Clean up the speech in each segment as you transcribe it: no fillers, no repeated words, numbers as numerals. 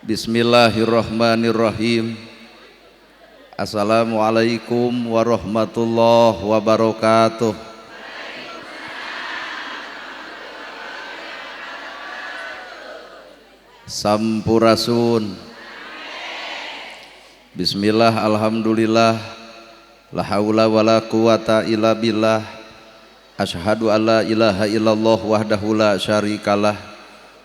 Bismillahirrahmanirrahim. Assalamualaikum warahmatullahi wabarakatuh. Sampurasun. Bismillah, alhamdulillah, la haula wala quwata illa billah. Asyhadu alla ilaha illallah wahdahu la syarikalah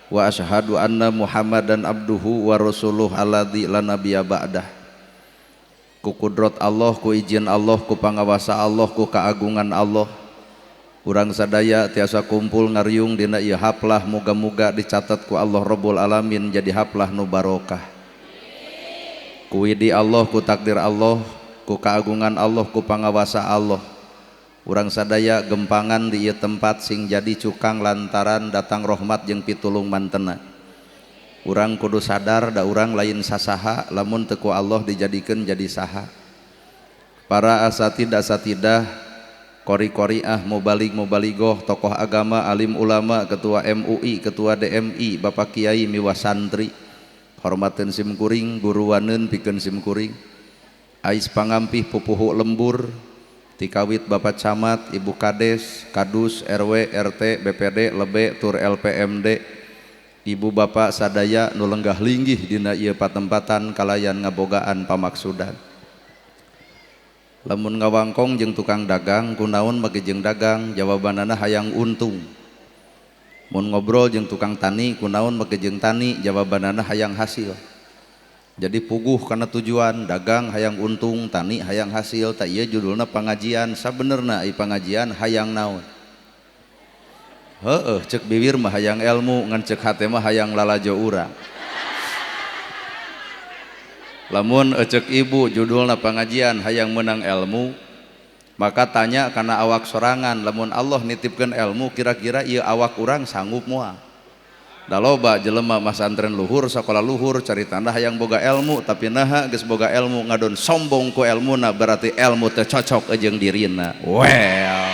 wa asyhadu anna Muhammadan abduhu wa rasuluh alladzi la nabiyya ba'dah. Ku kudrat Allah, ku izin Allah, ku pangawasa Allah, ku keagungan Allah, urang sadaya tiasa kumpul ngariung dina ieu haplah, muga-muga dicatat ku Allah Rabbul Alamin jadi haplah nu barokah. Ku widi Allah, ku takdir Allah, ku keagungan Allah, ku pangawasa Allah, urang sadaya gempangan di ieu tempat sing jadi cukang lantaran datang rahmat jeung pitulung mantena. Urang kudu sadar da urang lain sasaha lamun teu ku Allah dijadikeun jadi saha. Para asatid asatidah, qori-qoriah, mubalig mubaligoh, tokoh agama, alim ulama, ketua MUI, ketua DMI, bapak kiai miwah santri, hormateun sim kuring, guruwaneun pikeun sim kuring, ais pangampih pupuhu lembur, tikawit bapak camat, ibu kades, kadus, RW, RT, BPD, lebe, tur LPMD, ibu bapak sadaya nu lenggah linggih dina ieu patempatan kalayan ngabogaan pamaksudan. Lamun ngawangkong jeung tukang dagang kunaon make jeung dagang, jawabanana hayang untung. Mun ngobrol jeung tukang tani kunaon make jeung tani, jawabanana hayang hasil. Jadi puguh kana tujuan, dagang hayang untung, tani hayang hasil. Tak ieu judulna pangajian, sabenerna ieu pangajian hayang naon? Heeh, cek bibir mah hayang ilmu, ngan cek hate mah hayang lalajo urang. Lamun cek ibu judulna pangajian hayang menang ilmu, maka tanya kana awak sorangan, lamun Allah nitipkeun ilmu kira-kira ieu awak urang sanggup moal? Da loba jelema masantren luhur, sakola luhur, cari tanda hayang boga ilmu, tapi naha geus boga ilmu ngadon sombong ku ilmuna, berarti ilmu teu cocok jeung dirina. Well,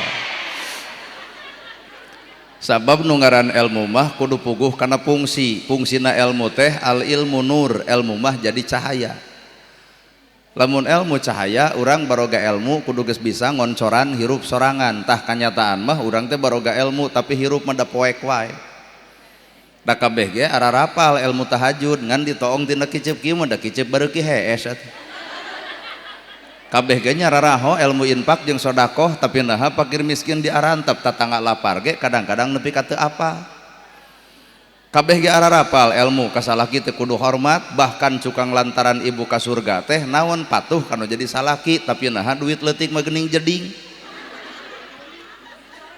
sabab nu ngaran ilmu mah kudu puguh kana fungsi. Fungsina ilmu teh al ilmu nur, ilmu mah jadi cahaya. Lamun ilmu cahaya, urang baroga ilmu kudu geus bisa ngoncoran hirup sorangan. Tah kanyataan mah urang teh baroga ilmu tapi hirup mah da poek wae. Da kabeh ge ararapal ilmu tahajud ngan ditoong tina kiceup kieu mah da kiceup bareuki hees atuh. Kabeh ge nya raraho ilmu infak jeung sedekah tapi naha fakir miskin diarantep tatangga lapar ge kadang-kadang nepi ka teu apa. Kabeh ge ararapal ilmu ka salaki teu kudu hormat, bahkan cukang lantaran ibu ka surga teh naon patuh kanu jadi salaki tapi naha duit leutik mah geuning jeding.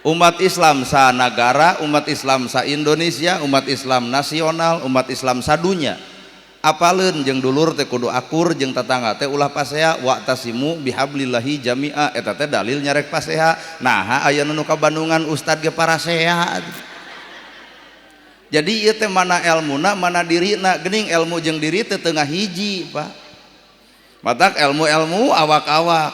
Umat Islam sa nagara, umat Islam sa Indonesia, umat Islam nasional, umat Islam sadunya. Apaleun jeung dulur teh kudu akur jeung tatangga teh ulah pasea, wa'tasimu bihablillahi jami'a, eta teh dalil nyarek pasea. Naha aya nu ka Bandungan ustad ge parasea. Jadi ieu teh mana elmuna mana dirina, geuning elmu jeung diri teh teu ngahiji, Pak. Matak elmu-elmu awak-awak.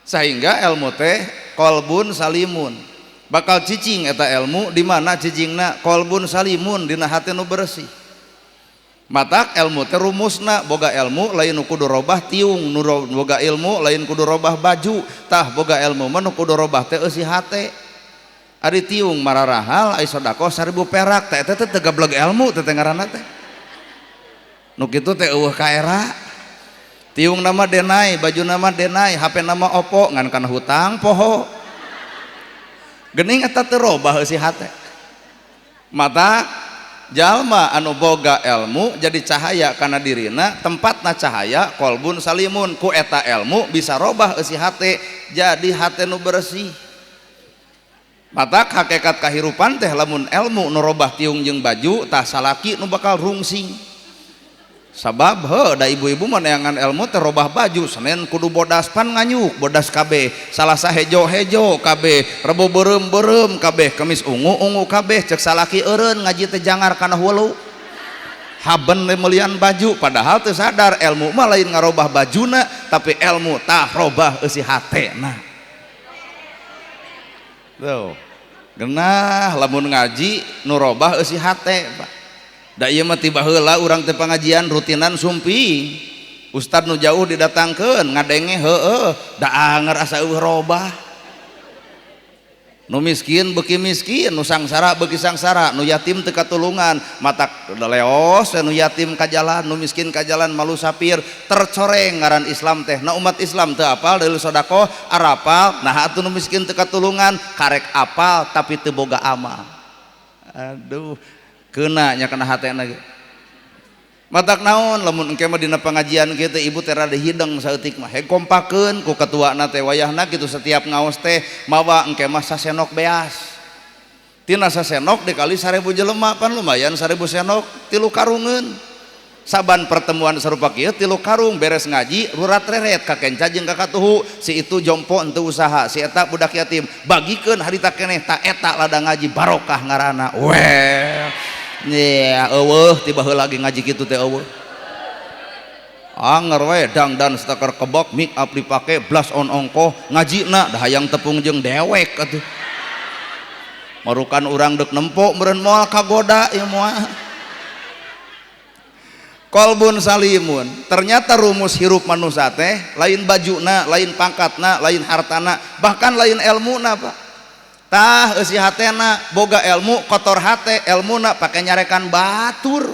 Sehingga elmu teh kolbun salimun. Bakal cicing eta elmu di mana cicingna kolbun salimun dina hate nu bersih. Matak ilmu teh rumusna boga ilmu lain nu kudu robah tiung, nu boga ilmu lain kudu robah baju, tah boga ilmu mah nu kudu robah teh eusi hate. Ari tiung mararahal ai sedekah 1000 perak teh eta teh teu gableg ilmu teh ngaranna teh. Nu kitu teh eueuh kaera. Tiung nama denai, baju nama denai, HP nama Oppo ngan kana hutang poho. Geuning eta teu robah eusi hate. Mata jalma anu boga ilmu jadi cahaya kana dirina, tempatna cahaya kolbun salimun, ku eta ilmu bisa robah eusi hate jadi hate nu bersih. Matak hakikat kahirupan teh lamun ilmu nu robah tiung jeung baju tah salaki nu bakal rungsing. Sabab heuh da ibu-ibu mah neangan ilmu teh robah baju, Senin kudu bodas pan nganyuk bodas kabeh, Salasa hejo-hejo kabeh, Rebo beureum-beureum kabeh, Kemis ungu-ungu kabeh, cek salaki eureun ngaji teh jangar kana hulu. Haben we meulian baju padahal teu sadar ilmu mah lain ngarobah bajuna tapi ilmu tah robah eusi hatena. Tuh. Genah lamun ngaji nu robah eusi hate, Pak. Da ieu mah tiba heula urang teh pangajian rutinan sumping. Ustad nu jauh didatangkeun ngadenge heueuh da anger asa eueuh robah. Nu miskin beuki miskin, nu sangsara beuki sangsara, nu yatim teu katulungan, matak leos nu yatim ka jalan, nu miskin ka jalan malu sapir, tercoreng ngaran Islam teh. Na umat Islam teu apal dalil sedekah, arapal, nah atuh nu miskin teu katulungan, karek apal tapi teu boga amal. Aduh, keuna nya kana hatena ge. Matak naon lamun engke mah dina pengajian kieu teh ibu teh rada hideng saeutik mah heg kompakeun ku ketuana teh wayahna kitu setiap ngaos teh mawa engke mah sasenok beas. Tina sasenok dikali 1000 jelema pan lumayan 1000 senok 3 karungeun. Saban pertemuan sarupa kieu 3 karung beres ngaji rurat reret ka kenca jeung ka katuhu si itu jompo henteu usaha si eta budak yatim bagikeun harita keneh ta eta ladang ngaji barokah ngaranna. Weh. Ya, eueuh tiba heula lagi ngaji kitu teh eueuh. Anger we dangdan setakar kebok make up dipake blush on ongkoh ngajina dah hayang tepung jeung dewek atuh. Marukan urang deuk nempo meureun moal kagoda ieu moal. Kolbun salimun. Ternyata rumus hirup manusia teh lain bajuna, lain pangkatna, lain hartana, bahkan lain elmuna, Pak. Tah eusi hatena boga ilmu kotor hate elmuna pake nyarekan batur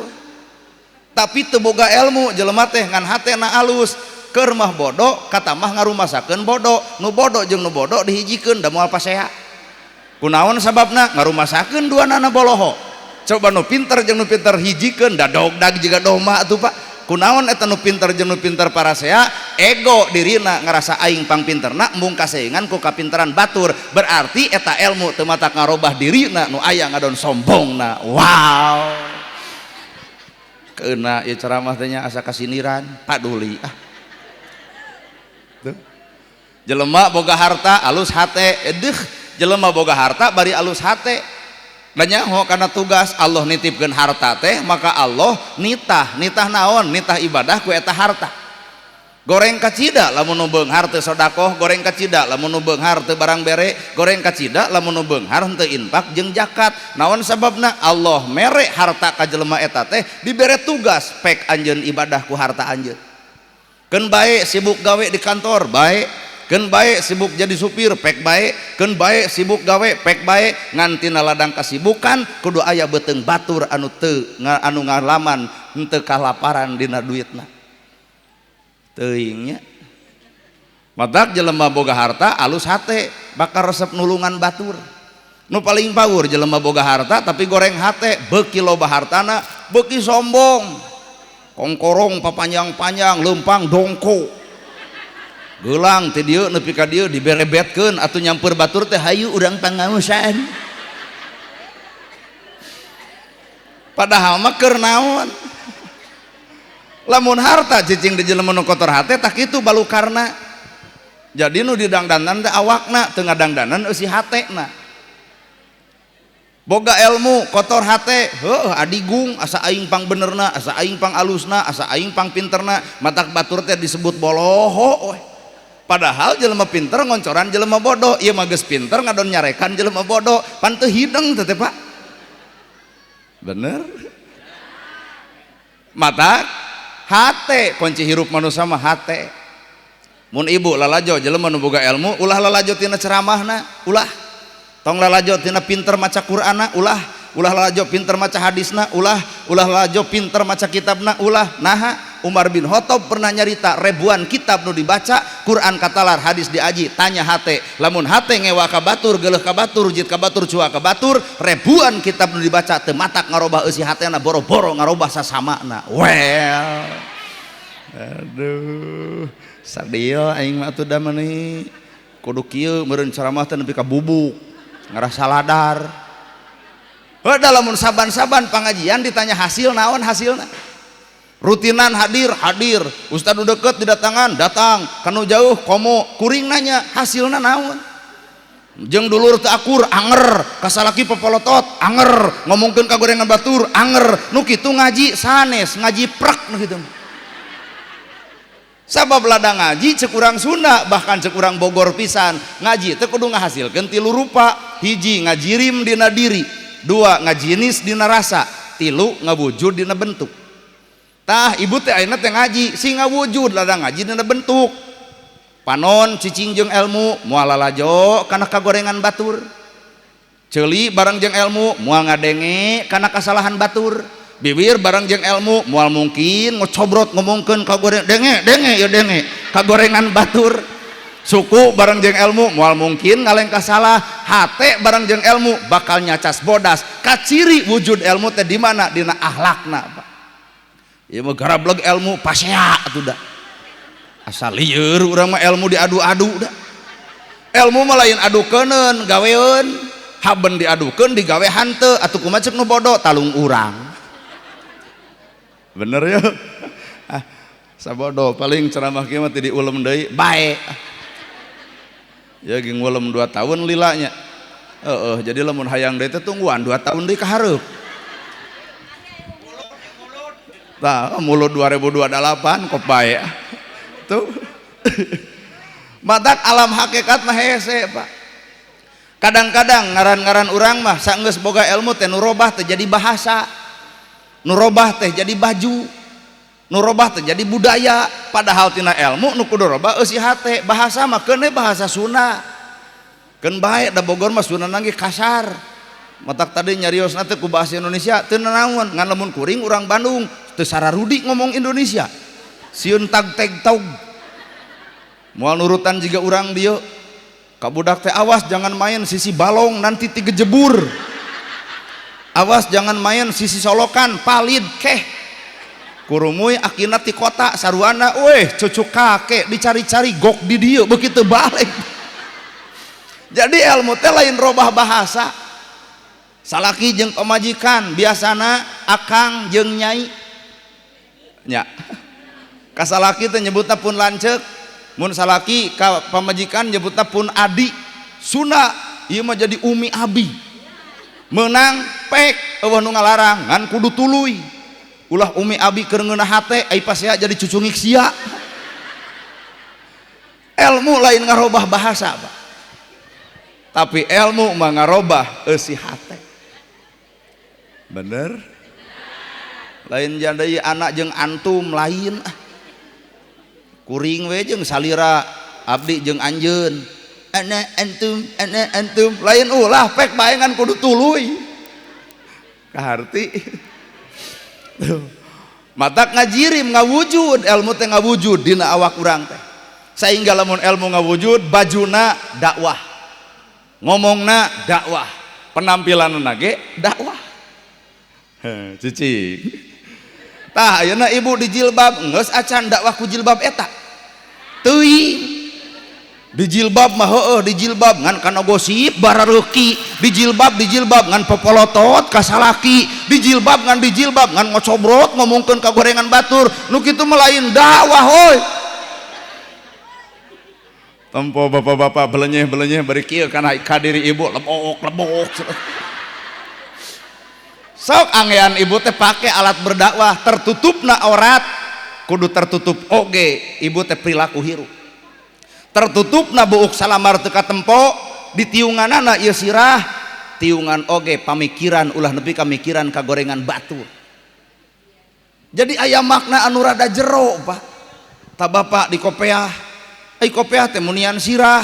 tapi teu boga ilmu jelema teh ngan hatena alus keur mah bodoh katamah ngarumasakeun bodoh nu bodoh jeung nu bodoh dihijikeun da moal pasea kunaon sababna ngarumasakeun duanana boloho coba nu pinter jeung nu pinter hijikeun da dogdag jiga domba atuh Pak. Kunaon eta nu pinter jeung nu pinter parasea ego dirina ngerasa aing pangpinterna mung kasaingan ku kapinteran batur berarti eta ilmu teu matak ngarobah dirina nu aya ngadon sombongna. Wow, keuna ieu ceramah teh nya asa kasiniran paduli ah. Tuh jelema boga harta alus hate edeuh jelema boga harta bari alus hate. Nyaho karena tugas Allah nitipkeun harta teh maka Allah nitah nitah naon nitah ibadah ku eta harta goreng kacida lamun nu beunghar teu sedekah goreng kacida lamun nu beunghar teu barang bere goreng kacida lamun nu beunghar teu infak jeung zakat naon sababna Allah mere harta ka jelema eta teh dibere tugas pek anjeun ibadah ku harta anjeun keun bae sibuk gawe di kantor bae keun bae sibuk jadi supir pek bae keun bae sibuk gawe pek bae ngan tina ladang kasibukan kudu aya beuteung batur anu teu anu ngalaman henteu kalaparan dina duitna teuing nya matak jelema boga harta alus hate bakal resep nulungan batur nu paling paur jelema boga harta tapi goreng hate beuki loba hartana beuki sombong kongkorong papanjang-panjang leumpang dongko gelang ti dieu nepi ka dieu diberebetkeun atuh nyampeur batur teh hayu urang pangaosan padahal mah keur naon lamun harta cicing di jelema nu kotor hate tah kitu balukarna jadi nu didangdanan teh awakna teu ngadangdanan eusi hatena boga ilmu kotor hate heuh adigung asa aing pang benerna asa aing pang alusna asa aing pang pinterna matak batur teh disebut boloho we. Padahal jelema pinter ngoncoran jelema bodoh ieu mah geus pinter ngadon nyarekan jelema bodoh pan teu hideng teh Pak bener mata hate kunci hirup manusia mah hate mun ibu lalajo jelema nu boga ilmu ulah lalajo tina ceramahna ulah tong lalajo tina pinter maca Qur'anna ulah ulah lalajo pinter maca hadisna ulah ulah lalajo pinter maca kitabna ulah. Naha Umar bin Khattab pernah nyarita ribuan kitab nu dibaca Quran katalar hadis diaji tanya hate lamun hate ngewa ka batur geuleuh ka batur rujit ka batur cua ka batur ribuan kitab nu dibaca teu matak ngarobah eusi hatena boro-boro ngarobah sasamana. Well aduh sadil aing mah atuh da meuni kudu kieu meureun ceramah teh nepi ka bubuk ngarasa ladar. Heuh lamun saban-saban pangajian ditanya hasil naon hasilna rutinan hadir hadir ustad nu deket didatangan datang kanu jauh komo kuring nanya hasilna naon jeung dulur teu akur anger kasalaki popolotot anger ngomongkeun ka gorengan batur anger nu kitu ngaji sanes ngaji prek nu kitu sabab ladang ngaji cek urang Sunda bahkan cek urang Bogor pisan ngaji teh kudu ngahasilkeun tilu rupa hiji ngajirim dina diri dua ngajinis dina rasa tilu ngawujud dina bentuk. Tah ibu teh ayeuna teh ngaji sing ngawujud ladang ngaji dina bentuk. Panon cicing jeung ilmu moal lalajo kana kagorengan batur. Ceuli bareng jeung ilmu moal ngadenge kana kasalahan batur. Bibir bareng jeung ilmu moal mungkin ngocobrot ngomongkeun kagoreng denge denge ya denge kagorengan batur. Suku bareng jeung ilmu moal mungkin ngalengkah salah. Hate bareng jeung ilmu bakal nyacas bodas. Kaciri wujud ilmu teh di mana? Dina akhlakna, Pak. Ieu mah garableg ilmu pasea atuh da. Asal lieur urang mah ilmu diadu-adu da. Ilmu mah lain adukeuneun gaweun, haben diadukeun digawe hanteu atuh kumaha ceuk nu bodoh talung urang. Bener ya? Ah, sabodo paling ceramah kieu mah teu diulem deui bae. Ya ge ngulem 2 tahun lilanya. Heeh, jadi lamun hayang deui teh tungguan 2 tahun deui ka hareup. Tah, mulut 2028 kok bae. Tuh. Matak alam hakikat mah hese, Pak. Kadang-kadang ngaran-ngaran urang mah saenggeus boga ilmu teh nu robah teh jadi bahasa. Nu robah teh jadi baju. Nu robah teh jadi budaya, padahal tina ilmu nu kudu robah eusi hate. Bahasa mah keun bahasa Sunda. Keun bae da Bogor mah Sundana ge kasar. Matak tadi nyariosna teh ku bahasa Indonesia teu nanaon, ngan lamun kuring urang Bandung teu sararudi ngomong Indonesia. Sieun tag teg tog. Moal nurutan jiga urang dieu. Ka budak teh awas jangan main sisi balong nanti tigejebur. Awas jangan main sisi solokan palid keh. Kurumuy akina ti kota saruana weh cucu kakek dicari-cari gok di dieu begitu balik. Jadi ilmu teh lain robah bahasa. Salaki jeung pamajikan biasana akang jeung nyai. Nya. Ka salaki teh nyebutna pun lanceuk, mun salaki ka pamajikan nyebutna pun adi. Sunda ieu mah jadi umi abi. Meunang pek eueuh nu ngalarang ngan kudu tuluy. Ulah umi abi keur ngeunah hate ai pasea jadi cucungik sia. Ilmu lain ngarobah bahasa, Pak. Tapi ilmu mah ngarobah eusi hate. Bener? Lain jadi anak jeung antum lain. Kuring we jeung salira abdi jeung anjeun. Anak antum lain ulah pek bae ngan kudu tuluy. Kaharti. Matak ngajirim ngawujud ilmu teh ngawujud dina awak urang teh. Sehingga lamun ilmu ngawujud bajuna dakwah. Ngomongna dakwah, penampilanna ge dakwah. Cicing. Tah ayeuna ibu di jilbab geus acan dakwah ku jilbab eta. Teuing. Di jilbab mah heueuh di jilbab ngan kana gosip barareuki, di jilbab ngan popolotot ka salaki, di jilbab ngan ngocobrot ngomongkeun ka gorengan batur. Nu kitu mah lain dakwah hoi. Tempo bapak-bapak belenyeh-belenyeh bari kieu kana ka diri ibu lebok-lebok. Sok angean ibu teh pake alat berdakwah, tertutupna aurat kudu tertutup oge ibu teh perilaku hirup. Tertutupna buuk salamar teu katempo, ditiunganana ieu sirah, tiungan oge pamikiran ulah nepi ka mikiran ka gorengan batur. Jadi aya makna anu rada jero, Pak. Ta bapak di kopeah, ai kopeah teh munian sirah,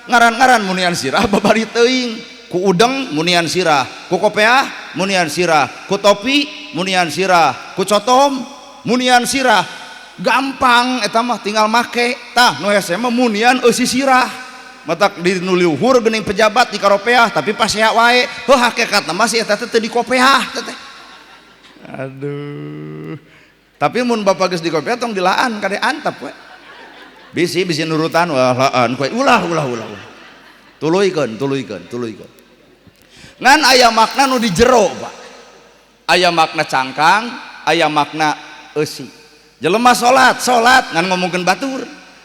ngaran-ngaran munian sirah babari teuing. Ku udeng munian sirah, ku kopeah munian sirah, ku topi munian sirah, ku cotom munian sirah. Gampang eta mah tinggal make. Tah nu hese mah munian eusi sirah. Matak di nu luhur geuning pejabat di karopeah tapi pasea wae. Heuh hakikatna mah si eta teh teu dikopeah teh. Aduh. Tapi mun bapak geus dikopeah tong dilaan kade antep we. Bisi bisi nurutan wah laan kowe ulah ulah ulah. Tuluykeun tuluykeun tuluykeun. Ngan aya makna nu di jero, Pak. Aya makna cangkang, aya makna eusi. Jelema salat, salat ngan ngomongkeun batur.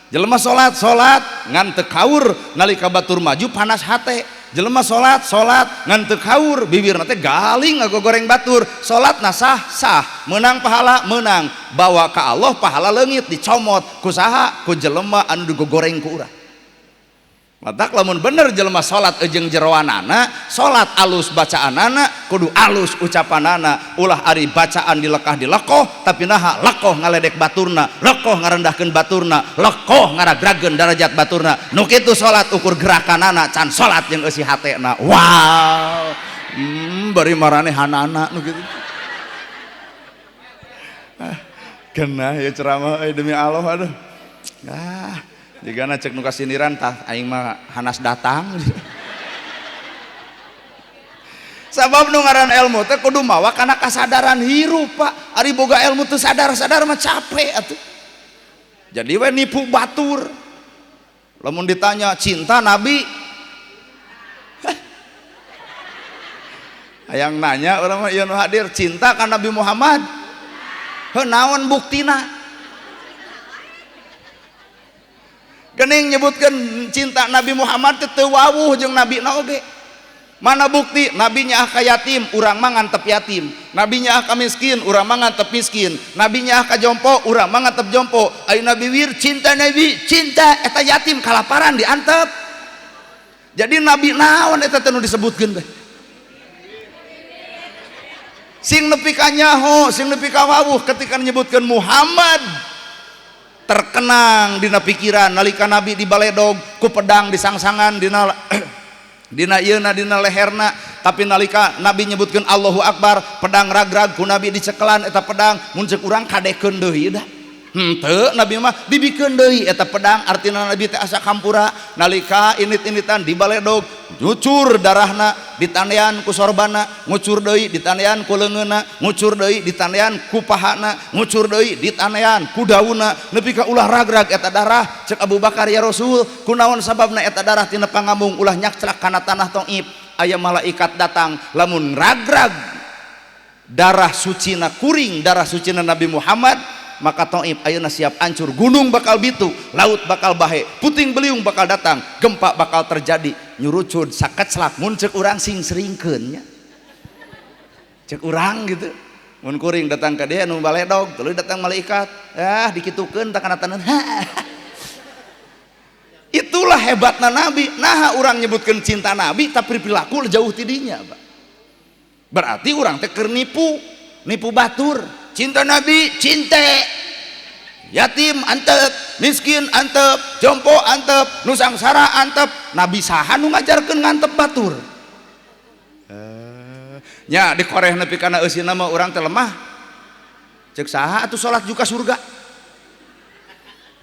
Jelema salat, salat ngan teu kaur nalika batur maju panas hate. Jelema salat, salat ngan teu kaur bibirna teh galing ngagogoreng batur. Salatna sah, sah, meunang pahala, meunang. Bawa ka Allah pahala leungit dicomot ku saha? Ku jelema anu digogoreng ku urang. Matak lamun bener jelema salat jeung jeroanana, salat alus bacaanana, kudu alus ucapanana, ulah ari bacaan dilekah dilekoh tapi naha lekoh ngaledek baturna, lekoh ngarendahkeun baturna, lekoh ngaragrageun darajat baturna. Nu kitu salat ukur gerakanana can salat jeung eusi hatena. Wow. Bari maranehanana nu kitu. Ah, kena ya ceramah demi Allah aduh. Ah, jigana cek nu kasindiran tah aing mah hanas datang. Sabab nu ngaran ilmu teh kudu mawa kana kasadaran hirup, Pak. Ari boga ilmu teu sadar-sadar mah capek atuh. Jadi we nipu batur. Lamun ditanya cinta Nabi, hayang nanya urang mah ieu nu hadir cinta ka Nabi Muhammad. Heuh naon buktina? Gening nyebutkeun cinta Nabi Muhammad teh teu wawuh jeung nabi na oge. Mana bukti? Nabi nyaah ka yatim, urang mah ngantep yatim. Nabi nyaah ka miskin, urang mah ngantep miskin. Nabi nyaah ka jompo, urang mah ngantep jompo. Ai Nabi wir cinta Nabi, cinta eta yatim kalaparan diantep. Jadi nabi naon eta teh nu disebutkeun teh? Sing nepi ka nyaho, sing nepi ka wawuh ketika nyebutkeun Muhammad terkenang dina pikiran nalika Nabi dibaledog ku pedang disangsangan dina dina ieuna dina leherna, tapi nalika Nabi nyebutkeun Allahu Akbar pedang ragrag ku Nabi dicekelan eta pedang mun ceuk urang kadekeun deui dah. Henteu Nabi mah dibikeun deui eta pedang, artina Nabi teh asa kampura nalika init-initan dibaledog ngucur darahna ditandean ku sorbana, ngucur deui ditandean ku leungeunna, ngucur deui ditandean ku pahana, ngucur deui ditandean ku daunna, nepi ka ulah ragrag eta darah. Cek Abu Bakar, ya Rasul, kunaon sababna eta darah tina pangambung ulah nyakclak kana tanah Thaif? Aya malaikat datang lamun ragrag darah sucina kuring, darah sucina Nabi Muhammad, maka Thaif ayeuna siap hancur, gunung bakal bitu, laut bakal bahe, puting beliung bakal datang, gempa bakal terjadi, nyurucud sakeclak. Mun ceuk urang sing seringkeun nya, ceuk urang gitu, mun kuring datang ka dia nu baledog tuluy datang malaikat, ah dikitukeun tak kana taneuh. Itulah hebatna Nabi. Naha urang nyebutkeun cinta Nabi tapi perilaku jauh tidinya, Pak. Berarti urang teh keur nipu, nipu batur. Cinta Nabi, cinta yatim antep, miskin antep, jompo antep, nu sangsara antep. Nabi saha nu ngajarkeun ngantep batur? Nya dikoreh nepi kana eusina mah urang teh lemah. Ceuk saha atuh salat juga surga?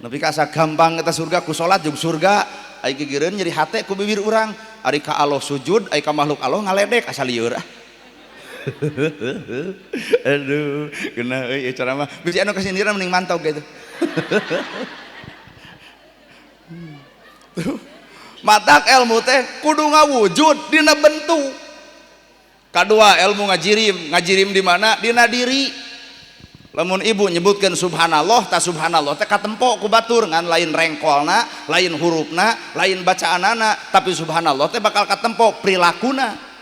Nepi ka asa gampang eta surga ku salat jeung surga. Ai gigireun nyeri hate ku bibir urang. Ari ka Allah sujud, ai ka makhluk Allah ngaledek asa lieur ah. Aduh, kena euy ceramah. Bisi anu kasindiran mending mantau gitu. Matak ilmu teh kudu ngawujud dina bentuk. Kadua ilmu ngajirim, ngajirim di mana? Dina diri. Lamun ibu nyebutkeun subhanallah, ta subhanallah teh katempo ku batur ngan lain rengkolna, lain hurufna, lain bacaanana, tapi subhanallah teh bakal katempo prilakuna.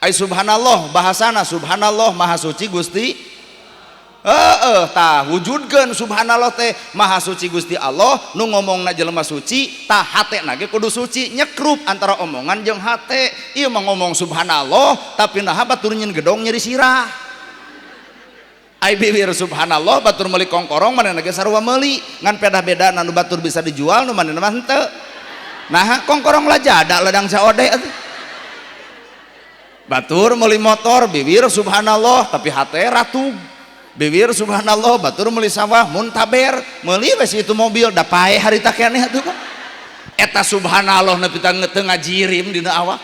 Ai subhanallah bahasana subhanallah maha suci Gusti. Heeh, tah wujudkeun subhanallah teh maha suci Gusti Allah, nu ngomongna jelema suci, tah hatena ge kudu suci, nyekrup antara omongan jeung hate. Ieu mah ngomong subhanallah tapi naha batur nyeun gedong nyeri sirah. Ai bibir subhanallah batur meuli kongkorong manehna ge sarua meuli, ngan pedah bedana nu batur bisa dijual nu manehna mah henteu. Naha kongkorong lajada ladang saode atuh. Batur meuli motor bibir subhanallah tapi hate ratug. Bibir subhanallah batur meuli sawah muntaber meuli we itu mobil da paeh harita keneh atuh Pak. Eta subhanallah nepi ka teu ngajirim dina awak.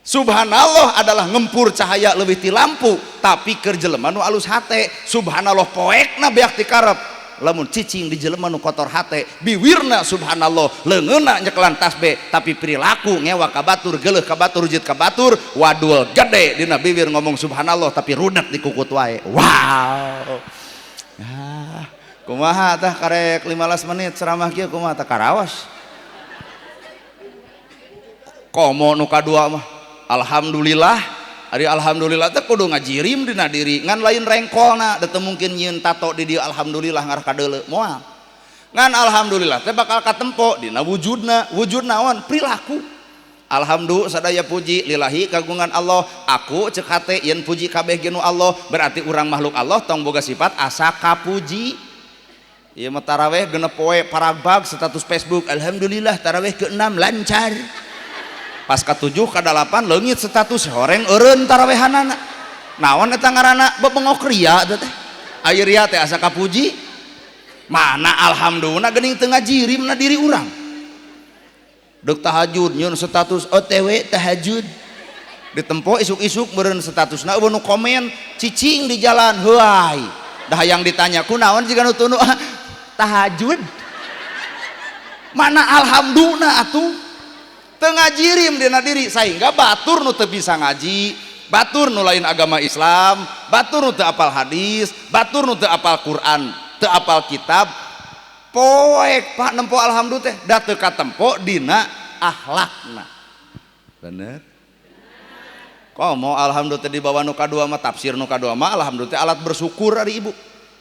Subhanallah adalah ngempur cahaya leuwih ti lampu tapi keur jelema nu alus hate. Subhanallah poekna beak ti karep. Lamun cicing di jelema nu kotor hate, biwirna subhanallah, leungeunna nyekelan tasbih tapi perilaku ngewa ka batur, geuleuh ka batur, rujit ka batur, wadul gede dina bibir ngomong subhanallah tapi rudet di kukut wae. Wow. Ah, kumaha tah karek 15 menit ceramah kieu kumaha tah karawas. Komo nu kadua mah alhamdulillah. Ari alhamdulillah teh kudu ngajirim dina diri ngan lain rengkolna, da teu mungkin nyieun tato di dieu alhamdulillah ngarah kadeuleu moal. Ngan alhamdulillah teh bakal katempo dina wujudna, wujud naon? Perilaku. Alhamdulillah sadaya puji lillahi kagungan Allah. Aku cek hate yen puji kabeh ge nu Allah, berarti urang makhluk Allah tong boga sifat asa kapuji. Ieu mah taraweh genep poe paragbag status Facebook, alhamdulillah taraweh ke-6 lancar. Pas ka-7 ka-8 leungit status horeng eureun tarawehanana. Naon eta ngaranna bebengok ria teh teh. Aya ria teh asa kapuji. Mana alhamdulillah geuning teu ngajirimna diri urang. Dek tahajud nyeun status OTW tahajud. Ditempo isuk-isuk meureun statusna eueuh nu komen cicing di jalan heuay. Dah hayang ditanya kunaon jiga nu tunu tahajud. Mana alhamdulillah atuh teu ngajirim dina diri sehingga batur nu teu bisa ngaji, batur nu lain agama Islam, batur nu teu apal hadis, batur nu teu apal Quran, teu apal kitab, poek Pak nempo alhamdulillah teh da teu katempo dina akhlakna. Bener? Komo alhamdulillah teh dibawa nu kadua mah tafsir nu kadua mah alhamdulillah teh alat bersyukur ari ibu.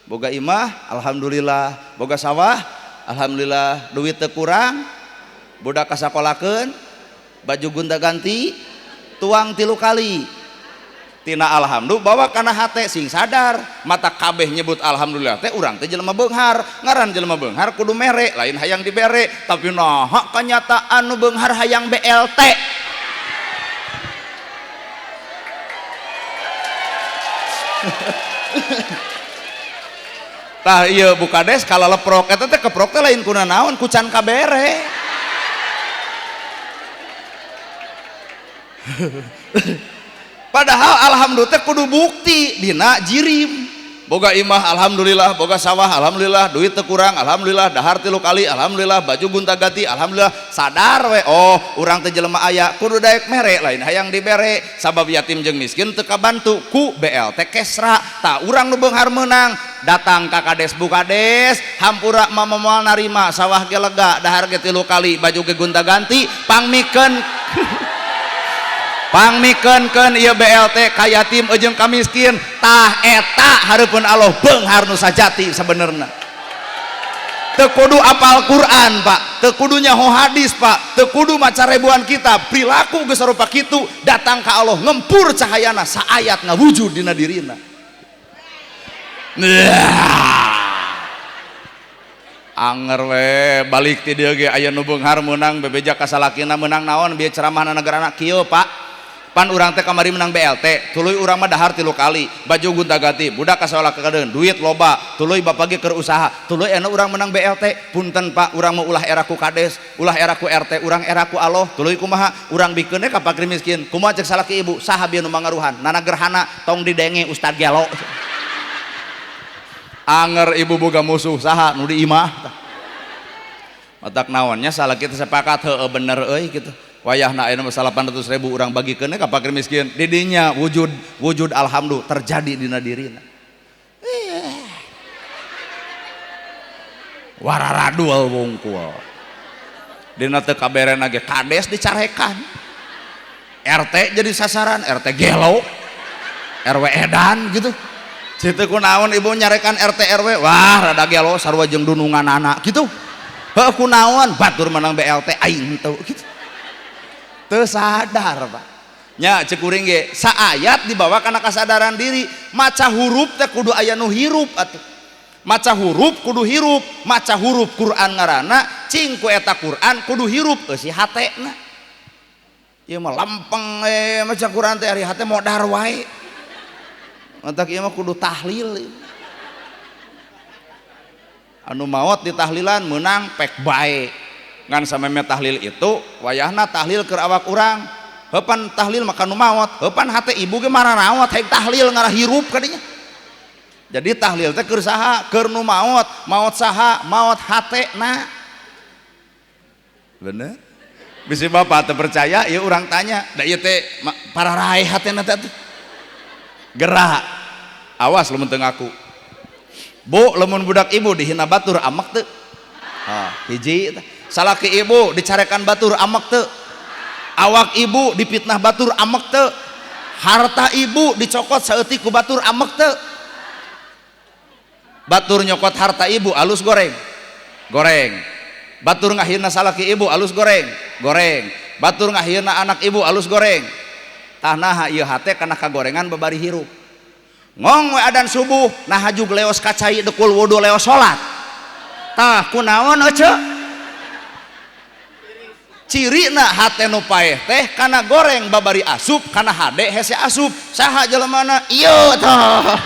Boga imah alhamdulillah, boga sawah alhamdulillah, duit teu kurang, budak kasakolakeun, baju gonta-ganti, tuang 3 kali. Tina alhamdulillah bawa kana hate sing sadar, mata kabeh nyebut alhamdulillah teh urang teh jelema beunghar, ngaran jelema beunghar kudu mere, lain hayang dibere, tapi naha kanyataan nu beunghar hayang BLT. Tah ieu bukades kalaleprok eta teh keprok teh lain kuna naon ku can kabere. Padahal alhamdulillah teh kudu bukti dina jirim. Boga imah alhamdulillah, boga sawah alhamdulillah, duit teu kurang alhamdulillah, dahar 3 kali alhamdulillah, baju gonta-ganti alhamdulillah. Sadar we oh urang teh jelema aya kudu daek mere lain hayang dibere, sabab yatim jeung miskin teu kabantu ku BLT kesra. Tah urang nu beunghar meunang datang ka kades bukades hampura mah moal narima, sawah ge lega, dahar ge 3 kali, baju ge gonta-ganti, pangmikeun pangmikeunkeun ieu BLT ka yatim jeung ka miskin. Tah eta hareupeun Allah beunghar nu sajati sabenerna. Teu kudu apal Quran Pak, teu kudu nyaho hadis Pak, teu kudu maca ribuan kitab, perilaku geus sarupa kitu datang ka Allah ngempur cahayana saayat ngawujud dina dirina. Anger we balik ti dieu ge aya nu beunghar meunang bebeja ka salakina meunang naon bieu ceramahna negarana kieu Pak. Pan urang teh kamari menang BLT, tuluy urang mah dahar 3 kali, baju gonta-ganti, budak ka sakola kadeun, duit loba, tuluy bapak ge keur usaha, tuluy anu urang menang BLT, punten Pak, urang mah ulah era ku kades, ulah era ku RT, urang era ku Allah, tuluy kumaha, urang bikeun ka fakir miskin, kumaha cek salaki ibu, saha bieu nu mangaruhan, nana gerhana, tong didenge ustad gelo. Anger ibu boga musuh saha nu di imah. Matak naonnya salaki teh sepakat heueuh bener euy kitu. Wayahna ayeuna mah 800.000 urang bagikeun ka fakir miskin. Didinya wujud wujud alhamdulillah terjadi dina dirina. Wararadul wungkul. Dina teu kaberena ge kades dicarekan. RT jadi sasaran, RT gelo. RW edan gitu. Situ kunaon ibu nyarekan RT RW, wah rada gelo sarua jeung dununganana gitu. Heuh kunaon batur menang BLT aing henteu gitu. Teu sadar Pak. Nya cek kuring ge saayat dibawa kana kasadaran diri, maca huruf teh kudu aya nu hirup atuh. Maca huruf kudu hirup, maca huruf Quran ngaranna cing ku eta Quran kudu hirup eusi hatena. Ieu mah lempeng maca Quran teh ari hate modar wae. Matak ieu mah kudu tahlil. Anu maot di tahlilan meunang pek bae. Ngan sameme tahlil itu wayahna tahlil keur awak urang. Heupan tahlil maka nu maot, heupan hate ibu ge mararawat hayang tahlil ngarah hirup kadinya. Jadi tahlil teh keur saha? Keur nu maot, maot saha? Maot hatena. Bener? Bisi bapak teu percaya ieu urang tanya, da ieu teh pararae hatena teh atuh. Gerak. Awas lamun teu ngaku. Bu, lamun budak ibu dihina batur amek teu? Ah, hiji teh. Salaki ibu dicarekan batur amek teu? Awak ibu dipitnah batur amek teu? Harta ibu dicokot saeutik ku batur amek teu? Batur nyokot harta ibu alus goreng. Goreng. Batur ngahina salaki ibu alus goreng? Goreng. Batur ngahina anak ibu alus goreng. Tah naha ieu hate kana kagorengan babari hirup. Ngong we adan subuh nah hajug leos kacai dekul wudu leos salat. Tah kunaon ece? Cirina hate nu paeh teh kana goreng babari asup kana hade hese asup. Saha jelemana? Ieu tah.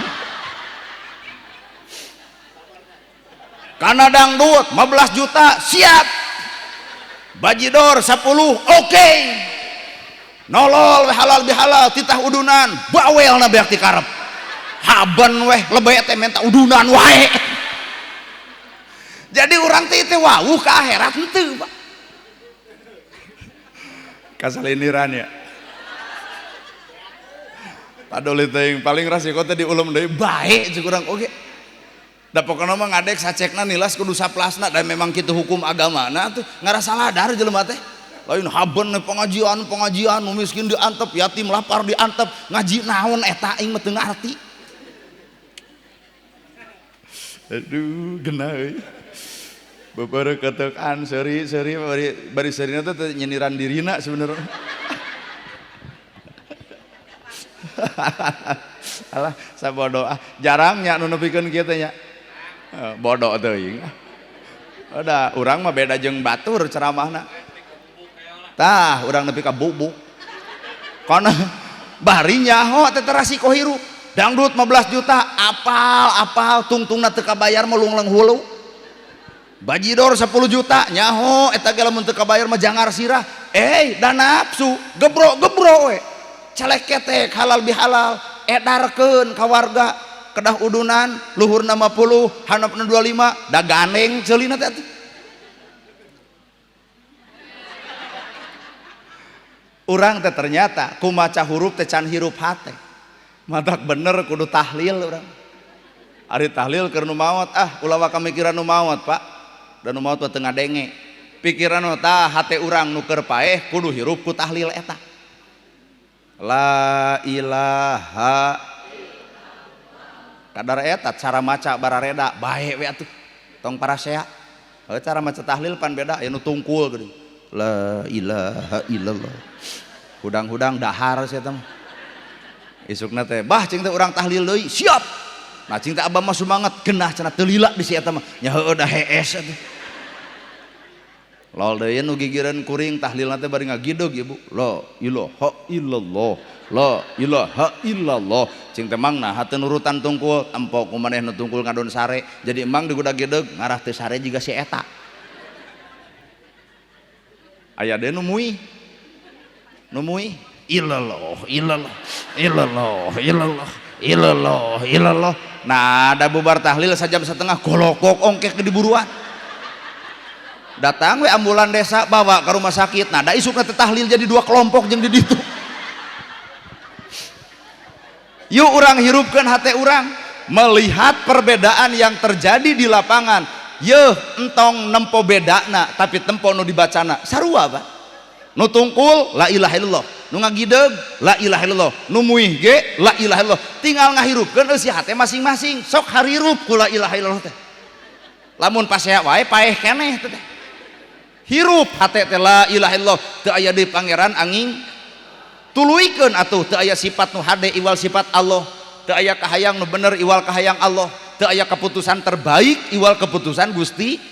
Kana dangdut 15 juta siap. Bajidor 10 oke. Nolol we halal bihalal titah udunan bawelna beak ti karep. Haben weh lebay teh minta udunan wae. Jadi urang teh teh wawuh ka akhirat henteu, Pak. Kasaliniran ya. Padoli teuing paling rasiko teh diulem deui bae ceuk urang oge. Da pokona mah ngadek sacekna nilas kudu saplasna dan memang kitu hukum agamana tuh ngarasa ladar jelema teh. Lain haben pengajian-pengajian nu miskin diantep, yatim lapar diantep, ngaji naon eta aing mah teu ngarti. Aduh, genah euy. Bebereketekan seuri-seuri bari seurina teh nyiniran dirina sebenarnya. Alah, sabodo ah. Jarang nya nu nepikeun kieu teh nya. Bodoh teuing. Udah, urang mah beda jeung batur ceramahna. Tah, urang nepi ka bubuk. Kono bari nyaho teh rasiko hirup. Dangdut 15 juta, apal-apal tungtungna teu kabayar mah lungleng hulu. Bajidor 10 juta, nyaho eta ge lamun teu kabayar mah jangar sirah. Eh, da nafsu, gebro-gebro we. Celeketek halal bihalal, edarkeun ka warga. Kedah udunan luhurna 50, handapna 25, da gandeng ceulina teh atuh. Urang teh ternyata kumaca huruf teh can hirup hate. Matak bener kudu tahlil urang. Ari tahlil keur nu maot ah ulah waka mikiran nu maot, Pak. Da nu maot mah teu ngadenge. Pikiran nu tah hate urang nu keur paeh kudu hirup ku tahlil eta. La ilaha kadar eta cara maca barareda bae we atuh. Tong parasea. Cara maca tahlil pan beda aya nu tungkul geuning. La ilaha illallah. Hudang-hudang dahar sia teh mah. Isukna teh bah cing teh urang tahlil deui siap. Nah cing teh abah mah sumangat genah cenah teu lila di si eta mah. Nya heueuh da hees atuh. Lol deui nu gigireun kuring tahlilna teh bari ngagideg ibu. La ilaha illallah. La ilaha illallah. Cing teh mang nah teu nurutan tungkul empok ku maneh nu tungkul ngadon sare. Jadi emang digudag-gideg ngarah teu sare jiga si eta. Aya deui nu muih. Nu muih illallah illallah illallah illallah illallah illallah. Nah ada bubar tahlil sajam setengah golokok ongkek ke diburuan. Datang we ambulan desa bawa ke rumah sakit. Nah da isukna teh tahlil jadi dua kelompok jeung di ditu. Yuk urang hirupkeun hate urang melihat perbedaan yang terjadi di lapangan. Yeuh entong nempo bedana tapi tempo nu dibacana sarua Pak. Nu tungkul la ilaha illallah, nu ngagideg la ilaha illallah, nu muih ge la ilaha illallah. Tinggal ngahirupkeun eusi hate masing-masing. Sok harirup ku la ilaha illallah teh. Lamun pasea wae paeh keneh teh. Hirup hate teh la ilaha illallah teu aya deui pangeran angin. Tuluykeun atuh teu aya sifat nu hade iwal sifat Allah, teu aya kahayang nu bener iwal kahayang Allah, teu aya keputusan terbaik iwal keputusan Gusti.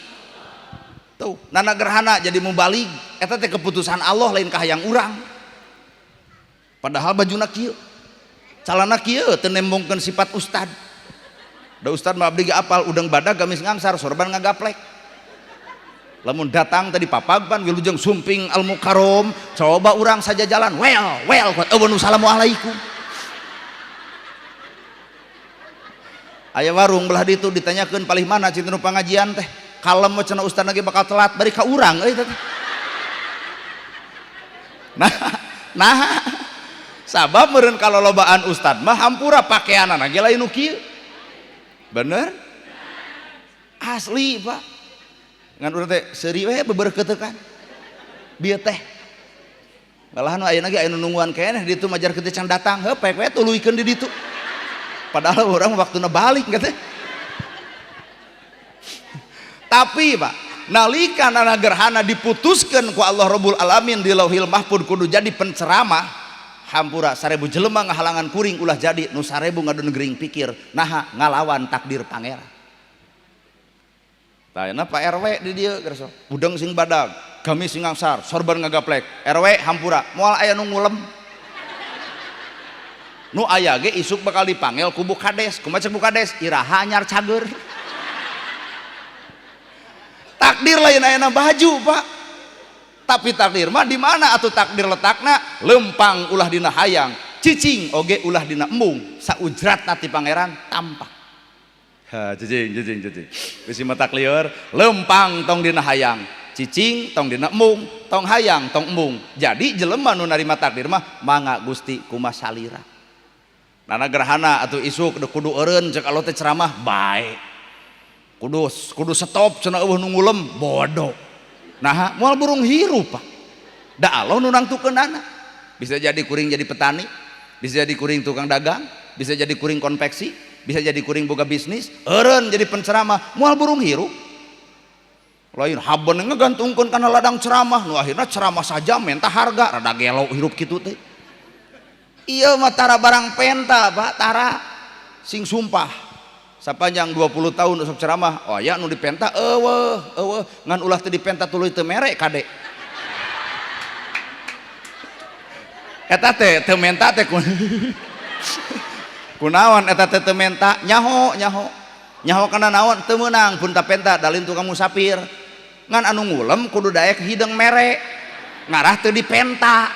Tuh, nana gerhana jadi mubalig eta teh keputusan Allah lain kahayang urang. Padahal bajuna kieu, calana kieu teu nembongkeun sifat ustad. Da ustad mah abdi ge apal udang badag gamis ngangsar sorban ngagaplek. Lamun datang tadi papagban wilujeng sumping al mukarrom, coba urang saja jalan well kuat eueuh assalamualaikum. Aya warung belah ditu ditanyakeun palih mana cinta nu pangajian teh. Kalem mah cenah ustad lagi bakal telat bari ka urang euy teh. Nah sabab meureun kalolobaan ustad mah hampura pakeanana ge lain nu kieu. Bener? Asli, Pak. Ngan urang teh seuri we beberkeuteukan. Bieu teh. Malahan ayeuna ge aya nu nungguan keneh di ditu majar kitu can datang, heuh pek we tuluykeun di ditu. Padahal urang waktuna balik teh. Tapi Pak, nalika nana gerhana diputuskeun ku Allah Rabbul Alamin di Lauhil Mahfud kudu jadi penceramah, hampura 1000 jelema ngahalangan kuring ulah jadi, nu 1000 ngadon gering pikir, naha ngalawan takdir pangeran. Tah ayeuna Pak RW di dieu geus budeng sing badag, gamis sing ngangsar, sorban ngagaplek, RW hampura moal aya nu ngulem. Nu aya ge isuk bakal dipanggil ku Bu Kades, kumaha cek Bu Kades, iraha anyar cager. Takdir lain ayana baju Pak, tapi takdir mah di mana atuh takdir letakna? Lempang ulah dina hayang, cicing oge ulah dina embung, saujrat ti pangeran tampak. Ha cicing cicing cicing bisi matak lieur, lempang tong dina hayang, cicing tong dina embung, tong hayang tong embung. Jadi jelema nu narima takdir mah mangga Gusti kumaha salira. Nana gerhana atuh isuk kudu eureun cek Allah teh ceramah bae. Kudu kudu stop cenah eueuh nu ngulem bodoh. Nah, moal burung hirup Pak. Da Allah nu nangtukeunana. Bisa jadi kuring jadi petani, bisa jadi kuring tukang dagang, bisa jadi kuring konveksi, bisa jadi kuring boga bisnis, eureun jadi penceramah, moal burung hirup. Lain haben ngegantungkeun kana ladang ceramah, nu akhirna ceramah saja menta harga, rada gelo hirup kitu teh. Iya mah tara barang penta Pak, tara sing sumpah. Sapanjang 20 tahun usuk ceramah, oh ya nu dipenta eueuh eueuh ngan ulah teu dipenta tuluy teu mere kade. Eta teh teu menta teh kunaon eta teh teu menta nyaho nyaho. Nyaho kana naon teu meunang pun ta penta dalin tukang musafir. Ngan anu ngulem kudu daek hideung mere. Ngarah teu dipenta.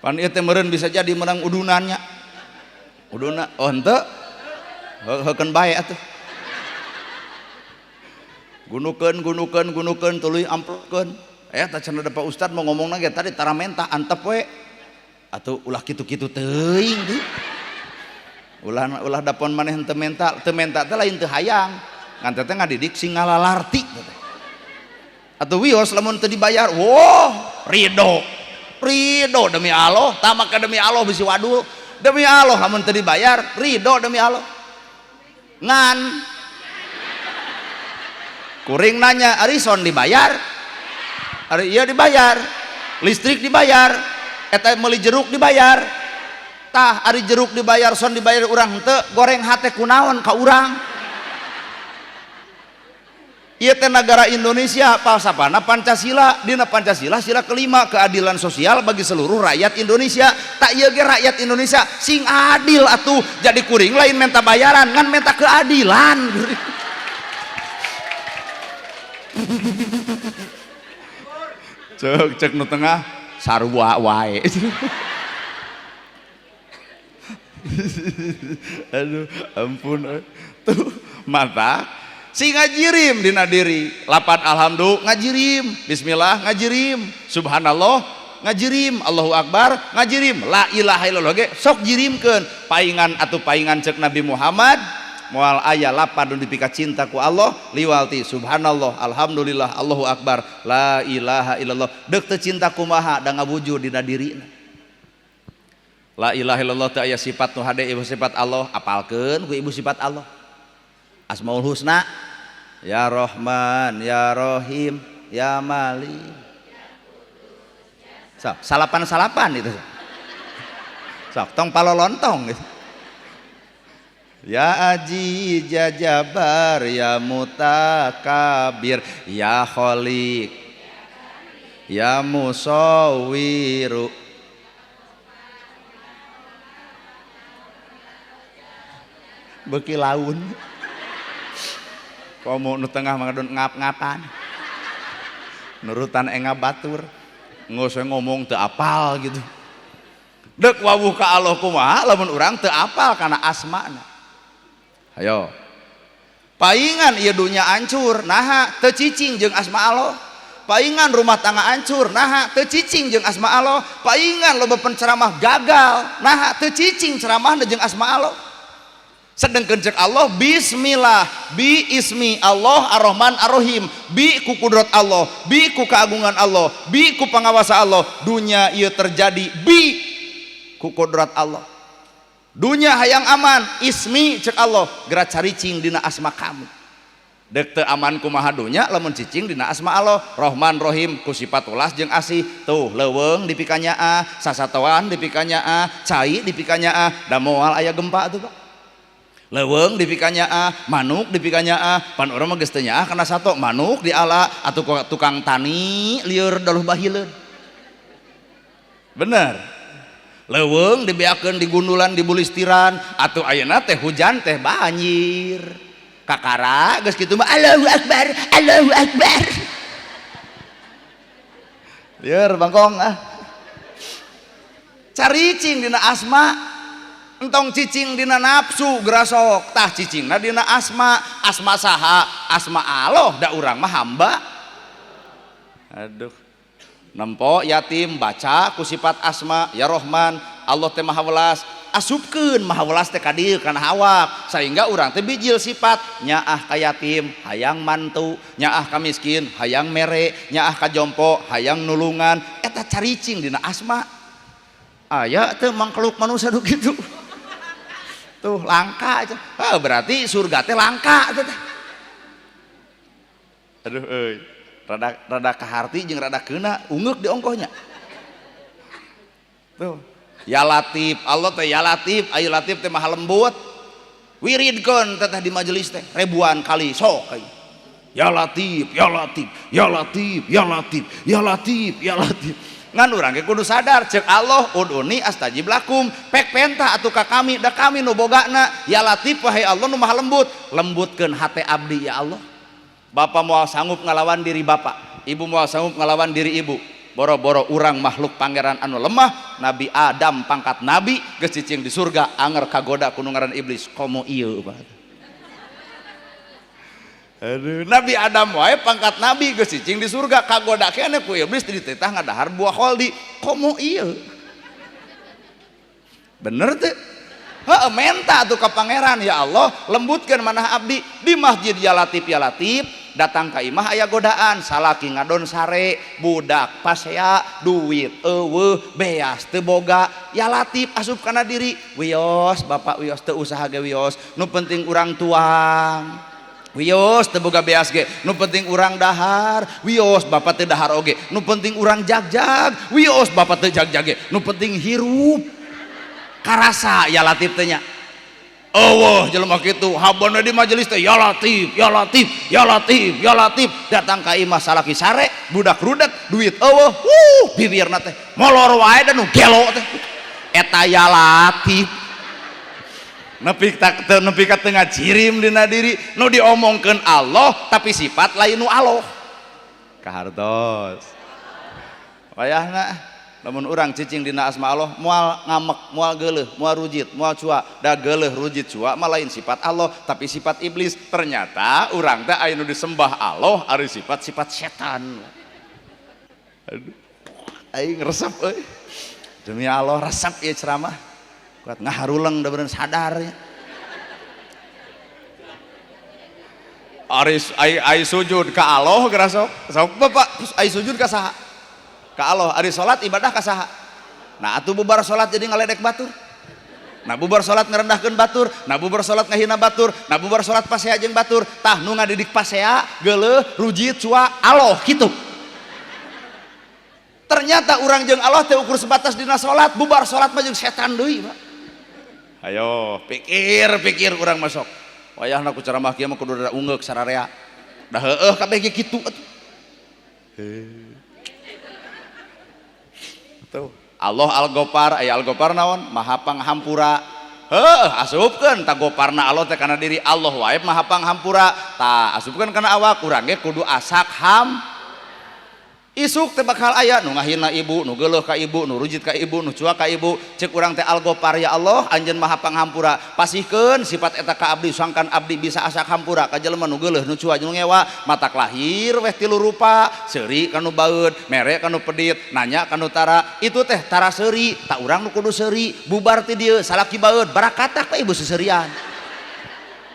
Pan ieu teh meureun bisa jadi menang udunannya. Uduna oh henteu heukeun bae atuh. Gunukeun gunukeun gunukeun tuluy amplopkeun. Tah cenah da Pak Ustad mau ngomongna ge tadi tara menta antep we. Atuh ulah kitu-kitu teuing teh. Ulah ulah dapon maneh henteu menta, teu menta teh lain teu hayang. Ngan teh ngadidik sing ngalalarti teh. Atuh wios lamun teu dibayar, wah ridho. Ridho demi Allah, tamaka demi Allah bisi wadul. Demi Allah lamun teu dibayar, ridho demi Allah. Ngan kuring nanya, ari son dibayar? Ari iya dibayar. Listrik dibayar, eta meuli jeruk dibayar. Tah ari jeruk dibayar, son dibayar urang henteu, goreng hate kunaon ka urang? Ieu teh negara Indonesia falsafahna Pancasila, dina Pancasila sila kelima keadilan sosial bagi seluruh rakyat Indonesia. Tak ieu ge rakyat Indonesia sing adil atuh, jadi kuring lain menta bayaran ngan menta keadilan. Cek cek nu tengah sarua wae. Aduh ampun tuh mata si ngajirim dina diri, lapan alhamdulillah ngajirim, bismillah ngajirim, subhanallah ngajirim, Allahu akbar ngajirim, la ilaha illallah ge sok jirimkeun. Paingan atuh paingan cek Nabi Muhammad moal aya lapan nu dipika cinta ku Allah liwalti subhanallah alhamdulillah Allahu akbar la ilaha illallah. Deuk teu cinta kumaha da ngawujud dina dirina. La ilaha illallah teu aya sifat nu hade ibu sifat Allah, apalkeun ku ibu sifat Allah. Asmaul Husna, ya Rahman, ya Rahim, ya Malik. Sok, salapan-salapan itu. Sok, tong palolontong gitu. Ya Aziz, ya Jabar, ya Mutakabir, ya Khaliq, ya Musawwiru. Beuki laun. Komo nu tengah mangadon ngap-ngapan. Nurutan enga batur. Nggak usah ngomong teu apal gitu. Dek wawuh ka Allah kumaha lamun urang teu apal kana asmana. Ayo. Paingan ieu dunya hancur, naha teu cicing jeung asma Allah. Paingan rumah tangga hancur, naha teu cicing jeung asma Allah. Paingan loba penceramah gagal, naha teu cicing ceramahna jeung asma Allah. Sedengkeun cek Allah bismillah bi ismi Allah ar-Rahman ar-Rahim, bi ku kudrat Allah, bi ku keagungan Allah, bi ku pangawasa Allah. Dunia ieu terjadi bi ku kudrat Allah. Dunya hayang aman, ismi cek Allah, geura caricing dina asma kami. Dek teu aman kumaha dunya lamun cicing dina asma Allah, Rahman Rahim ku sifat welas jeung asih. Tuh leuweung dipikanyaah, sasatoan dipikanyaah, cai dipikanyaah, da moal aya gempa tuh Pak. Leuweung dipikanyaah, manuk dipikanyaah, pan urang mah geus teu nyaah kana sato, manuk diala atuh tukang tani lieur daluh bahileun. Bener. Leuweung dibeakeun di gundulan di bulistiran atuh ayeuna teh hujan teh banjir. Kakara geus kitu mah Allahu Akbar, Allahu Akbar. Lieur bangkong ah. Caricing dina asma, entong cicing dina nafsu gerasok, tah cicingna dina asma, asma saha, asma Allah, da urang mah hamba. Aduh. Nempo yatim baca ku sifat asma ya Rohman, Allah teh maha welas, asupkeun maha welas teh ka dieu kana awak sehingga urang teh bijil sifat nyaah ka yatim hayang mantu, nyaah ka miskin hayang mere, nyaah ka jompo hayang nulungan, eta caricing dina asma. Aya teu mangkeluk manusia nu kitu. Tuh langka aja. Ah, berarti surga teh langka teh. Aduh euy. Rada rada kaharti jeung rada keuna ungeuk di ongkohnya. Tuh. Ya Latif, Allah teh ya Latif, ayo Latif teh maha lembut. Wiridkeun teteh di majelis teh ribuan kali sok ayo. Ya Latif, ya Latif, ya Latif, ya Latif, ya Latif, ya Latif. Ngan urang ge kudu sadar cek Allah ud'uni astajib lakum, pek penta atuh ka kami, da kami nu bogana. Ya Latif wahai Allah nu maha lembut, lembutkeun hate abdi ya Allah. Bapak moal sanggup ngalawan diri bapak, ibu moal sanggup ngalawan diri ibu. Boro-boro urang makhluk pangeran anu lemah, Nabi Adam pangkat nabi geus cicing di surga anger kagoda ku nu ngaran iblis komo ieu Pak. Aduh, Nabi Adam wae pangkat nabi geus cicing di surga kagoda keneh ku iblis dititah ngadahar buah kholdi komo ieu. Bener teu? Heeh, menta tuh ka pangeran ya Allah lembutkeun manah abdi di masjid ya Latif ya Latif, datang ka imah aya godaan salaki ngadon sare budak pasea duit eueuh beas teu boga ya Latif asup kana diri wios bapak wios teu usaha ge wios nu penting urang tuang wios teu boga beas ge nu penting urang dahar wios bapak teu dahar oge nu penting urang jagjag wios bapak teu jagjag ge nu penting hirup karasa ya Latif teh nya. Eueuh jelema kitu habana di majelis teh ya Latif ya Latif ya Latif ya Latif, datang ka imah salaki sare budak rudet duit eueuh bibirna teh molor wae da nu gelo teh eta ya Latif. Nepi ka nepi ka teu ngajirim dina diri nu diomongkeun Allah tapi sifat lain nu Allah. Kahartos wayahna lamun urang cicing dina asma Allah moal ngamek moal geuleuh moal rujit moal cua, da geuleuh rujit cua mah lain sifat Allah tapi sifat iblis. Ternyata urang teh aya nu disembah Allah ari sifat-sifat setan. Aduh aing resep euy demi Allah resep ieu ceramah kuat ngaharuleng da bener sadar ya. Ari ai sujud ka Allah geura sok sok bapak ai sujud ka saha? Ka Allah. Ari salat ibadah ka saha? Nah atuh bubar salat jadi ngaledek batur, nah bubar salat ngerendahkeun batur, nah bubar salat ngahina batur, nah bubar salat pasea jeung batur, tah nu ngadidik pasea geuleuh rujit cua Allah kitu. Ternyata urang jeung Allah teh ukur sebatas dina salat, bubar salat mah jeung setan deui Pak. Ayo pikir-pikir urang masuk wayahna ku ceramah kieu mah kudu rada ungeuk sararea da heueuh kabeh ge kitu atuh. Tuh Allah Al-Ghaffar, aya Al-Ghaffar naon? Maha Panghampura. Heuh, asupkeun ta goparna Allah teh kana diri Allah wae Maha Panghampura. Tah asupkeun kana awak urang ge kudu asak ham. Isuk teh bakal aya nu ngahina ibu, nu geuleuh ka ibu, nu rujit ka ibu, nu cua ka ibu. Cek urang teh Al-Ghaffar ya Allah, anjeun Maha Panghampura. Pasihkeun sifat eta ka abdi sangkan abdi bisa asak hampura ka jelema nu geuleuh, nu cua, nu ngewa, matak lahir weh tilu rupa, seuri ka nu baeud, mere ka nu pedit, nanya ka nu tara. Itu teh tara seuri, tak urang nu kudu seuri, bubar ti dieu salaki baeud, barakatak teh ibu seserian.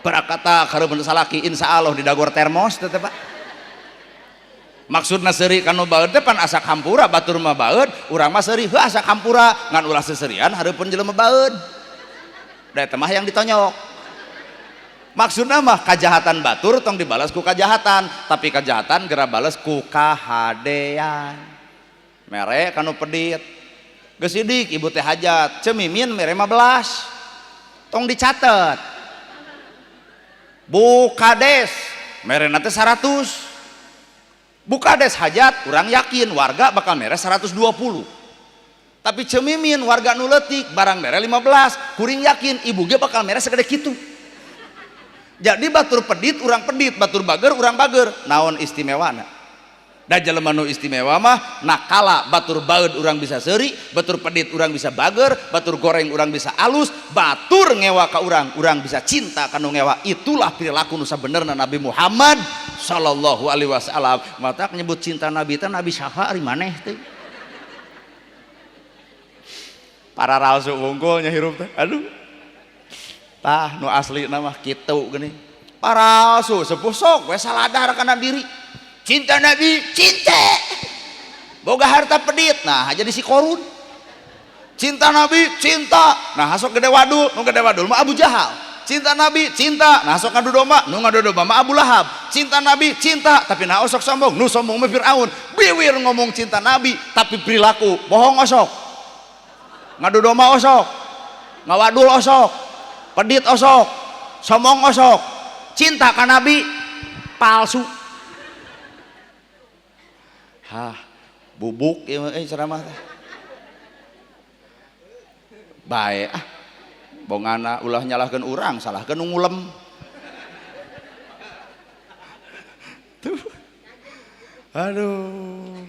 Barakatak hareupeun salaki insyaallah didagor termos teh Pak. Maksudna seuri kanu baeud teh pan asak hampura batur mah baeud, urang mah seuri heuh asak hampura ngan ulah seserian hareupeun jelema baeud. Da eta mah yang ditonyok. Maksudna mah kajahatan batur tong dibalas ku kajahatan, tapi kajahatan geura bales ku kahadean. Mere kanu pedit. Geus sidik ibu teh hajat, Ceu Mimin mere 15. Tong dicatet. Bu Kades merena teh 100. Bu Kades hajat, urang yakin warga bakal mere 120. Tapi Ceu Mimin warga nu leutik barang mere 15, kuring yakin ibu ge bakal mere segede kitu. Jadi batur pedit urang pedit, batur bager urang bager. Naon istimewana? Da jelema nu istimewa mah nakala batur baeud urang bisa seuri, batur pedit urang bisa bager, batur goreng urang bisa alus, batur ngewa ka urang, urang bisa cinta ka nu ngewa. Itulah perilaku nu sabenerna Nabi Muhammad sallallahu alaihi wasallam. Matak nyebut cinta Nabi teh Nabi saha ari maneh teh? Para ralsu wungkul nya hirup teh. Aduh. Tah nu asli mah kitu geuning. Paralsu sepuh sok we saladar kana diri. Cinta Nabi, cinta. Boga harta pedit, nah jadi si korun. Cinta Nabi, cinta. Nah sok gede wadul, nu gede wadul mah Abu Jahal. Cinta Nabi, cinta. Nah sok ngadu domba, nu ngadu domba mah Abu Lahab. Cinta Nabi, cinta, tapi nah osok sombong, nu sombong mah Fir'aun. Biwir ngomong cinta Nabi, tapi perilaku bohong osok. Ngadu domba osok. Ngawadul osok. Pedit osok, sombong osok, cinta ka Nabi palsu. Hah, bubuk ieu mah ceramah teh. Bae ah. Bongana ulah nyalahkeun urang, salahkeun nu ngulem. Tuh. Aduh.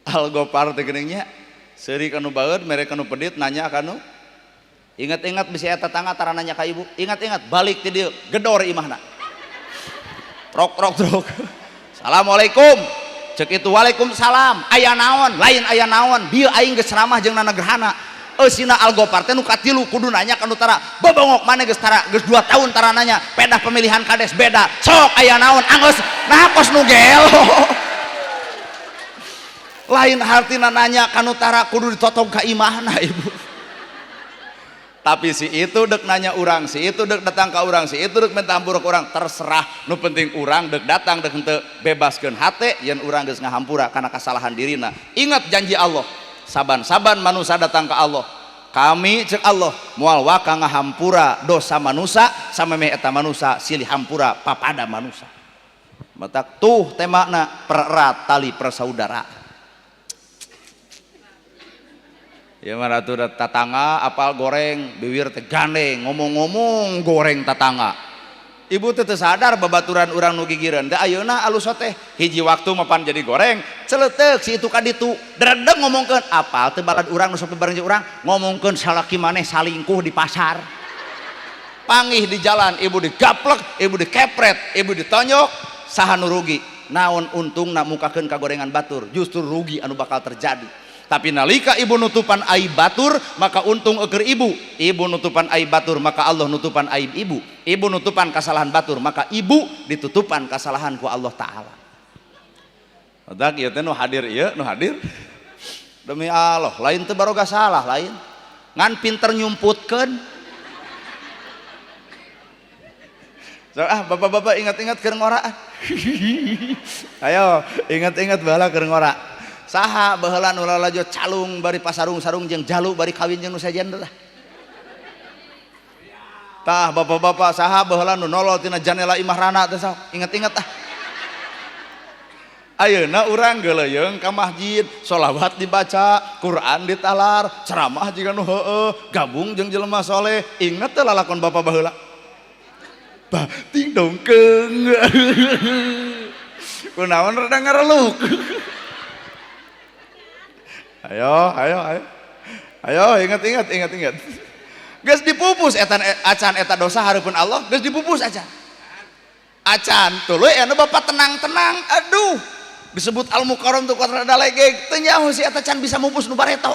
Al Gopar teh geuning nya, seuri ka nu baeud, mere ka nu pedit, nanya ka nu. Ingat-ingat bisi eta tetangga tara nanya ka ibu. Ingat-ingat balik ti dieu, gedor imahna. Trok trok trok. Assalamualaikum. Cek itu waalaikumsalam. Aya naon? Lain aya naon. Bieu aing geus ceramah jeung Nana Gerhana. Eusina Al Gopar teh nu katilu kudu nanya ka nu tara. Bobongok maneh geus tara, geus 2 tahun tara nanya. Pedah pemilihan kades beda. Sok aya naon? Anggeus nah kos nu gelo. Lain hartina nanya ka nu tara kudu ditotong ka imahna ibu. Tapi si itu dek nanya urang, si itu dek datang ke urang, si itu dek minta ampura ke urang, terserah. Nu penting urang dek datang dek henteu bebaskeun hate yen urang geus ngahampura kana kasalahan dirina. Ingat janji Allah, saban-saban manusia datang ke Allah, kami cek Allah moal waka ngahampura dosa manusia samemeh eta manusia silih hampura papada manusia. Matak tuh temana pererat tali persaudaraan. Ya mana tuh tatangga apal goreng bibir teh gandeng ngomong-ngomong goreng tatangga. Ibu teh teu sadar babaturan urang nu gigireun teh ayeuna alus teh hiji waktu mapan jadi goreng celeteuk si itu ka ditu dredeg ngomongkeun apal teh balad urang nu sok bareng jeung urang ngomongkeun salaki maneh salingkuh di pasar. Pangih di jalan ibu digaplek, ibu dikepret, ibu ditonyok, saha nu rugi? Naon untungna mukakeun ka gorengan batur, justru rugi anu bakal terjadi. Tapi nalika ibu nutupan aib batur maka untung eker ibu. Ibu nutupan aib batur maka Allah nutupan aib ibu. Ibu nutupan kesalahan batur maka ibu ditutupan kesalahan ku Allah Ta'ala. Otak ieu teh nu hadir ieu nu hadir. Demi Allah lain teu baroga salah lain. Ngan pinter nyumputkeun. So, ah bapak-bapak ingat-ingat keur ngora. Ayo ingat-ingat baheula keur ngora. Saha baheula nu lalajo calung bari pasarung-sarung jeung jalu bari kawin jeung nu sejen teh. Tah bapak-bapak saha baheula nu nolol tina janela imah rana teh sok ingat-ingat ah. Ayeuna urang geuleuyeung ka masjid, sholawat dibaca, Quran ditalar, ceramah jiga nu heueuh, gabung jeung jelema soleh, inget teh lalakon bapak baheula. Bah ting dongkeung. Kunaon rada ngareluk. Ayo, ayo, ayo. Ayo, ingat-ingat, ingat-ingat. Geus dipupus etan acan eta dosa hareupeun Allah, geus dipupus acan. Acan tuluy anu bapak tenang-tenang. Aduh, disebut Al Mukarram tuh kuat rada legeg, teu nyaho si eta can bisa mupus nu bareto.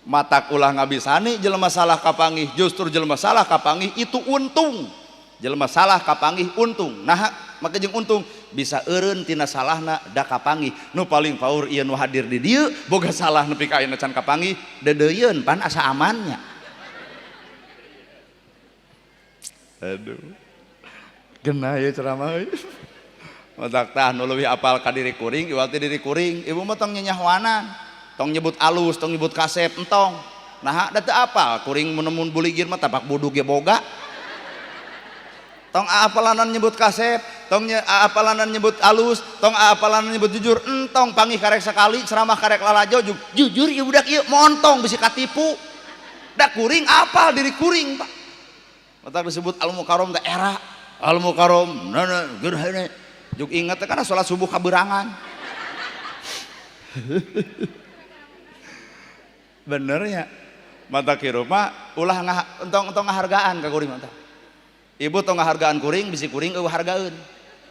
Matak ulah ngabisani jelema salah kapanggih, justru jelema salah kapanggih itu untung. Jelema salah kapanggih untung. Nah, maka jeung untung bisa eureun tina salahna da kapanggih. Nu paling paur ieu nu hadir di dieu boga salah nepi ka ayeuna can kapanggih, deudeuyeun pan asa amannya. Aduh. Genah ieu ceramah euy. Matak tah nu leuwih apal ka diri kuring iwal ti diri kuring. Ibu mah tong nyenyahoanan, tong nyebut alus, tong nyebut kasep, entong. Nah, da teu apal kuring mun buligir mah tapak budug ge boga. Tong apalanan nyebut kasep, tong apalanan nyebut alus, tong apalanan nyebut jujur, entong panggih karek sekali ceramah karek lalajo jujur ieu budak ieu montong bisi katipu. Da kuring apal diri kuring, Pak. Matak disebut al mukarrom teh era al mukarrom nana gerhane. Juk inget teh kana salat subuh kaberangan. Bener ya. Mata hirup mah ulah entong ngahargaan ka kuring mah. Ibu tong ngahargaan kuring bisi kuring eueuh hargaeun.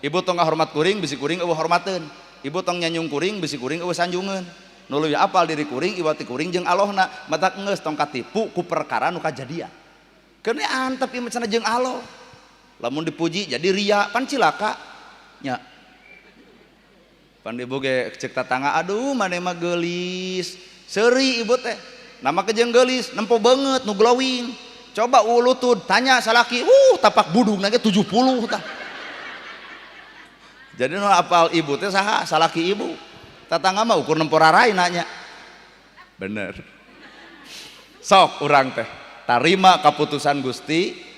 Ibu tong ngahormat kuring bisi kuring eueuh hormateun. Ibu tong nyanjung kuring bisi kuring eueuh sanjungeun. Nu leuwih apal diri kuring iwat ti kuring jeung Allahna, matak geus tong katipu ku perkara nu kajadian. Keun antep ieu mah cenah jeung Allah. Lamun dipuji jadi ria pan cilaka. Nya. Pan ibu ge cek tatangga, aduh maneh mah geulis. Seuri ibu teh. Nama kejeng geulis, nempo beungeut nu glowing. Coba ulutud tanya salaki, tapak budugna ge 70 tah. Jadi nu apal ibu teh saha? Salaki ibu. Tatangga mah ukur nempo rarai nanya. Bener. Sok urang teh tarima kaputusan Gusti.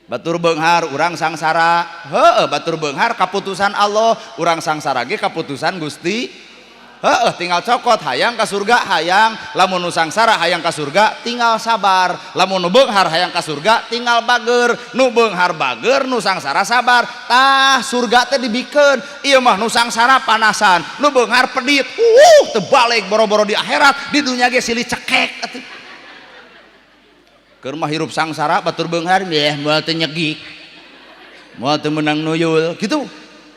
Batur beunghar urang sangsara. Heueuh batur beunghar kaputusan Allah, urang sangsara ge kaputusan Gusti. Heueuh tinggal cokot hayang ka surga hayang, lamun nu sangsara hayang ka surga tinggal sabar, lamun nu beunghar hayang ka surga tinggal bager, nu beunghar bager nu sangsara sabar. Tah surga teh dibikeun, ieu mah nu sangsara panasan, nu beunghar pedit. Teu balik boro-boro di akhirat, di dunya ge silih cekek atuh. Keur mah hirup sangsara batur beunghar yeh moal teu nyegik. Moal teu meunang nuyul kitu.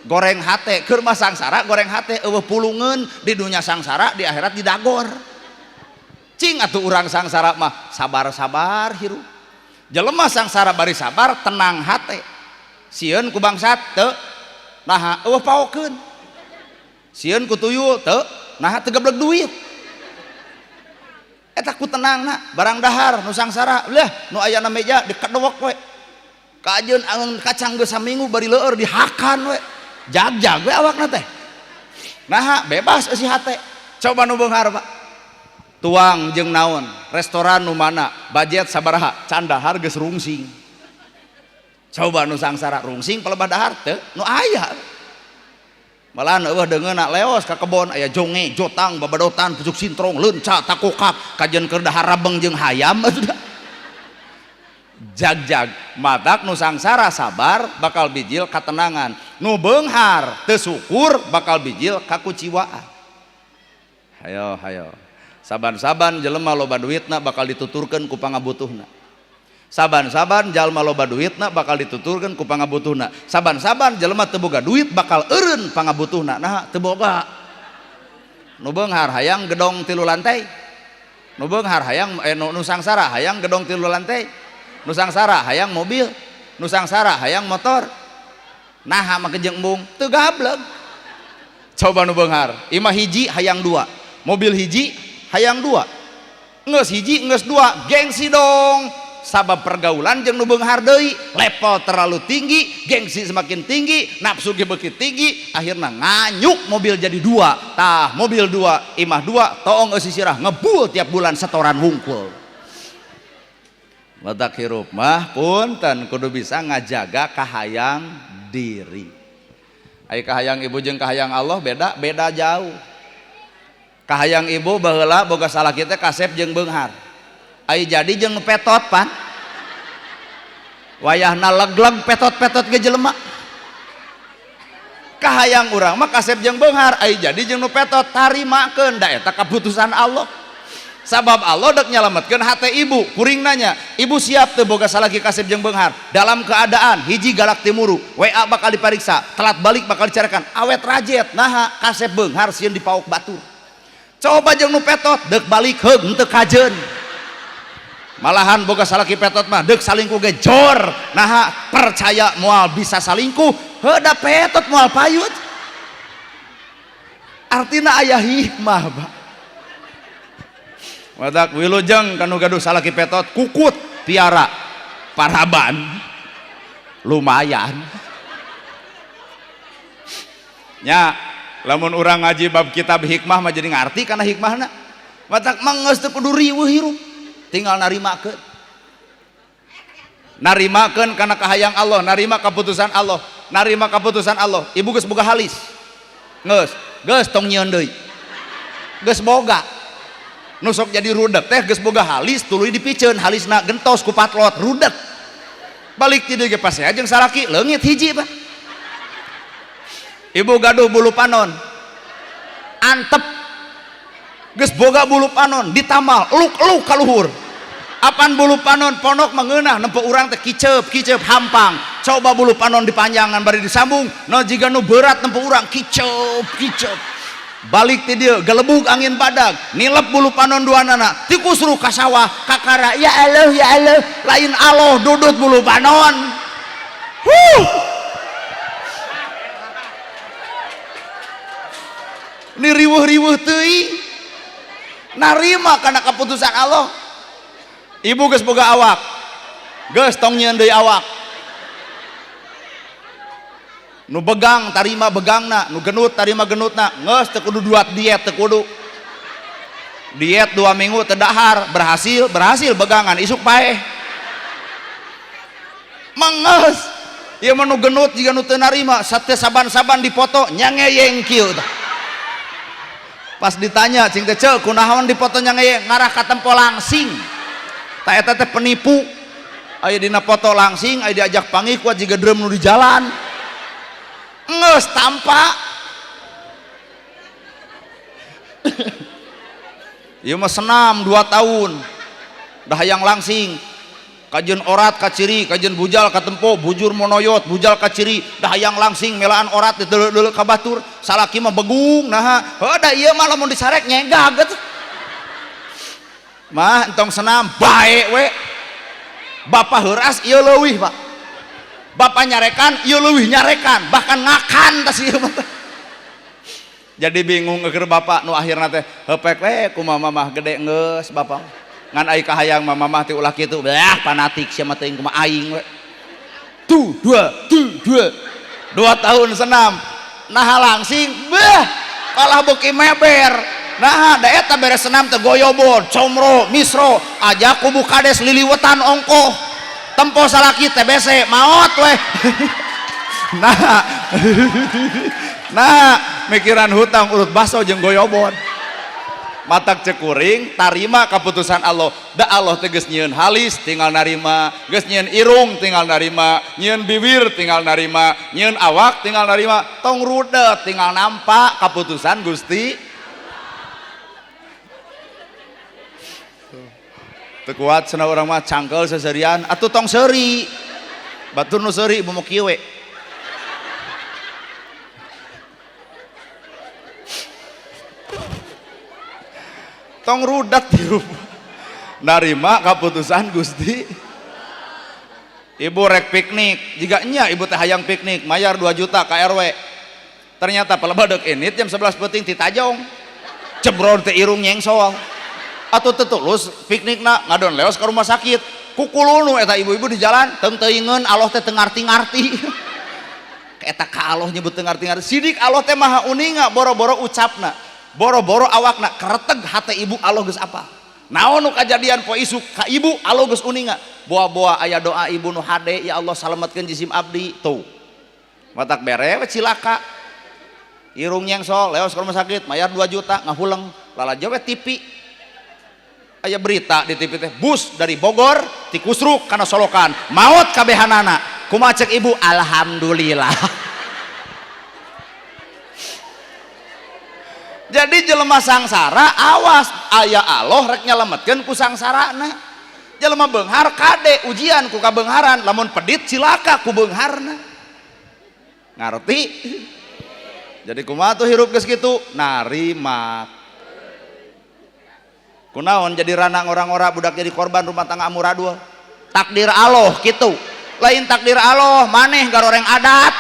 Goreng hate keur mah sangsara goreng hate eueuh pulungeun di dunya sangsara di akhirat didagor. Cing atuh urang sangsara mah sabar-sabar hirup. Jelema sangsara bari sabar tenang hate. Sieun ku bangsat teu naha eueuh paokeun. Sieun ku tuyul teu naha teu geblek duit. Eta ku tenangna barang dahar nu sangsara leuh nu aya na meja dikedewek we. Kajeun angeun kacang geus saminggu bari leueur dihakan we. Jag-jag we awakna teh. Naha bebas eusi hate. Coba nu beunghar Pak. Tuang jeung naon, restoran nu mana, budget sabaraha, can dahar geus rungsing. Coba nu sangsara rungsing palebah dahar teu nu aya. Malahan eueuh deungeunna leos ka kebon aya jonge, jotang, babadotan, pucuk sintrong, leunca, takokak, kajeun keur dahar rabeng jeung hayam atuh. Jag-jag matak nu sangsara sabar bakal bijil katenangan, nu beunghar teu syukur bakal bijil kakuciwaan. Hayo hayo. Saban-saban jelema loba duitna bakal dituturkeun ku pangabutuhna. Saban-saban jalma loba duitna bakal dituturkeun ku pangabutuhna. Saban-saban jelema teu boga duit bakal eureun pangabutuhna. Nah, teu boga. Nu beunghar hayang gedong 3 lantai. Nu beunghar hayang nu sangsara hayang gedong 3 lantai. Nu sangsara hayang mobil, nu sangsara hayang motor. Naha make jeung embung teu gableg. Coba nu beunghar, imah hiji hayang 2, mobil hiji hayang 2. Geus hiji geus 2, gengsi dong. Sabab pergaulan jeung nu beunghar deui, level terlalu tinggi, gengsi semakin tinggi, nafsu ge beuki tinggi, akhirna nganyuk mobil jadi 2. Tah, mobil 2, imah 2, toong eusi sirah ngebul tiap bulan setoran wungkul. Matak hirup mah punten kudu bisa ngajaga kahayang diri. Ai kahayang ibu jeung kahayang Allah beda, beda jauh. Kahayang ibu baheula boga salaki teh kasep jeung beunghar. Ai jadi jeung petot pan. Wayahna leg-leg petot-petot ge jelema. Kahayang urang mah kasep jeung beunghar, ai jadi jeung nu petot tarimakeun da eta kaputusan Allah. Sabab Allah dek nyalametkeun hate ibu, kuring nanya, ibu siap teu boga salaki kasep jeung beunghar dalam keadaan hiji galak timuru, WA bakal dipariksa, telat balik bakal dicarikan, awet rajet, naha kasep beunghar sieun dipaok batur. Coba jeung nu petot dek balik heug henteu kajeun. Malahan boga salaki petot mah dek salingkuh ge jor, naha percaya moal bisa salingkuh, Heuh da petot moal payu. Artina aya hikmah, Pak. Matak wilujeng kanu gaduh salaki petot kukut piara paraban lumayan. Nya lamun urang ngaji bab kitab hikmah mah jadi ngarti kana hikmahna. Matak mah geus teu kudu riweuh hirup, tinggal narimakeun. Narimakeun kana kahayang Allah, narima kaputusan Allah, narima kaputusan Allah. Ibu geus boga halis. Geus, geus tong nyieun deui. Geus boga. Nu sok jadi rudet teh geus boga halis tuluy dipiceun halisna gentos ku patlot rudet. Balik ti dieu ge pasea jeung salaki leungit hiji, Pak. Ibu gaduh bulu panon. Antep. Geus boga bulu panon ditamal eluk-eluk ka luhur. Apan bulu panon ponok mengeunah nempo urang teh kiceup-kiceup hampang. Coba bulu panon dipanjangan bari disambung, no jiga nu berat nempo urang kiceup-kiceup. Balik ti dieu gelebug angin badag, nilep bulu panon duanana, tikusruh ka sawah kakara ya Allah ya Allah, lain Allah dudut bulu panon. Huh. Ini riweuh-riweuh teuing. Narima kana kaputusan Allah. Ibu geus boga awak. Geus tong nyieun deui awak. Nu begang tarima begangna, nu genut tarima genutna. Geus teu kudu duat diet teu kudu. Diet 2 minggu teu dahar, berhasil, berhasil begangan isuk paeh. Mengeus. Ieu mah nu genut jiga nu teu narima, sate saban-saban dipoto nyangeyeng kieu tah. Pas ditanya cing teh ceu kunaon dipoto nyangeyeng ngarah ka tempo langsing. Ta eta teh penipu. Aya dina foto langsing, aya diajak panggih kuat jiga drum nu di jalan. Geus tampa. Ieu mah senam 2 tahun. Dah hayang langsing. Kajeun orat kaciri, kajeun bujal katempo, bujur monoyot, bujal kaciri, dah hayang langsing melaan orat diteuleuh-deuleuh ka batur, salaki mah begung naha. Heuh da ieu mah lamun disarek nyegag geus. Mah entong senam bae we. Bapak heuras ieu leuwih, Pak. Bapak nyarekan ieu leuwih nyarekan, bahkan ngakan tas ieu mah. Jadi bingung keur bapak nu akhirna teh heupek we kumaha mamah gede geus bapak. Ngan ai kahayang mah mamah teh ulah kitu, bah fanatik sia mah teuing kumaha aing we. Tuh dua, tuh dua. 2 tahun senam. Naha langsing, beh kalah beuki meber. Nah, da eta beres senam teh goyobon, comro, misro, aja kubu kades liliwetan ongkoh. Tempo salaki TBC maot weh. Nah. Nah, mikiran hutang urut baso jeung goyobon. Matak cekuring tarima kaputusan Allah. Da Allah teh geus nyieun halis tinggal narima, geus nyieun irung tinggal narima, nyieun bibir tinggal narima, nyieun awak tinggal narima, tong rudet tinggal nampak kaputusan Gusti. Teu kuat cenah urang mah cangkel seserian atuh tong seuri. Batur nu seuri bomo kieu we. Tong rudat hirup. Narima kaputusan Gusti. Ibu rek piknik, jiga nya ibu teh hayang piknik, mayar 2 juta ka RW. Ternyata pelebadek ini jam 11 peuting titajong. Cebror teh irung nyengsol. Atuh teu tulus piknikna ngadon leos ka rumah sakit. Kukulunu eta ibu-ibu di jalan teung teuingeun Allah teh teu ngarti-ngarti. Eta ka Allah nyebut teu ngarti-ngarti. Sidik Allah teh maha uninga boro-boro ucapna. Boro-boro awakna kereteg hate ibu Allah geus apa. Naon nu kajadian poe isuk ka ibu Allah geus uninga. Boa-boa aya doa ibu nu hade ya Allah salametkeun jisim abdi tuh. Matak bere we cilaka. Irung nyengsol leos ka rumah sakit mayar 2 juta ngahuleng lalajo we TV. Aya berita di TV teh bus dari Bogor tikusruk kana Solokan maot kabehanana. Kumaha cek ibu alhamdulillah. Jadi jelema sangsara awas aya Allah rek nyelametkeun ku sangsarana. Jelema beunghar kade ujian ku kabeungharan lamun pedit cilaka ku beungharna. Ngarti? Jadi kumaha tuh hirup geus kitu? Narima. Kunaon jadi ranang orang-orang budak jadi korban rumah tangga amuradul. Takdir Allah kitu. Lain takdir Allah maneh garoreng adat.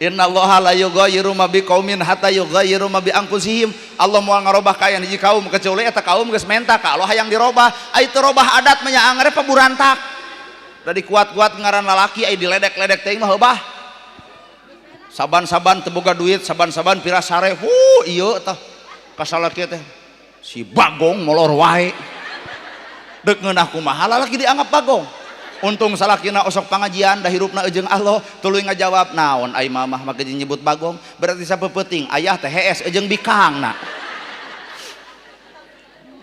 Innallaha la yughayyiru ma biqaumin hatta yughayyiru ma bi anfusihim. Allah moal ngarobah kaayaan hiji kaum kecuali eta kaum geus menta ka Allah hayang dirobah. Ai teu robah adat mah nya angere paburantak. Da dikuat-kuat ngaran lalaki ai diledek-ledek teuing mah heubah. Saban-saban teu boga duit, saban-saban pira sare. Huh, ieu tah ka salaki teh. Si bagong molor wae. Deuk ngeunah kumaha lalaki dianggap bagong. Untung salakina osok pangajian da hirupna jeung Allah tuluy ngajawab naon ai mamah make nyebut bagong berarti sapeupeting ayah teh hees jeung bikangna.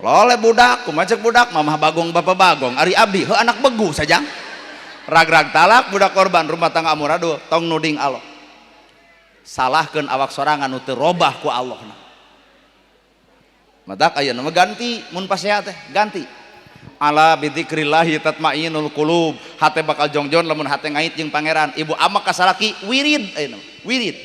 Lole budak kumaha cek budak mamah bagong bapa bagong ari abdi heuh anak begu sajang. Ragrag talak budak korban rumah tangga amuradul tong nuding Allah. Salahkeun awak sorangan nu teu robah ku Allahna. Matak ayeuna mah ganti mun pasea teh ganti. Ala bidzikrillahi tatmainul qulub. Hate bakal jongjon lamun hate ngait jeung pangeran. Ibu amak ka salaki wirid ayeuna wirid.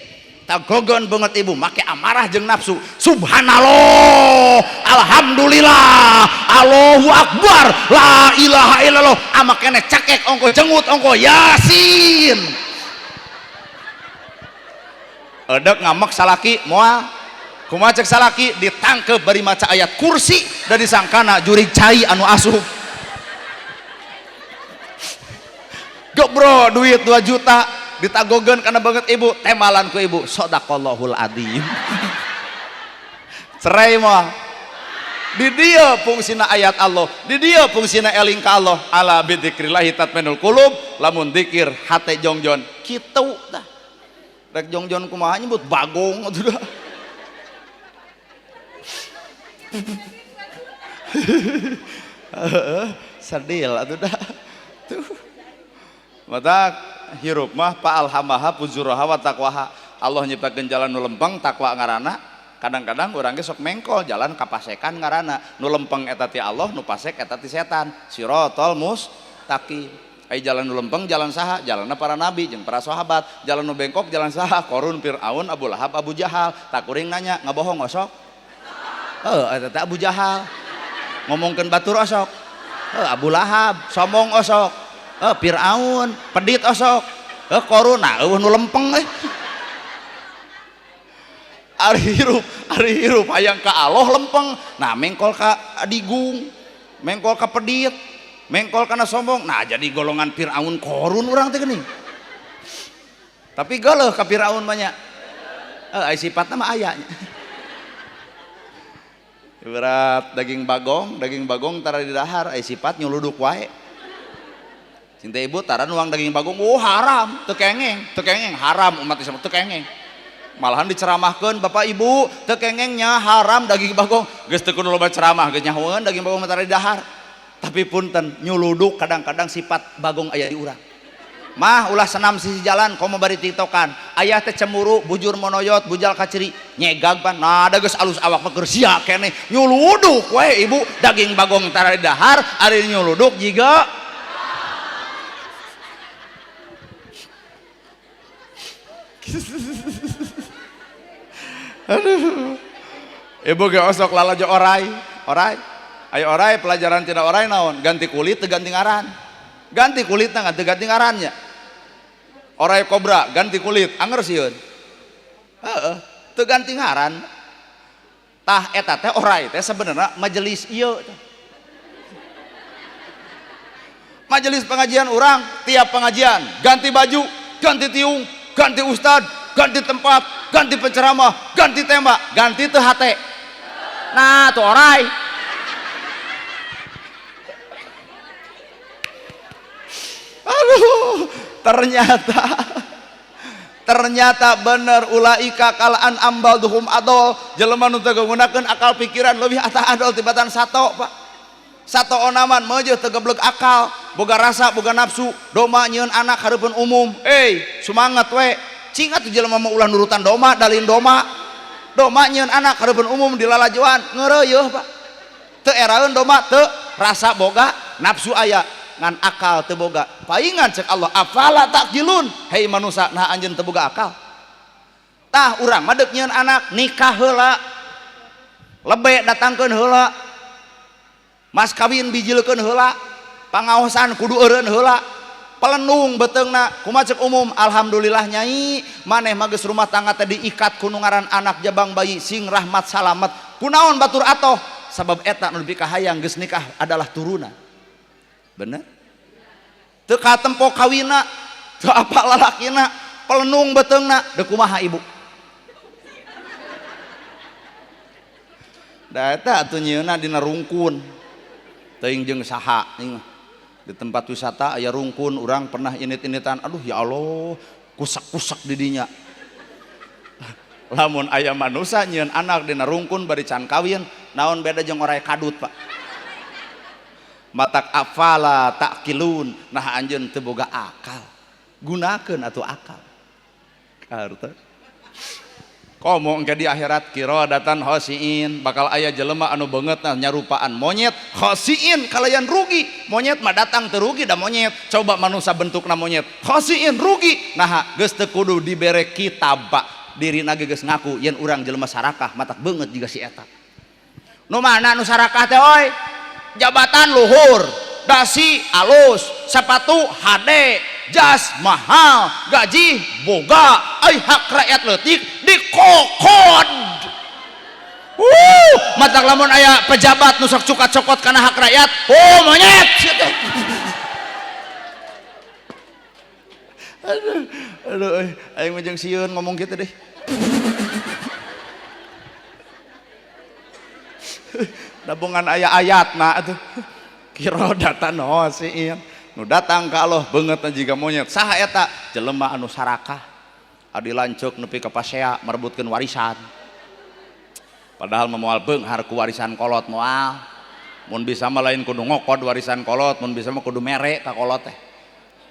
Tagogon banget ibu make amarah jeung nafsu. Subhanallah, alhamdulillah, Allahu akbar, la ilaha illallah. Amak kene cakek ongko jengut ongko yasin. Edek ngamek salaki moal. Kumaha cek salaki ditangkep bari maca ayat kursi da disangkana jurig cai anu asup. Gebro duit 2 juta ditagogeun kana banget ibu, temalan ku ibu, sadaqallahul adzim. Cerai mah. Di dia fungsina ayat Allah, di dia fungsina eling ka Allah. Ala bidzikrillahi tatmainul qulub, lamun dzikir hate jongjon kitu tah. Rek jongjon kumaha nyebut bagong atuh dah. Sedil atuh dah. Tuh. Mata hirup mah fa'alhamaha fujuraha wa taqwaha. Allah nyiptakeun jalan nu lempeng takwa ngaranna. Kadang-kadang urang ge sok mengkol jalan kapasekan ngaranna. Nu lempeng eta ti Allah, nu pasek eta ti setan. Siratal mustaqim. Ai jalan nu lempeng jalan saha? Jalanna para nabi jeung para sahabat. Jalan nu bengkok jalan saha? Korun, Fir'aun, Abu Lahab, Abu Jahal. Tak kuring nanya, ngabohong osok? Heuh, eta teh Abu Jahal. Ngomongkeun batur osok. Heuh, Abu Lahab, sombong osok. Heuh, Fir'aun, pedit osok. Heuh, Korun, nah eueuh nu lempeng euy. Ari hirup hayang ka Allah lempeng. Nah, mengkol ka adigung, mengkol ka pedit, mengkol kana sombong. Nah, jadi golongan Fir'aun Korun urang teh geuning. Tapi geuleuh ka Fir'aun mah nya. Heuh, ai sipatna mah aya nya. Ibarat daging bagong tara didahar, ai sifat nyuluduk wae. Cinta ibu tara nuang daging bagong, oh haram, teu kengeng haram umat Islam teu kengeng. Malahan diceramahkeun bapak ibu, teu kengengnya haram daging bagong. Geus teu kudu loba ceramah, geus nyahoeun daging bagong tara didahar. Tapi punten nyuluduk kadang-kadang sifat bagong aya di urang. Mah ulah senam sisi jalan komo bari tiktokan. Ayah teh cemburu, bujur monoyot, bujal kaciri, nyegag pan. Nah, da geus alus awak mah keur sia keneh. Nyuluduk we ibu, daging bagong tara didahar, ari nyuluduk jiga. Aduh. Ibu ge osok lalajo orai, orai. Ayo orai pelajaran tidak orai naon? Ganti kulit teu ganti ngaran. Ganti kulitna ganti ganti ngarannya. Orai kobra ganti kulit anger sieun. Heeh, teu ganti ngaran. Tah eta teh orai teh sebenarnya majelis ieu. Majelis pengajian urang tiap pengajian ganti baju, ganti tiung, ganti ustad, ganti tempat, ganti penceramah, ganti tema, ganti teu hate. Nah, tuh orai. Aduh, ternyata bener ulaika kal an'am balduhum adol, jelema nu teu nggunakeun akal pikiran leuwih atah adol tibatan sato, Pak. Sato onaman meujeuh teu geblek akal, boga rasa, boga nafsu, doma nyieun anak hareupeun umum. Sumanget we. Cing atuh jelema mah ulah nurutan doma, dalin doma. Doma nyieun anak hareupeun umum dilalajoan, ngeureuyeuh, Pak. Teu eraeun doma, teu rasa boga, nafsu aya. Ngan akal teu boga. Paingan cek Allah, afala taqilun? Hei manusia, nah anjeun teu boga akal. Tah urang mah deuk nyieun anak nikah heula. Lebe datangkeun heula. Mas kawin bijilkeun heula. Pangaosan kudu eureun heula. Pelendung beteungna kumaha cek umum, alhamdulillah nyai maneh mah geus rumah tangga teh diikat ku nu ngaran anak jabang bayi sing rahmat salamet. Kunaon batur atoh? Sabab eta nu dipikahayang geus nikah adalah turunan. Bener? Teu katempo kawina, teu apa lalakina, pelenung beteungna, deuk kumaha ibu? Da eta atuh nyieunna dina rungkun. Teuing jeung saha ieu mah. Di tempat wisata aya rungkun, urang pernah init-initan, aduh ya Allah, kusak-kusak di dinya. Lamun aya manusa nyieun anak dina rungkun bari can kawin, naon beda jeung oray kadut, Pak. Matak afala taqilun, nah anjeun teu boga akal. Gunakeun atuh akal. Kartos. Komo engke di akhirat kiradatan khasiin, bakal aya jelema anu beungeutna nyarupaan monyet, khasiin kalayan rugi. Monyet mah datang teu rugi da monyet. Coba manusa bentukna monyet, khasiin rugi. Naha geus teu kudu dibere kitab, Pak. Dirina ge geus ngaku yen urang jelema sarakah matak beungeut jiga si eta. Nu mana nu sarakah teh oi? Jabatan luhur, dasi alus, sepatu hade, jas mahal, gaji boga, ai hak rakyat leutik dikokod. Matak lamun aya pejabat nu sok cukat cokot kana hak rakyat, oh monyet. Aduh, aduh, aing mah jeung sieun ngomong kitu deh. Dabongan aya ayatna atuh. Kirodatan hosiin. Nu datang ka Allah beungeutna jiga monyet. Saha eta? Jelema anu sarakah. Adi lanceuk nepi ka pasea merebutkeun warisan. Padahal mah moal beunghar ku warisan kolot moal. Mun bisa mah lain kudu ngokod warisan kolot, mun bisa mah kudu mere ka kolot teh.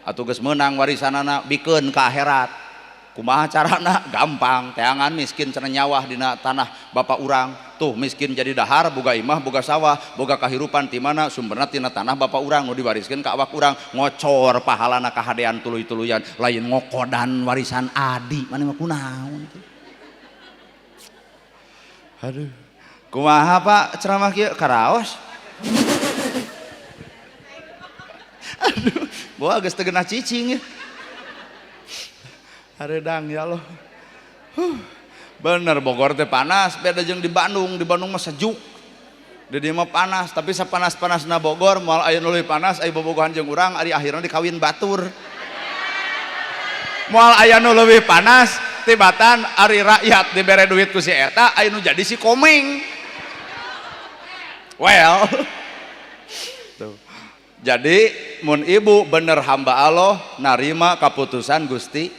Atuh geus meunang warisanana bikeun ka akhirat. Kumaha carana? Gampang, teangan miskin cenah nyawah dina tanah bapak urang. Tuh miskin jadi dahar, boga imah, boga sawah, boga kahirupan ti mana sumberna tina tanah bapak urang nu diwariskeun ka awak urang. Ngocor pahalana kahadean tuluy-tuluyan, lain ngokodan warisan adi. Maneh mah kunaon teh? Aduh. Kumaha Pak ceramah kieu karaos? Aduh, bawa geus teu geunah cicing ya. Hareudang ya Allah. Bener Bogor teh panas, beda jeung di Bandung. Di Bandung mah sejuk. Di dieu mah panas, tapi sapanas-panasna Bogor moal aya nu leuwih panas, aya bobogohan jeung urang ari akhirna dikawin batur. Moal aya nu leuwih panas tibatan ari rakyat dibere duit ku si eta, aya nu jadi si Komeng. Well. Tuh. Jadi mun ibu bener hamba Allah narima kaputusan Gusti.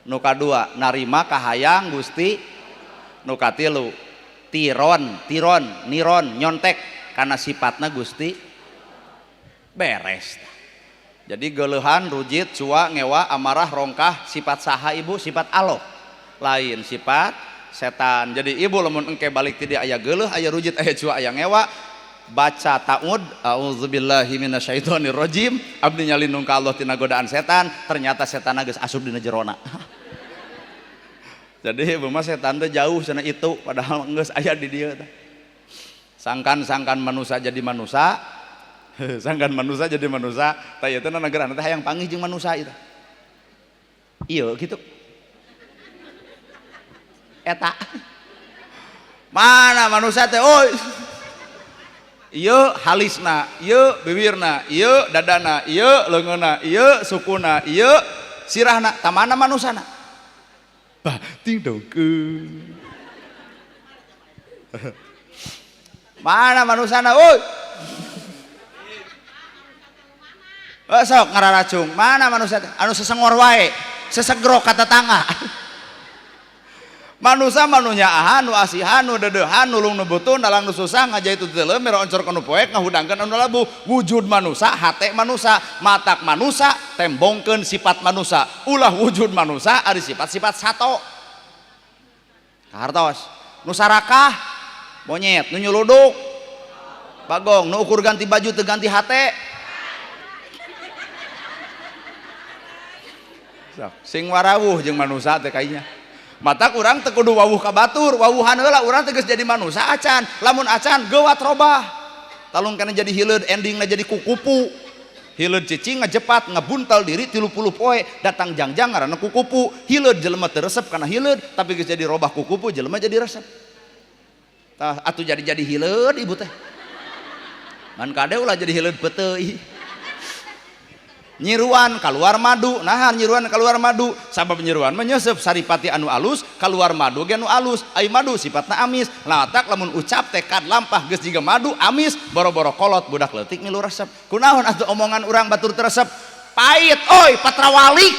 Nu kadua narima kahayang Gusti. Nu katilu tiron, tiron, niron, nyontek karena sifatna Gusti beres. Jadi geuleuhan, rujit, cua, ngewa, amarah, rongkah sifat saha ibu? Sifat Allah, lain sifat setan. Jadi ibu lamun engke balik ti dieu aya geuleuh, aya rujit, aya cua, aya ngewa, baca ta'ud, auzubillahi minasyaitonirrajim, abdi nyalindung ka Allah tina godaan setan, ternyata setan geus asup dina jerona. Jadi ibu mah setan teh jauh sana itu, padahal geus aya di dieu teh. Sangkan-sangkan manusa jadi manusa, sangkan manusa jadi manusa, tah ieu teh negarana teh hayang panggih jeung manusa ieu teh. Ieu kitu. Eta. Mana manusa teh oi? Ieu halisna, ieu bibirna, ieu dadana, ieu leungeunna, ieu sukuna, ieu sirahna, tah mana manusana? Bah, ting dongkeun. Mana manusana euy? Sok ngararacung, mana manusia teh? Anu sesengor wae, sesegrok ka tetangga. Manusa mah nu nyaahan, nu asihan, nu deudeuhan, nulung nu butuh, nalang nu susah, ngajait nu teu mere oncor ka nu poek, ngahudangkeun anu labuh. Wujud manusa, hate manusa, matak manusa, tembongkeun sifat manusa. Ulah wujud manusa ari sifat-sifat sato. Kahartos, nu sarakah monyet, nu nyuluduk bagong, nu ukur ganti baju teu ganti hate. Sok, sing warawuh jeung manusa teh kayaknya. Mata kurang teu kudu wawuh ka batur, wawuhan heula urang teh geus jadi manusa acan. Lamun acan geuwat robah. Talung kana jadi hileud, endingna jadi kukupu. Hileud cicing ngajepat ngabuntal diri 30 poe datang jangjang ngaranna kukupu. Hileud jelema teu resep kana hileud, tapi geus jadi robah kukupu jelema jadi resep. Tah atuh jadi-jadi hileud ibu teh. Ngan kade ulah jadi hileud peuteuy. Nyiruan keluar madu, nah nyiruan keluar madu, sabab nyiruan menyeuseub saripati anu alus, keluar madu ge anu alus, ai madu sifatna amis, latak lamun ucap tekad lampah geus jiga madu amis, boro-boro kolot budak leutik milu resep. Kunaon atuh omongan urang batur teu resep? Pait oi patrawalik.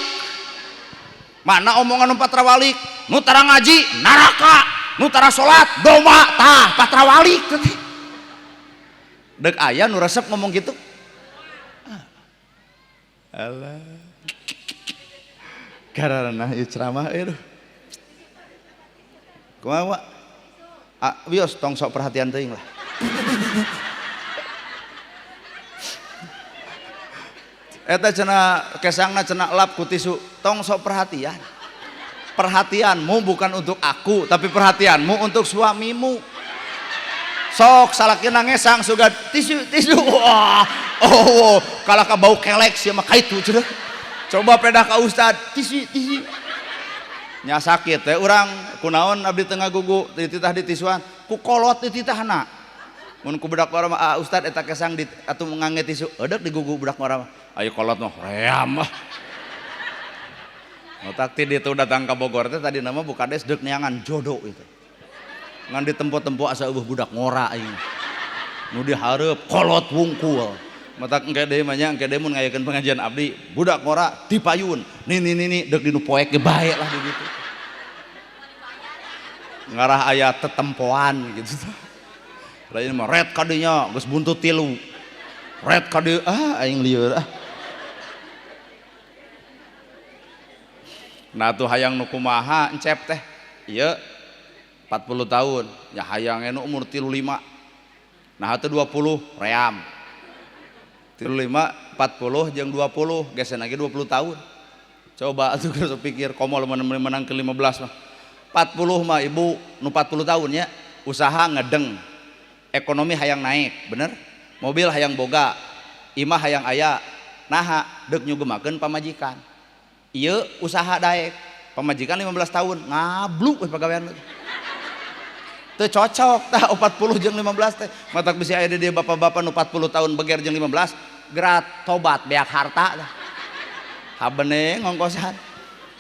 Mana omongan nu patrawalik? Nu tara ngaji neraka, nu tara salat domba, tah patrawalik teh. Deuk aya nu resep ngomong gitu. Alah. Karena ieu ceramah euy. Kumaha, Wak? Ah, wios tong sok perhatian teuing lah. Eta cenah kesangna cenah lap ku tisu, tong sok perhatian. Perhatianmu bukan untuk aku, tapi perhatianmu untuk suamimu. Sok salakina ngesang sugan tisu tisu. Wah, oh, kalah ka bau kelek sia mah kaitu cenah. Coba pedah ka ustad, tisu tisu. Nya sakit teh urang kunaon abdi teu ngagugu dititah di tisuan, ku kolot dititahna. Mun ku budak urang mah, ah ustad eta kesang di atuh ngange tisu, eudeuk digugu budak urang mah. Ayo kolot mah ream mah. Otak ti ditu datang ka Bogor teh tadi nama bu kades deuk neangan jodoh itu. Ngan ditempo-tempo asa eueuh budak ngora aing. Nu dihareup kolot wungkul. Matak engke deui mah nya engke deui mun ngayakeun pengajian abdi budak ngora dipayun. Nini nini deuk dinu poek ge bae lah di ditu. Ngarah aya tetempoan gitu. Lain mah red kadinya geus buntut tilu. Red kadieu ah aing lieur ah. Nah tuh hayang nu kumaha encep teh. Ieu 40 tahun, ya hayang nu umur 35. Nah atuh 20 ream. 35, 40 jeung 20, geus lagi 20 tahun. Coba atuh geus pikir komo lamun menang ke 15 mah. 40 mah ibu nu 40 tahun nya usaha ngedeng. Ekonomi hayang naik, bener? Mobil hayang boga, imah hayang aya. Naha deuk nyugemakeun pamajikan. Ieu usaha daek, pamajikan 15 tahun ngablu we pagawean. Teu cocok tah 40 jeung 15 teh. Matak bisi aya di dieu bapak-bapak nu 40 tahun beger jeung 15, gerat tobat beak harta tah. Habene ngongkosan.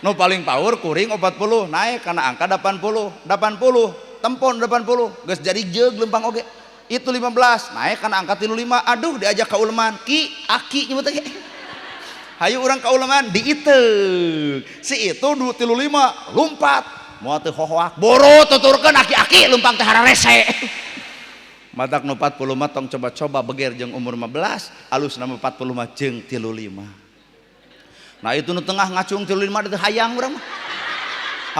Nu paling power kuring 40 naik kana angka 80, 80 tempon 80 geus jadi jeug lempang oge. Itu 15 naik kana angka 35, aduh diajak ka uleman, ki aki nyebut teh. Hayu urang ka uleman diiteuk. Si itu 35 lumpat. Moal teu hohoak, boro tuturkeun aki-aki lempang teh hararese. Matak nu 40 mah tong coba-coba beger jeung umur 15, alusna mah 40 mah jeung 35. Nah itu nu tengah ngacung 35 teh hayang urang mah.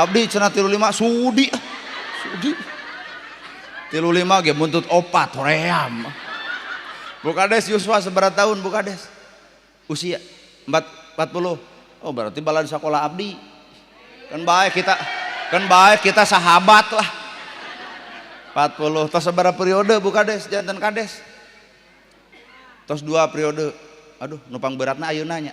Abdi cenah 35 sudi. Sudi. 35 ge buntut opat hoream. Bu Kades Yuswa sabaraha tahun Bu Kades? Usia 40. Oh berarti balan sekolah abdi. Kan baik kita, kan baik kita sahabat lah. 40 tos sabaraha periode Bu Kades janten Kades? Tos 2 periode. Aduh nupang beratna ayeuna nya.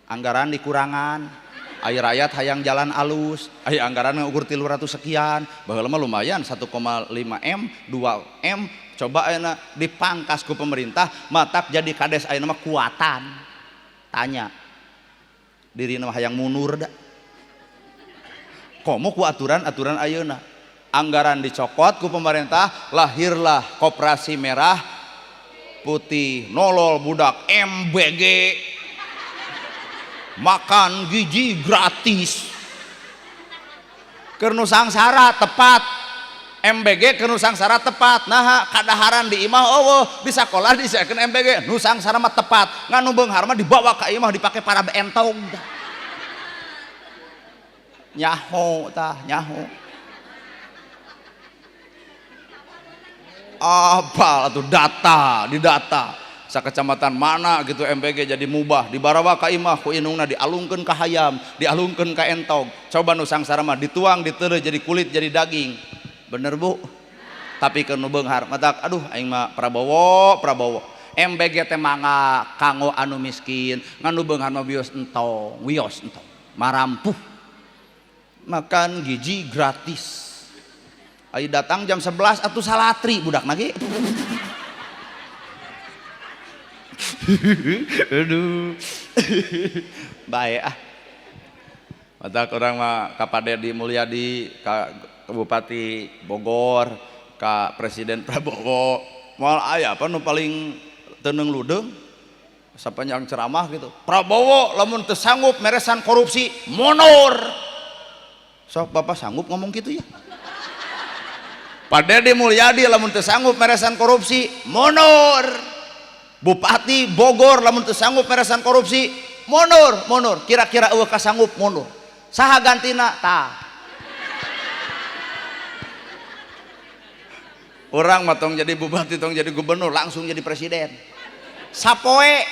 Anggaran dikurangan. Aya rakyat hayang jalan alus, aya anggaran ukur 300 sekian, baheula mah lumayan 1,5 M, 2 M, coba ayeuna dipangkas ku pemerintah, matak jadi kades ayeuna mah kuatan. Tanya. Dirina mah hayang mundur da. Komo ku aturan-aturan ayeuna. Anggaran dicokot ku pemerintah, lahirlah koperasi merah putih, nolol budak MBG. Makan gizi gratis. Keur nu sangsara tepat. MBG keur nu sangsara tepat. Naha kadaharan di imah eueuh, di sakolah disiekeun MBG. Nu sangsara mah tepat. Ngan nu beunghar mah dibawa ka imah dipake para entog. Nyaho tah, nyaho. Apal atuh data, di data. Sakecamatan mana gitu MBG jadi mubah, dibarawa ka imah ku inungna dialungkeun ka hayam, dialungkeun ka entog. Coba nu sangsara mah dituang diteureuh jadi kulit jadi daging. Bener Bu? Tapi keur nu beunghar matak aduh aing mah Prabowo, Prabowo. MBG teh mangga kanggo anu miskin, ngan nu beunghar mah wios entong, wios entong, marampuh. Makan gizi gratis. Ayo datang jam 11 atuh salatri budak ge. Aduh. Bae ah. Matak urang mah ka Pak Dedi Mulyadi, ka Bupati Bogor, ka Presiden Prabowo. Moal aya apa nu paling teu ludeung sapanjang ceramah gitu. Prabowo lamun teu sanggup meresan korupsi, mundur. Sok Bapak sanggup ngomong gitu ya? Pak Dedi Mulyadi lamun teu sanggup meresan korupsi, mundur. Bupati Bogor lamun teu sanggup meresan korupsi, mundur, mundur. Kira-kira eueuh kasanggup mundur. Saha gantina? Tah. Urang mah tong jadi bupati, tong jadi gubernur, langsung jadi presiden. Sapoe.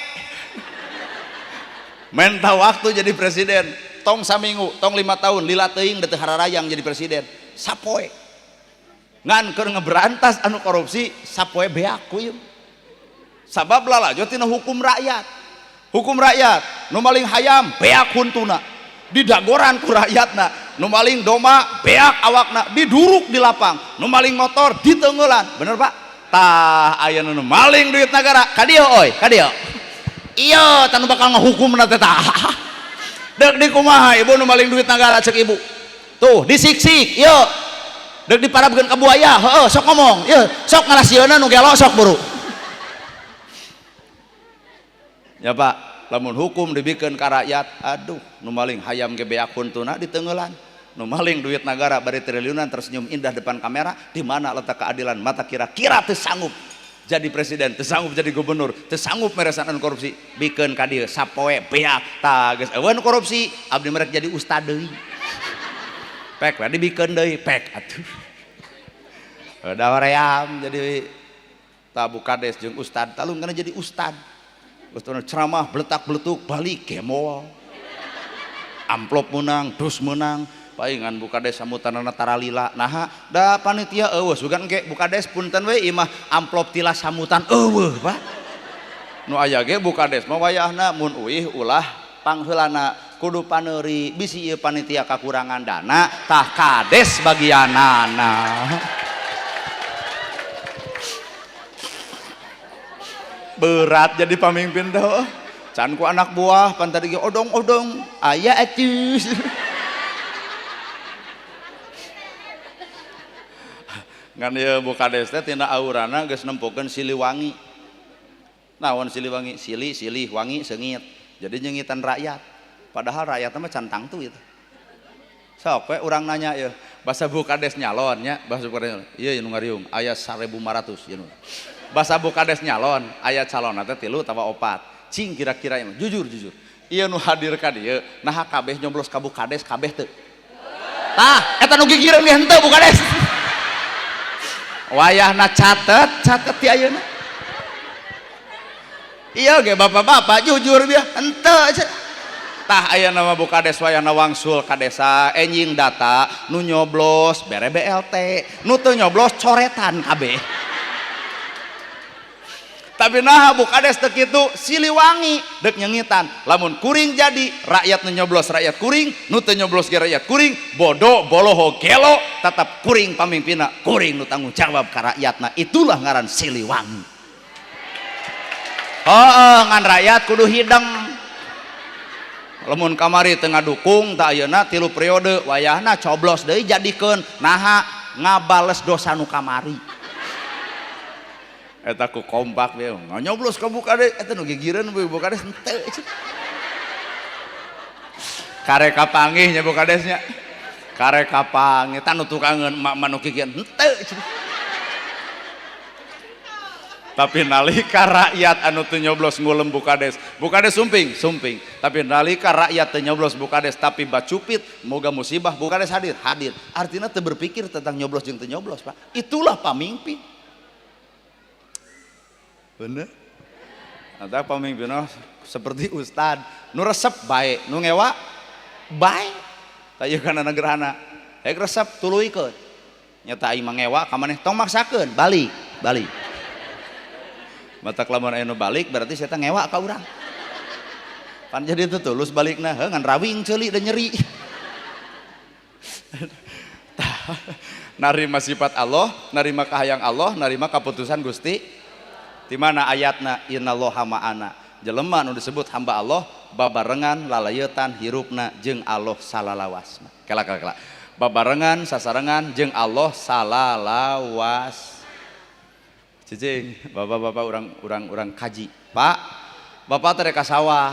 Menta waktu jadi presiden, tong saminggu, tong 5 tahun, lila teuing da teu hararayang jadi presiden. Sapoe. Ngan keur ngeberantas anu korupsi, sapoe beak ku ieu. Sabab lalajo tina hukum rakyat. Hukum rakyat, nu maling hayam beak huntuna, didagoran ku rakyatna, nu maling domba beak awakna, diduruk di lapang, nu maling motor diteungeulan. Bener Pak? Tah aya nu maling duit negara, ka dieu oi, ka dieu. Iya, tah nu bakal ngahukumna teh tah. Deuk di kumaha ibu nu maling duit negara cek ibu. Tuh, disiksik, ieu. Deuk diparabkeun ka buaya, heueuh sok ngomong, ieu sok ngarasieuna nu gelo sok buru. Ya Pak, lamun hukum dibikeun ka rakyat, aduh, nu maling hayam ge beak huntuna diteungeulan. Nu maling duit negara bari triliunan tersenyum indah depan kamera, di mana letak keadilan? Mata kira-kira teu sanggup jadi presiden, teu sanggup jadi gubernur, teu sanggup meresan anu korupsi, bikeun ka dieu sapoe beak. Tah geus eueun korupsi, abdi merek jadi ustad deui. Pek we dibikeun deui, pek atuh. Udah hoream jadi tabu kades jeung ustad, talung kana jadi ustad. Ustad ceramah beletak-beletuk balik gemol. Amplop menang, dus menang, paingan bukades sambutanana taralila. Naha da panitia eueuh sugan engke bukades punten we ieu mah amplop tila sambutan eueuh Pak. Nu aya ge bukades mah wayahna mun uih ulah pangheulana kudu paneuri bisi ieu panitia kakurangan dana tah kades bagianana. Berat jadi pamimpin teh. Can ku anak buah pan tadi ge odong-odong aya atuh. Ngan ieu bukades teh tina aurana geus nempokeun Siliwangi. Naon Siliwangi? Sili silih wangi seungit. Jadi nyengitan rakyat. Padahal rakyat mah can tangtu itu. Sok we urang nanya ieu, basa bukades nyalon nya, basa bukades. Ieu nu ngariung aya 1500 ieu. Basa bukades nyalon aya calonna teh 3 atawa 4. Cing kira-kira ieu jujur jujur. Ieu nu hadir ka dieu naha kabeh nyoblos ka bukades kabeh teu. Tah, eta nu gigireun ge henteu bukades. Wayahna catet, catet ti ayeuna. Iya ge bapak-bapak jujur dia henteu. Tah aya nama bukades wayahna wangsul ka desa enjing data nu nyoblos bere BLT, nu teu nyoblos coretan kabeh. Tapi naha bukades teu kitu Siliwangi deuk nyengitan. Lamun kuring jadi rakyat nu nyoblos rakyat kuring, nu teu nyoblos ge rakyat kuring, bodo boloho gelo tetap kuring pamimpinna, kuring nu tanggung jawab ka rakyatna. Itulah ngaran Siliwangi. Heeh, ngan rakyat kudu hideng. Lamun kamari teu ngadukung tah ayeuna 3 periode wayahna coblos deui jadikeun naha ngabales dosa nu kamari. Eta ku kompak we nyoblos ka bukades eta nu gigireun bukades henteu. Kare kapanggih nya bukadesnya. Kare kapanggih tah nu tukangeun emak-emak nu kikieuan henteu. Tapi nalika rakyat anu teu nyoblos ngulem bukades, bukades sumping, sumping. Tapi nalika rakyat teu nyoblos bukades tapi bacupit, moga musibah bukades hadir, hadir. Artinya teu berpikir tentang nyoblos jeung teu nyoblos, Pak. Itulah pamimpin. Bener? Atau pamimpin seperti ustad, nu resep bae, nu ngewa bae. Tah ieu kana negerana. Hek resep tuluykeun. Nyata aing mah ngewa ka maneh tong maksakeun, balik, balik. Matak lamun aya nu balik berarti saya teh ngewa ka urang. Pan jadi teu tulus balikna, heuh ngan rawing ceuli da nyeri. Narima sifat Allah, narima kahayang Allah, narima kaputusan Gusti. Di mana ayatna innallaha ma'ana. Jelema nu disebut hamba Allah babarengan lalayetan hirupna jeung Allah salalawasna. Kela kela kela. Babarengan sasarengan jeung Allah salalawas. Cicing, bapak-bapak urang kaji. Pak, bapak teh ka sawah.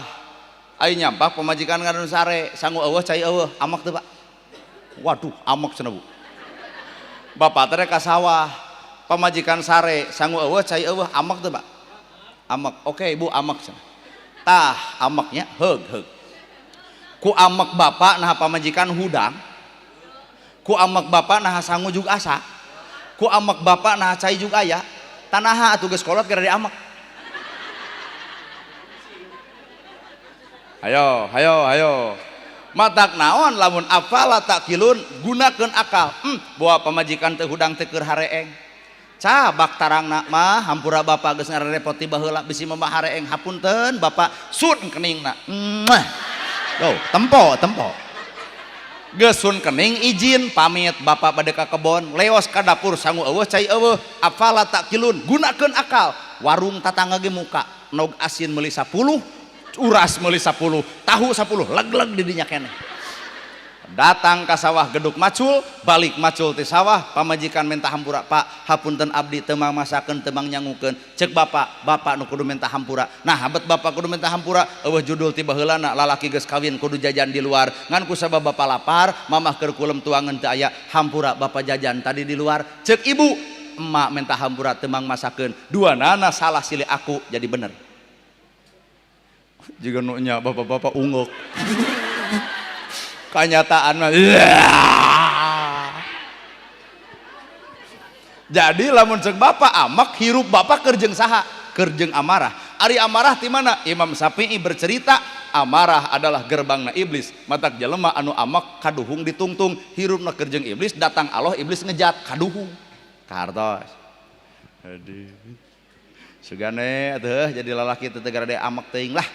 Ai nyampak pamajikan ngadon sare, sangu eueuh cai eueuh, amak teu, Pak? Waduh, amak cenah, Bu. Bapak teh ka sawah, pamajikan sare, sangu eueuh cai eueuh, amak teu, Pak? Amak. Oke, Ibu, amak cenah. Tah, amaknya heug heug. Ku amak bapak nah pamajikan hudang. Ku amak bapak nah sangu juga asa. Ku amak bapak nah cai juga aya. Tanaha atuh geus kolot gara di amak. Ayo, ayo, ayo. Matak naon lamun afala taqilun gunakeun akal. Bawa pamajikan teu hudang teu keur hareeng. Cabak tarangna mah hampura bapak geus ngarepoti baheula bisi mah hareeng hapunten bapak sun keningna. Muah. Tuh, tempo, tempo. Geus sun kening izin pamit bapak bade ka kebon, leos ka dapur sangu eueuh cai eueuh. Afala taqilun gunakeun akal. Warung tatangga ge muka, nog asin meuli 10, uras meuli 10, tahu 10, leg-leg di dinya keneh. Datang ka sawah geduk macul, balik macul ti sawah, pamajikan minta hampura, Pak, hapunten abdi teu mang masakeun teu mang nyangukeun. Ceuk bapak, bapak nu kudu minta hampura. Nah, habet bapak kudu minta hampura, eueuh judul ti baheulana lalaki geus kawin kudu jajan di luar. Ngan ku sabab bapak lapar, mamah keur kulem tuangan teu aya, hampura bapak jajan tadi di luar. Ceuk ibu, emak minta hampura teu mang masakeun. Dua nana salah silih aku jadi bener. Jiga nu nya bapak-bapak unggeuk. Kenyataan mah. Jadi lamun cek bapak amak hirup bapak keur jeung saha? Keur jeung amarah. Ari amarah ti mana? Imam Syafi'i bercerita amarah adalah gerbangna iblis. Matak jelema anu amak kaduhung ditungtung, hirupna keur jeung iblis, datang Allah iblis ngejat kaduhung. Kartos. Aduh. Sugane atuh jadi lalaki teu garade amak teuing lah.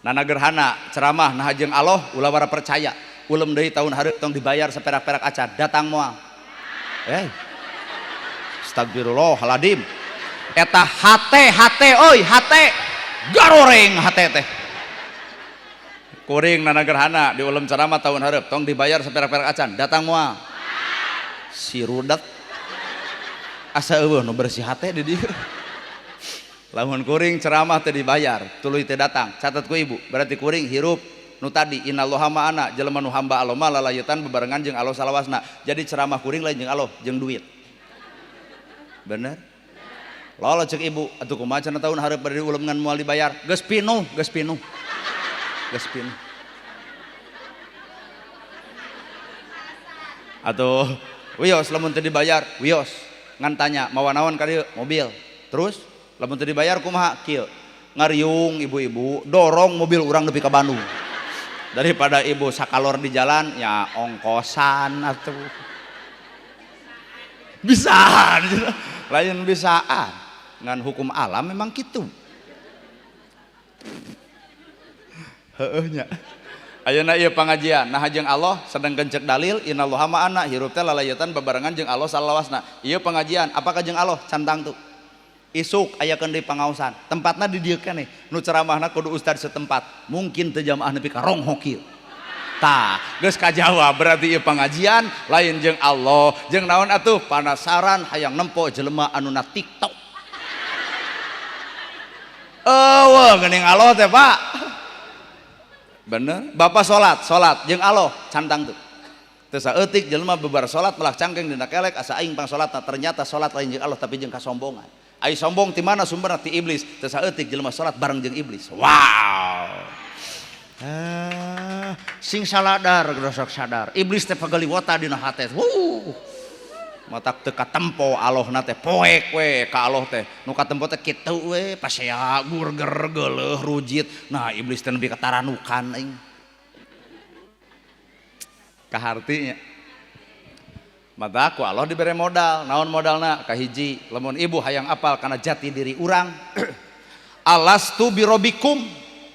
Nana gerhana ceramah nah jeung Allah ulah wara percaya. Ulem deui tahun hareup tong dibayar saperak-perak acan datang moal. Astagfirullahaladzim. Eta hate hate oi hate garoreng hate teh. Kuring nana gerhana di ulem ceramah tahun hareup tong dibayar saperak-perak acan datang moal. Si rudet asa eueuh nu bersih hate di dieu. Lamun kuring ceramah teu dibayar, tuluy teu datang. Catat ku ibu, berarti kuring hirup nu tadi innallaha ma'ana, jelema nu hamba Allah mah lalayetan bebarengan jeung Allah salawasna. Jadi ceramah kuring lain jeung Allah, jeung duit. Bener? Lolo cek ibu, atuh kumaha cenah tahun hareup bari ulem ngan moal dibayar. Geus pinuh, geus pinuh. Geus pinuh. Atuh wios lamun teu dibayar, wios. Ngan tanya mawa naon ka dieu? Mobil. Terus lamun teu dibayar kumaha? Kieu. Ngariung ibu-ibu, dorong mobil urang nepi ka Bandung. Daripada ibu sakalor di jalan, ya ongkosan atuh. Bisaan, lain bisaan. Ngan hukum alam memang kitu. Heueuh nya. Ayeuna ieu pangajian, nah jeung Allah sedengkeun cek dalil innallaha ma'ana, hirup teh lalayetan bebarengan jeung Allah salawasna. Ieu pangajian, apakah jeung Allah? Cantang tuh. Isuk ayakeun deui pangaosan. Tempatna di dieu keneh. Nu ceramahna kudu ustad setempat. Mungkin teu jamaah nepi ka ronghok ieu. Tah, geus kajawab berarti ieu pangajian lain jeung Allah, jeung naon atuh panasaran hayang nempo jelema anu na TikTok. Eueuh geuning Allah teh, Pak. Bener? Bapak salat, salat jeung Allah cantang tuh. Teu saeutik jelema bebar salat melak cangkeng dina kelek asa aing pang salatna, ternyata salat lain jeung Allah tapi jeung kasombongan. Ai sombong ti mana sumberna? Ti iblis. Teu saeutik jelema salat bareng jeung iblis. Wow. Sing saladar geus sadar. Iblis teh pagaliwota dina hate. Wuh. Matak teu katempo Allahna teh poek we ka Allah teh. Nu katempo teh kitu we pasea gurger geuleuh rujit. Nah iblis teh nepi ka taranukan aing. Kahartinya. Mata ku Allah dibere modal, naon modalna? Kahiji, lamun ibu hayang apal kana jati diri urang. Alastu birobikum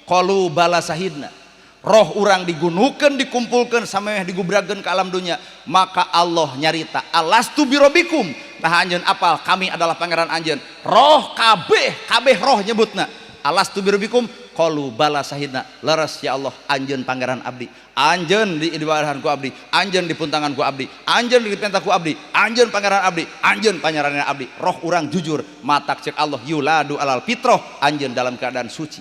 qalu bala sahidna. Roh urang digunukeun, dikumpulkeun samemeh digubrakeun ke alam dunia, maka Allah nyarita alastu birobikum. Nah anjeun apal kami adalah pangeran anjeun. Roh kabeh, kabeh roh nyebutna. Alastu birobikum qalu bala sahidna. Leres ya Allah anjeun pangeran abdi, anjeun di ibadahan ku abdi, anjeun di puntangan ku abdi, anjeun di perintah ku abdi, anjeun pangeran abdi, anjeun pangeran abdi. Roh urang jujur, matak cek Allah yuladu alal fitroh, anjeun dalam keadaan suci.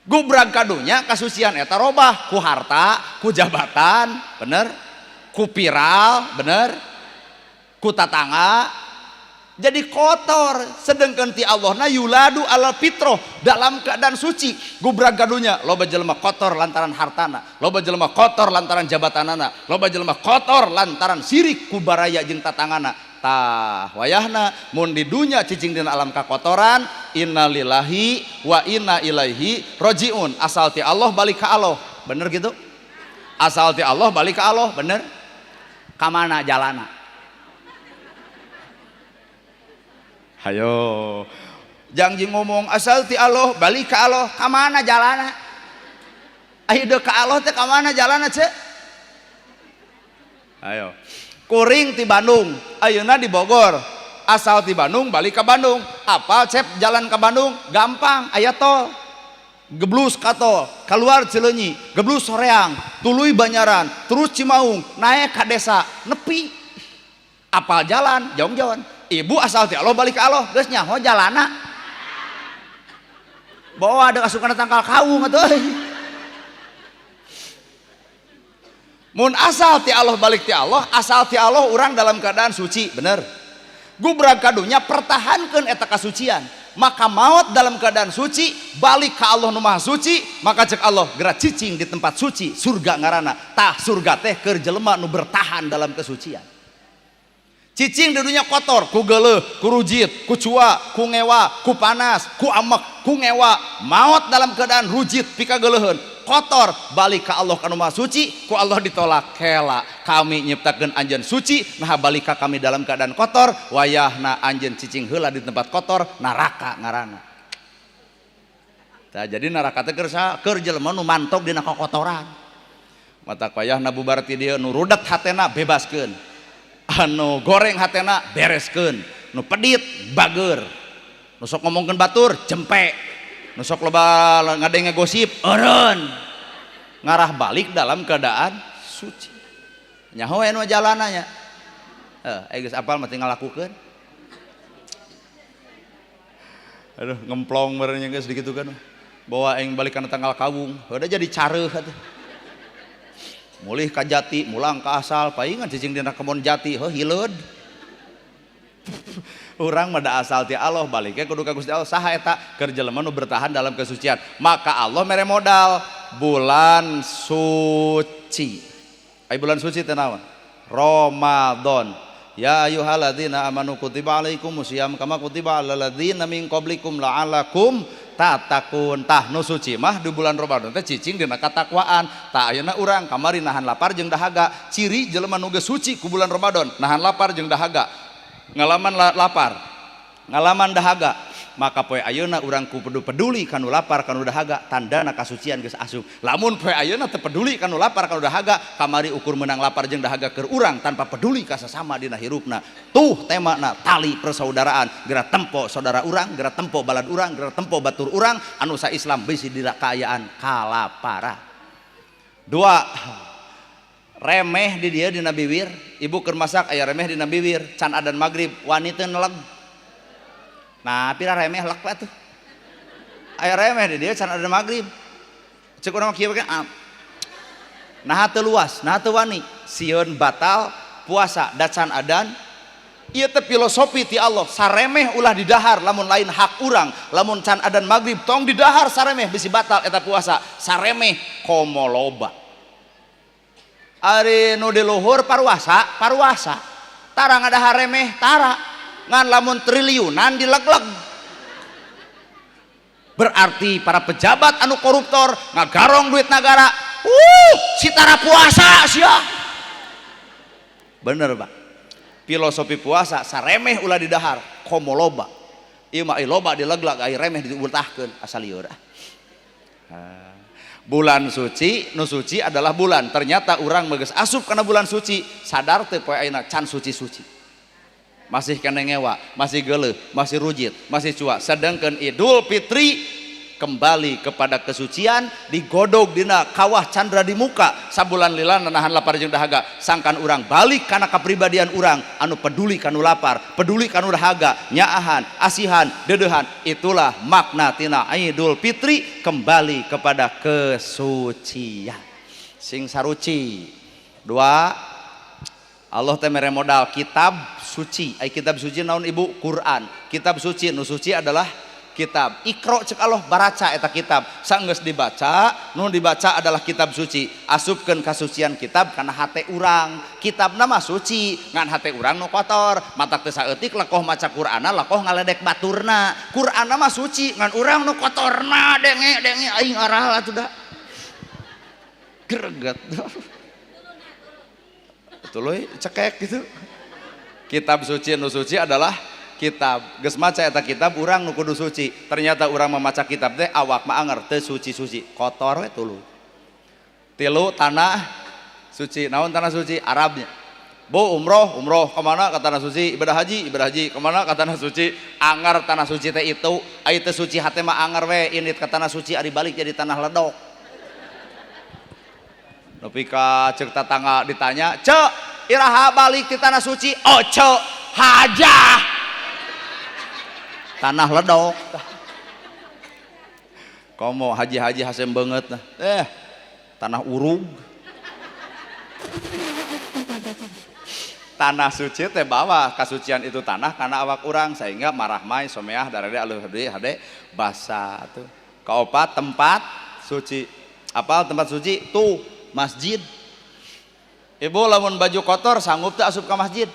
Gubrag kadunya kasucian eta robah ku harta, ku jabatan, bener, ku viral, bener, ku tatangga, jadi kotor. Sedangkan ti Allah na yuladu alal fitroh, dalam keadaan suci. Gubrag kadunya loba jelema kotor lantaran hartana, loba jelema kotor lantaran jabatanana, loba jelema kotor lantaran sirik ku baraya jeung tatangana. Tah wayahna mun di dunya cicing dina alam kakotoran, innalillahi wa inna ilaihi rojiun. Asal ti Allah balik ka Allah, bener gitu? Asal ti Allah balik ka Allah, bener? Kamana jalana? Hayo janji ngomong asal ti Allah balik ka Allah, kamana jalana? Ayo deu ka Allah teh kamana jalana ce? Ayo kuring ti Bandung ayeuna di Bogor, asal ti Bandung balik ke Bandung, apal cep jalan ke Bandung gampang, aya tol, geblus ka tol, keluar Cileunyi, geblus Soreang, tuluy Banyaran, terus Cimaung, naik ka desa nepi, apal jalan jongjon. Ibu asal ti Allah balik ke Allah, geus nyaho jalana, bawa ada asupan tangkal kawung atuh. Mun asal ti Allah balik ti Allah, asal ti Allah urang dalam keadaan suci, bener. Gubrag kadunya pertahankan eta kasucian, maka maut dalam keadaan suci, balik ke Allah nu maha suci, maka cek Allah geura cicing di tempat suci, surga ngaranna. Tah surga teh keur jelema nu bertahan dalam kesucian. Cicing di dunia kotor, ku geuleuh, ku rujit, ku cua, ku ngewa, ku panas, ku amek, ku ngewa, maut dalam keadaan rujit pika geuleuheun, kotor, balik ke Allah kanu maha suci, ku Allah ditolak. Kela kami nyiptakeun anjeun suci, nah balik ka kami dalam keadaan kotor, wayahna anjeun cicing heula di tempat kotor, neraka ngaranna. Tah jadi neraka teh keur saha? Keur jelema nu mantok dina kokotoran. Mata wayahna bubar ti dieu nu rudet hatena bebaskeun, anu goreng hatena bereskeun, nu pedit bager, nu sok ngomongkeun batur jempe, nu sok loba ngadenge gosip eureun, ngarah balik dalam keadaan suci. Nyaho anu jalananya, geus apal mah tinggal lakukeun. Aduh ngemplong barenya geus digitukeun, bawa aing balik kana tanggal kawung, udah jadi careuh atuh. Mulih ka jati, mulang ka asal, paingan cicing dina kebon jati, heuh hileud. Urang mah da asal ti Allah, baliknya kudu ka Gusti Allah. Saha eta? Keur jelema nu bertahan dalam kesucian. Maka Allah mere modal bulan suci. Ai bulan suci teh naon? Ramadan. Ya ayyuhalladzina amanu kutiba alaikumusiyam kama kutiba alal ladzina min qablikum la'allakum tattaqun. Tah nu suci mah di bulan Ramadan teh cicing dina katakwaan. Tah ayeuna urang kamari nahan lapar jeung dahaga. Ciri jelema nu geus suci ku bulan Ramadan, nahan lapar jeung dahaga. Ngalaman lapar, ngalaman dahaga, maka poe ayeuna urang kudu peduli kanu lapar kanu dahaga, tandana kasucian geus asup. Lamun poe ayeuna teu peduli kanu lapar kanu dahaga, kamari ukur menang lapar jeung dahaga keur urang tanpa peduli ka sasama dina hirupna. Tuh temana tali persaudaraan, geura tempo saudara urang, geura tempo balad urang, geura tempo batur urang anu sa Islam bisi dina kaayaan kalaparan. Dua, remeh di dieu dina biwir, ibu keur masak aya remeh dina biwir, can adan magrib wani teu neleg. Nah, pira remeh lek atuh. Aya remeh di dieu can adan magrib. Cek urang mah kieu we. Nah teu luas, nah teu wani, sieun batal puasa da can adan. Ieu teh filosofi ti Allah, saremeh ulah didahar lamun lain hak urang, lamun can adan magrib tong didahar saremeh bisi batal eta puasa, saremeh komo loba. Ari nu di luhur paruasa, paruasa. Tara ngadahar remeh, tara. Ngan lamun triliunan dileg-leg. Berarti para pejabat anu koruptor ngagarong duit negara, si tara puasa sia. Bener Pak. Filosofi puasa saremeh ulah didahar komo loba. Ieu mah loba dileglag ai remeh diultahkeun asal lieur. Bulan suci, nu suci adalah bulan. Ternyata urang mah geus asup kana bulan suci, sadar teu poe ayeuna can suci-suci. Masih kena ngewa, masih geuleuh, masih rujit, masih cuak. Sedangkan Idul Fitri kembali kepada kesucian, digodog dina kawah candra di muka, sabulan lila nahan lapar jeung dahaga. Sangkan urang balik kana kapribadian urang anu peduli kanu lapar, peduli kanu dahaga, nyaahan, asihan, deudeuhan. Itulah makna tina Idul Fitri, kembali kepada kesucian. Sing saruci. Dua, Allah teh mere modal kitab suci. Ai kitab suci naon ibu? Quran. Kitab suci, nu suci adalah kitab. Iqra cek Allah, baraca eta kitab. Sanggeus dibaca, nu dibaca adalah kitab suci. Asupkeun kasucian kitab kana hate urang. Kitabna mah suci, ngan hate urang nu kotor. Matak teu saeutik lekoh maca Qur'ana, lekoh ngaledek baturna. Qur'ana mah suci, ngan urang nu kotorna denge-denge aing aral atuh da. Greget. Tuluy cekek gitu. Kitab suci, nu suci adalah kitab. Geus maca eta kitab, urang nu kudu suci. Ternyata urang memaca kitab teh awak mah anger teu suci-suci, kotor we tuluy. Tilu, tanah suci. Naon tanah suci? Arabnya. Bu umroh, umroh kemana? Ke tanah suci. Ibadah haji, ibadah haji kemana? Ke tanah suci. Anger tanah suci teh itu, ai teu suci hate mah anger we indit ke tanah suci ari balik jadi tanah ledok. Nepi ka ceuk tatangga ditanya, "Cek, iraha balik di tanah suci?" "Oh, cek, hajah." Tanah ledok. Komo haji-haji hasem banget nah. Tanah urug. Tanah suci teh bawa kasucian itu tanah karena awak urang sehingga marahmai someah darade aleuh hade hade basa tuh. Kaopat, tempat suci. Apal tempat suci? Tuh, masjid. Ibu lamun baju kotor sanggup teu asup ka masjid?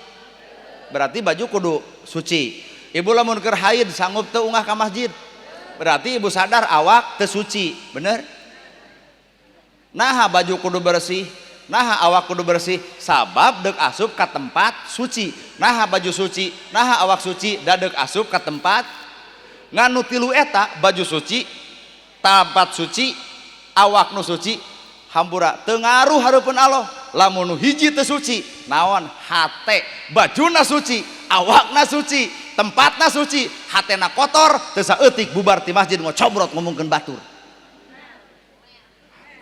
Berarti baju kudu suci. Ibu lamun keur haid sanggup teu ungah ka masjid? Berarti ibu sadar awak teu suci, bener? Naha baju kudu bersih, naha awak kudu bersih, sabab deuk asup ka tempat suci. Naha baju suci, naha awak suci, da deuk asup ka tempat. Nganu tilu eta, baju suci, tempat suci, awak nu suci, hampura teu ngaruh hareupeun Allah. Lamun nu hiji teu suci, naon? Hate. Bajuna suci, awakna suci, tempatna suci, hatena kotor, teu saeutik bubar ti masjid ngocobrot ngomongkeun batur.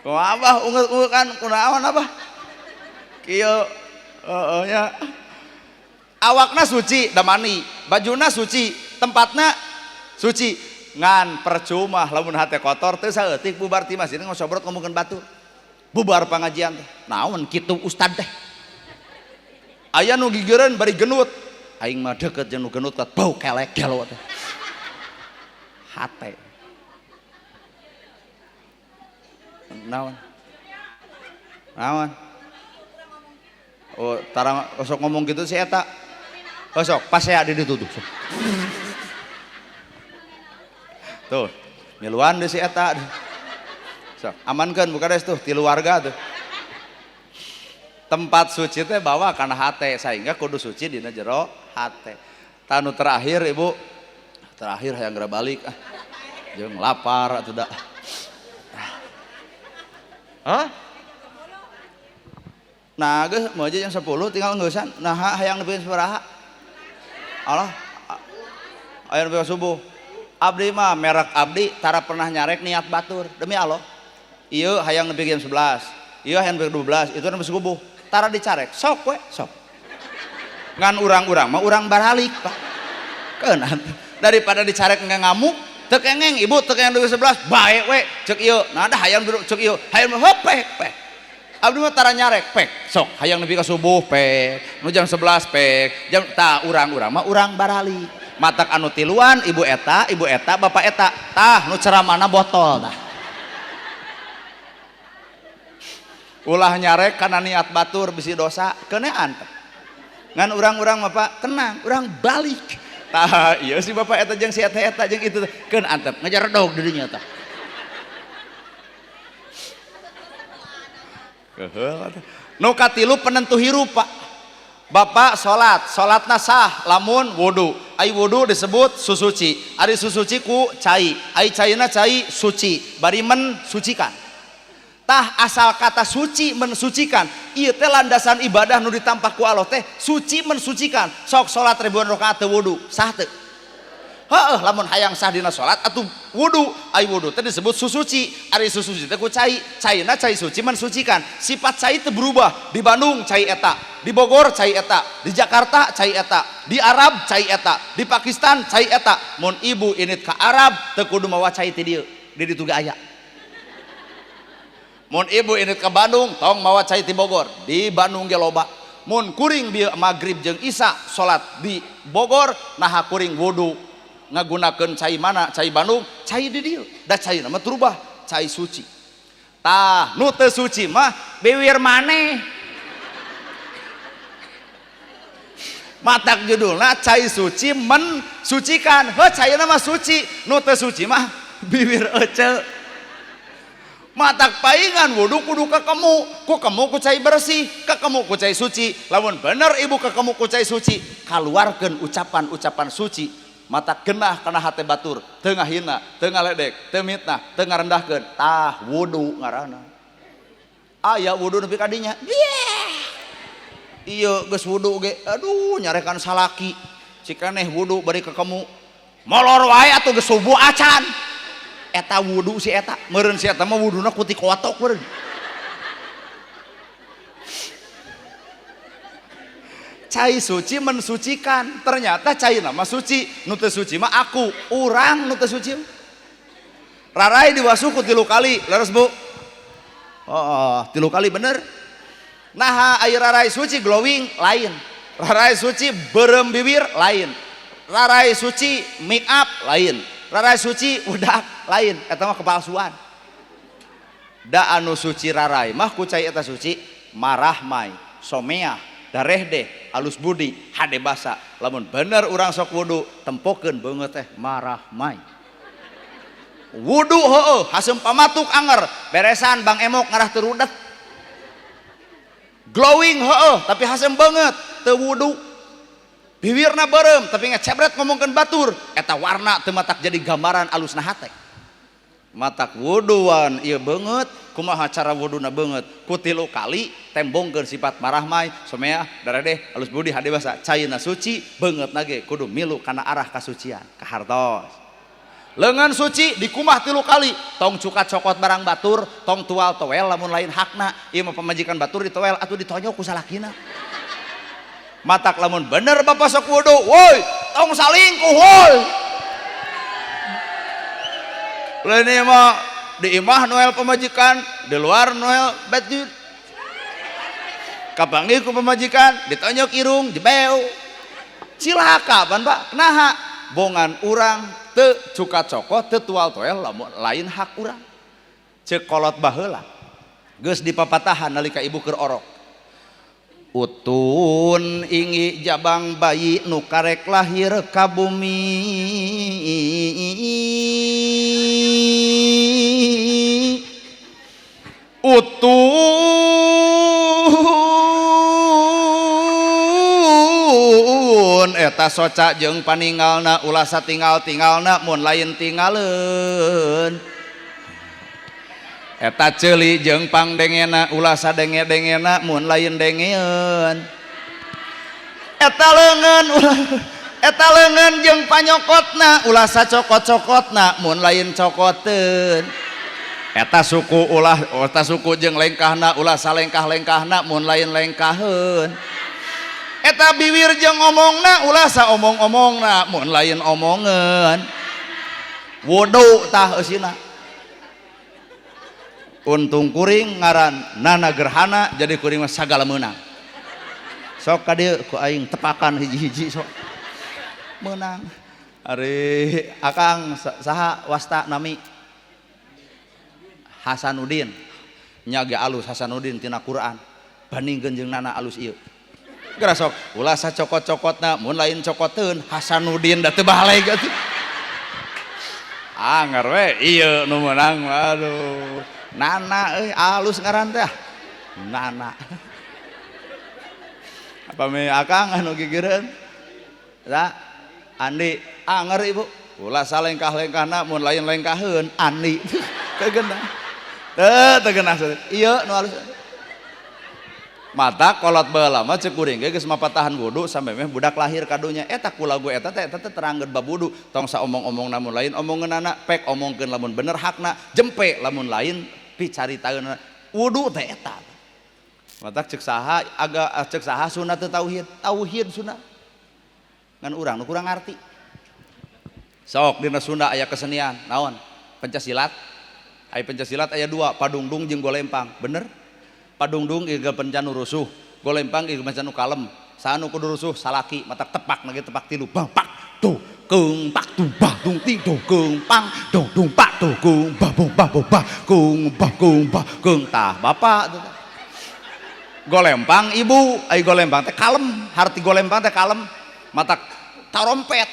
Kumaha abah ungeut-ungeut kunaon abah? Kieu heeh nya. Awakna suci da mani, bajuna suci, tempatna suci. Ngan percuma lamun hate kotor teu saeutik bubar ti masjid ngocobrot ngomongkeun batur. Bubar pengajian teh. Naon kitu ustad teh? Aya nu gigireun bari genut. Aing mah deket jeung nu genut kat bau kelek gelo teh. Hate. Naon? Naon? Oh, tarang osok ngomong gitu si eta. Osok, pas saya di ditu tuh. Tuh, miluan deh si eta. Sok, amankan buka des tuh tilu warga tuh. Tempat suci teh bawa kana hate sehingga kudu suci dina jero hate. Tanu terakhir ibu, terakhir hayang geura balik ah. Jeung lapar atuh da. Hah? Nah, geus mau aja jam 10 tinggal ngeusan. Nah, hayang nepi sabaraha? Allah. Aya nepi subuh. Abdi mah merek abdi tara pernah nyarek niat batur demi Allah. Ieu hayang nepi jam 11. Ieu hayang nepi 12, itu nepi subuh. Tara dicarek, sok we, sok. Ngan urang-urang mah urang baralik, Pak. Keun daripada dicarek ngamuk, teu kengeng ibu teu kengeng 11, bae we cek ieu. Nah, da hayang duduk cek ieu, hayang hop pek pek. Abdi mah tara nyarek pek, sok hayang nepi ka subuh pek, nu jam 11 pek, jam tah urang-urang mah urang baralik. Matak anu tiluan ibu eta, bapak eta, tah nu ceramahna botol tah. Ulah nyarek kana niat batur bisi dosa, kenean. Ngan urang-urang mah Pak, tenang, urang balik. Tah ieu si bapak eta jeung si eta eta jeung itu keun antep ngajar dog di dinya tah. Keheul atuh. Nu katilu penentu hirup Pak. Bapak salat, salatna sah lamun wudu. Ai wudu disebut susuci. Ari susuci ku cai, ai caina cai suci, bari mensucikan. Tah asal kata suci mensucikan, ieu teh landasan ibadah nu ditampak ku Allah teh suci mensucikan. Sok salat ribuan rakaat teu wudu, sah teu? Heeh, lamun hayang sah dina salat atuh wudu. Ai wudu teh disebut susuci, ari susuci teh ku cai, caina cai suci mensucikan. Sifat cai teu berubah. Di Bandung cai eta, di Bogor cai eta, di Jakarta cai eta, di Arab cai eta, di Pakistan cai eta. Mun ibu init ka Arab teu kudu mawa cai ti dieu, di ditu ge aya. Mun ibu init ka Bandung tong mawa cai ti Bogor, di Bandung ge loba. Mun kuring bieu magrib jeung isya salat di Bogor, naha kuring wudu ngagunakeun cai mana? Cai Bandung, cai di dieu. Da caina mah terubah, cai suci. Tah, nu teu suci mah biwir maneh. Matak judulna cai suci mensucikan. Heuh, caina mah suci, nu teu suci mah biwir ece. Matak paingan wudu kudu kekemu, ku kemu ku cai bersih, kekemu ku cai suci. Lamun bener ibu kekemu ku cai suci, kaluarkeun ucapan-ucapan suci. Mata genah kana hate batur, teu ngahina, teu ngaledek, teu mitnah, teu ngarendahkeun. Tah wudu ngaranna. Aya wudu nepi ka dinya. Ieu geus wudu ge, aduh nyarekan salaki. Cikaneh wudu bari kekemu. Molor wae atuh geus subuh acan. Eta wudu si eta, meureun si eta mah wuduna ku ti kotok meureun. Cai suci mensucikan, ternyata cai nama suci, nu teu suci mah aku, urang nu teu suci. Rarai diwasuh ku 3 kali, leres Bu? Oh, 3 kali bener. Naha ai rarai suci glowing lain, rarai suci beureum bibir lain, rarai suci make up lain, rarai suci udak lain, eta mah kepalsuan. Da anu suci rarai mah ku cai eta suci marah mai, someah, dareh deh, alus budi, hade basa. Lamun bener urang sok wudu, tempokeun beungeut teh marah mai. Wudu heueuh, haseum pamatuk anger, beresan Bang Emok ngarah teu rudet. Glowing heueuh, tapi haseum beungeut teu wudu. Bibirna beureum tapi ngecebret ngomongkeun batur, eta warna teu matak jadi gambaran alusna hate. Matak wuduan ieu beungeut, kumaha cara wuduna beungeut? Ku 3 kali tembongkeun sifat marah mai, someah, daredeh, alus budi, hade basa, caina suci, beungeutna ge kudu milu kana arah kasucian, kahartos. Leungeun suci dikumah 3 kali, tong cuka cokot barang batur, tong tual toel lamun lain hakna, ieu mah pamajikan batur ditoel atuh ditonyok ku salakina. Matak lamun bener bapak sok wudu, woi, tong salingkuh woi. Lain mah di imah noel pemajikan, di luar noel betul. Kapanggih ku pemajikan, ditonyok irung, jebeu. Cilaka pan Pak, naha bongan urang teu cuka cokot, teu tual toel lamun lain hak urang. Ceuk kolot baheula. Geus dipapatahan nalika ibu keur orok. Utun ingi jabang bayi nu karek lahir ka bumi. Utun eta soca jeung paninggalna ulah satinggal-tinggalna mun lain tinggaleun. Eta ceuli jeung pangdengena ulah sadenge-dengena mun lain dengeun. Eta leungeun ulah eta leungeun jeung panyokotna ulah sacokot-cokotna mun lain cokoteun. Eta suku ulah eta suku jeung lengkahna ulah salengkah-lengkahna mun lain lengkaheun. Eta biwir jeung omongna ulah saomong-omongna mun lain omongeun. Wudu tah eusina. Untung kuring ngaran Nana Gerhana jadi kuring mah sagala meunang. Sok ka dieu ku aing tepakan hiji-hiji sok. Meunang. Ari akang saha wasta nami? Hasanuddin. Nya ge alus Hasanuddin tina Quran. Bandingkeun jeung Nana alus ieu. Geura sok ulah sacokot-cokotna mun lain cokoteun Hasanuddin da teu baleg atuh. Anger we ieu nu meunang aduh. Nana euy alus ngaran teh. Nana. Pami akang anu gigireun. Sa Andi anger ibu. Ulah salengkah-lengkahna mun lain lengkaheun Andi. Teu geunah. Teu geunah. Ieu nu alus. Mata kolot baheula mah ceuk kuring ge geus mapatahan wudu sampai meh budak lahir kadunya eta ku lagu eta teh eta teh terangkeun bab wudu tong saomong-omong lamun lain omongeunana pek omongkeun lamun bener hakna jempe lamun lain picaritaeunna wudu teh eta. Matak ceuk saha aga ceuk saha sunah teu tauhid, tauhid sunah. Ngan urang nu kurang ngarti. Sok dina Sunda aya kesenian naon? Pencak silat. Aya pencak silat aya dua, padungdung jeung golempang, bener? Padungdung igel pencan nu rusuh, golempang igel pencan nu kalem. Saha nu kudu rusuh? Salaki, matak tepak lagi tepak tilu, bang pak tuh keung pak tung bah tung ting tuh keung pang dung dung pak tuh keung bah bung bah bung bah keung bah keung bah keung tah bapak tuh. Golempang ibu, ai golempang teh kalem, harti golempang teh kalem, matak tarompet.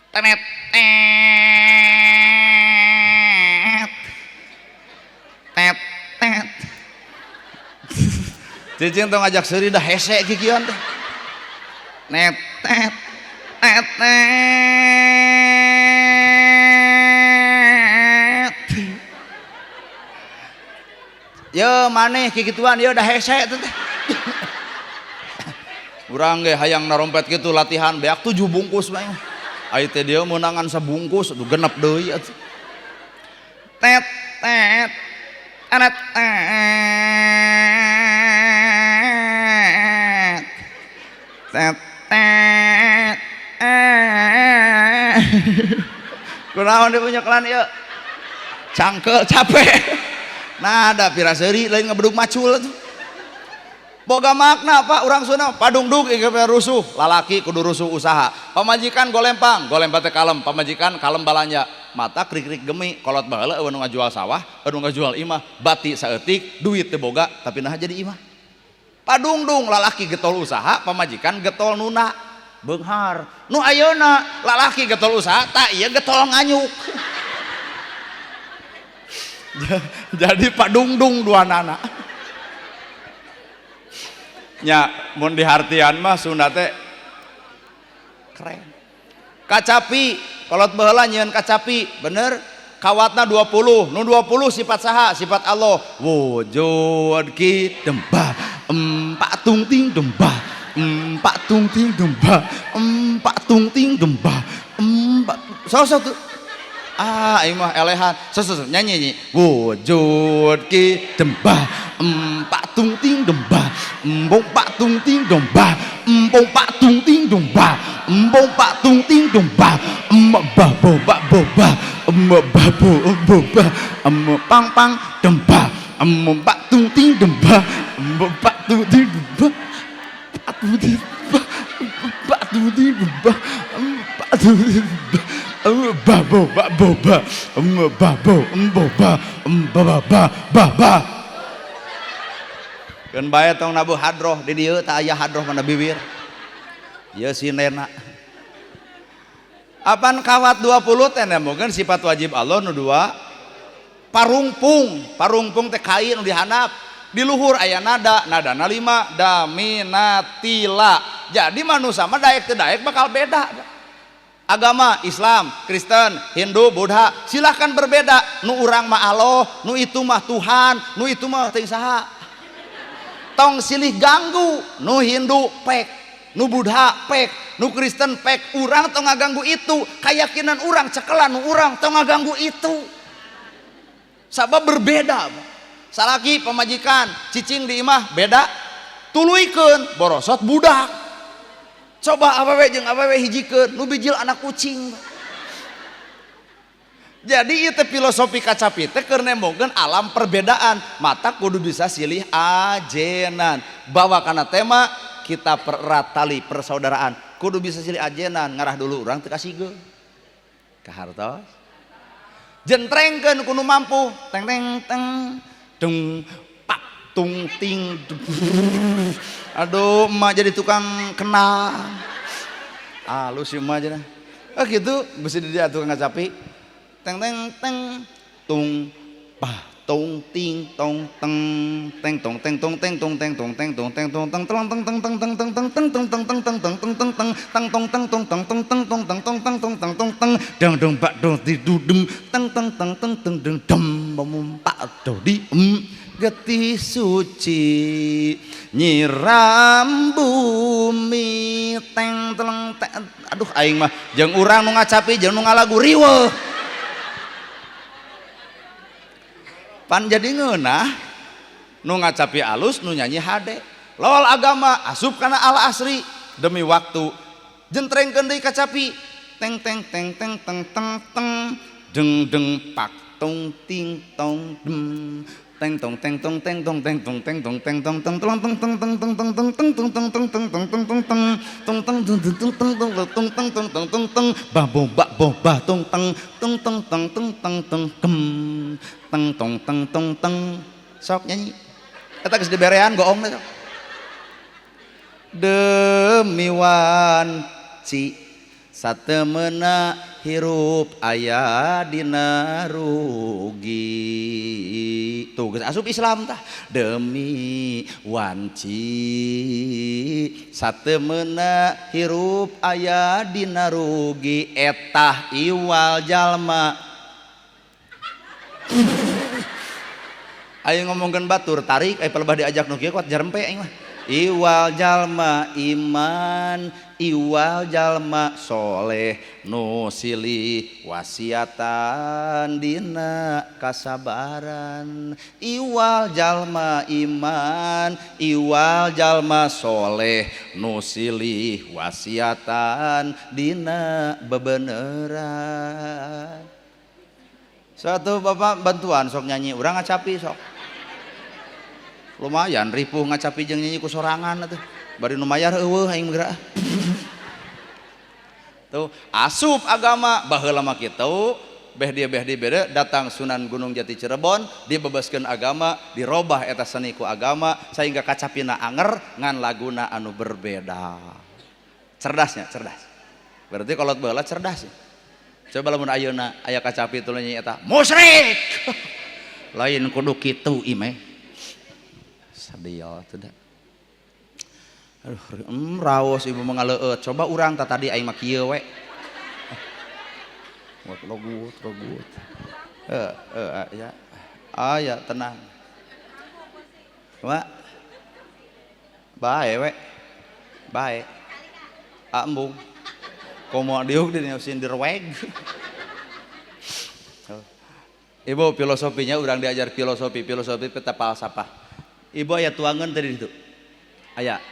Tenet tet tet tet. Cicing tong ngajak seuri dah hese kikieuan teh. Net tet tet tet. Ye maneh kikituan ye dah hese teh. Urang ge hayang narompet kitu latihan beak 7 bungkus mah. Ai teh dia meunangan sabungkus aduh genep deui atuh. Tet tet tet tet tet tet. Kunaon dia punya kelan ieu? Cangkel capek. Nah ada pira seuri lain ngebedug macul tuh. Boga makna Pak urang Sunda padungdung ieu rusuh, lalaki kudu rusuh usaha. Pamajikan golempang, golempang teh kalem, pamajikan kalem balanja. Mata krik-krik gemi, kolot baheula eueuh nu ngajual sawah, eueuh nu ngajual imah, bati saeutik, duit teu boga tapi naha jadi imah. Padungdung lalaki getol usaha, pamajikan getol nuna beunghar. Nu ayeuna lalaki getol usaha, tak ieu getol nganyuk. Jadi padungdung dua nana. Nya mun dihartian mah Sunda teh keren. Kacapi, kolot baheula nyieun kacapi, bener? Kawatna 20, nu 20 sifat saha? Sifat Allah. Wujud ki demba, empat tung ting demba, empat tung ting demba, empat tung ting demba, empat. So so tuh. Ah, ieu mah elehan. So so, so. Nyanyi nyanyi. Wujud ki demba, empat tung ting demba, embung pak tung ting domba, embung pak tung ting domba, embung pak tung ting domba, embak ba bo ba bo ba, embak ba bo bo ba, embak pang pang demba, embung pak tung ting demba, embung pak tung ting demba, pak tung ting demba, pak tung ting demba, pak tung ting demba, ba bo ba bo ba, embak ba bo embo ba, emba ba ba ba ba. Keun bae tong nabuh hadroh di dieu tah aya hadroh mana bibir. Ieu si nena. Apan kawat 20 teh mungkin sifat wajib Allah nu 2 parungpung, parungpung teh kai nu dihandap. Di luhur aya nada, nadana 5 daminatila. Jadi manusia mah daek teu daek bakal beda. Agama Islam, Kristen, Hindu, Buddha silahkan berbeda. Nu urang mah Allah, nu itu mah Tuhan, nu itu mah teuing saha. Tong silih ganggu, nu Hindu pek, nu Buddha pek, nu Kristen pek, urang tong ngaganggu itu, keyakinan urang cekelan nu urang tong ngaganggu itu. Sabab berbeda. Salaki pamajikan, cicing di imah beda, tuluykeun borosot budak. Coba awewe jeung awewe hijikeun, nu bijil anak kucing. Jadi itu filosofi kacapi teh keur nembongkeun alam perbedaan, mata kudu bisa silih ajenan. Bawa kana tema kita pererat tali persaudaraan, kudu bisa silih ajenan, ngarah dulu urang teu kasigeun. Kahartos. Jentrengkeun kudu mampu, teng teng teng dung pak tung ting. Aduh, emak jadi tukang kenal. Halus sih emak aja. Ah gitu, besi dia tukang kacapi. Teng teng teng tung pa tong ting tong teng teng tong teng tong teng tong teng tong teng tong teng tong teng tong teng teng teng teng teng teng teng tong teng teng teng teng teng teng teng tang tong teng tong teng tong teng tong teng tong teng tong teng tong teng dang dong bak dong di dudem teng teng teng teng teng deng dem bom pak do di em getih suci nyiram bumi teng teleng teng. Aduh aing mah jeung urang nu ngacapi jeung nu ngalagu riweuh pan jadi ngeunah nu ngacapi alus nu nyanyi hade lol agama asup kana al asri demi waktu jentrengkeun deui kacapi teng teng teng teng teng teng teng deng deng pak tong ting tong dem teng tong teng tong teng tong teng tong teng tong teng tong teng tong teng teng teng teng teng teng teng tong teng teng teng teng teng teng tong teng teng teng teng teng tong teng tong teng tong teng bah bom bak bom bah tong teng teng teng teng teng teng teng kem teng tong teng tong teng sok nyanyi eta geus diberean goong teh sok demi wanci satemena hirup aya dina rugi tuh geus asup Islam tah demi wanci satemena hirup aya dina rugi etah iwal jalma. Ayo ngomongkeun batur tarik aya palebah diajak nu kieu kuat jarempe aing mah. Iwal jalma iman iwal jalma soleh nu silih wasiatan dina kasabaran iwal jalma iman iwal jalma soleh nu silih wasiatan dina bebeneran. Satu bapak bantuan sok nyanyi urang ngacapi sok lumayan ripuh ngacapi jeung nyanyi ku sorangan atuh bari nu mayar eueuh aing geura. Tuh asup agama baheula mah kitu beh dia beda datang Sunan Gunung Jati Cirebon dibebaskeun agama dirobah eta seni ku agama sehingga kacapina anger ngan laguna anu berbeda. Cerdasnya cerdas berarti kolot baheula cerdas ya. Coba lamun ayeuna aya kacapi tuluy nyanyi eta musyrik lain kudu kitu imeh sadio tidak. Aduh raos ibu mengaleueut coba urang ta tadi aing mah kieu we logut logut ya aya tenang kumaha bae we bae embung komo diuk di sindir weg. Ibu filosofinya urang diajar filosofi filosofi peta falsafah. Ibu aya tuangan tadi itu aya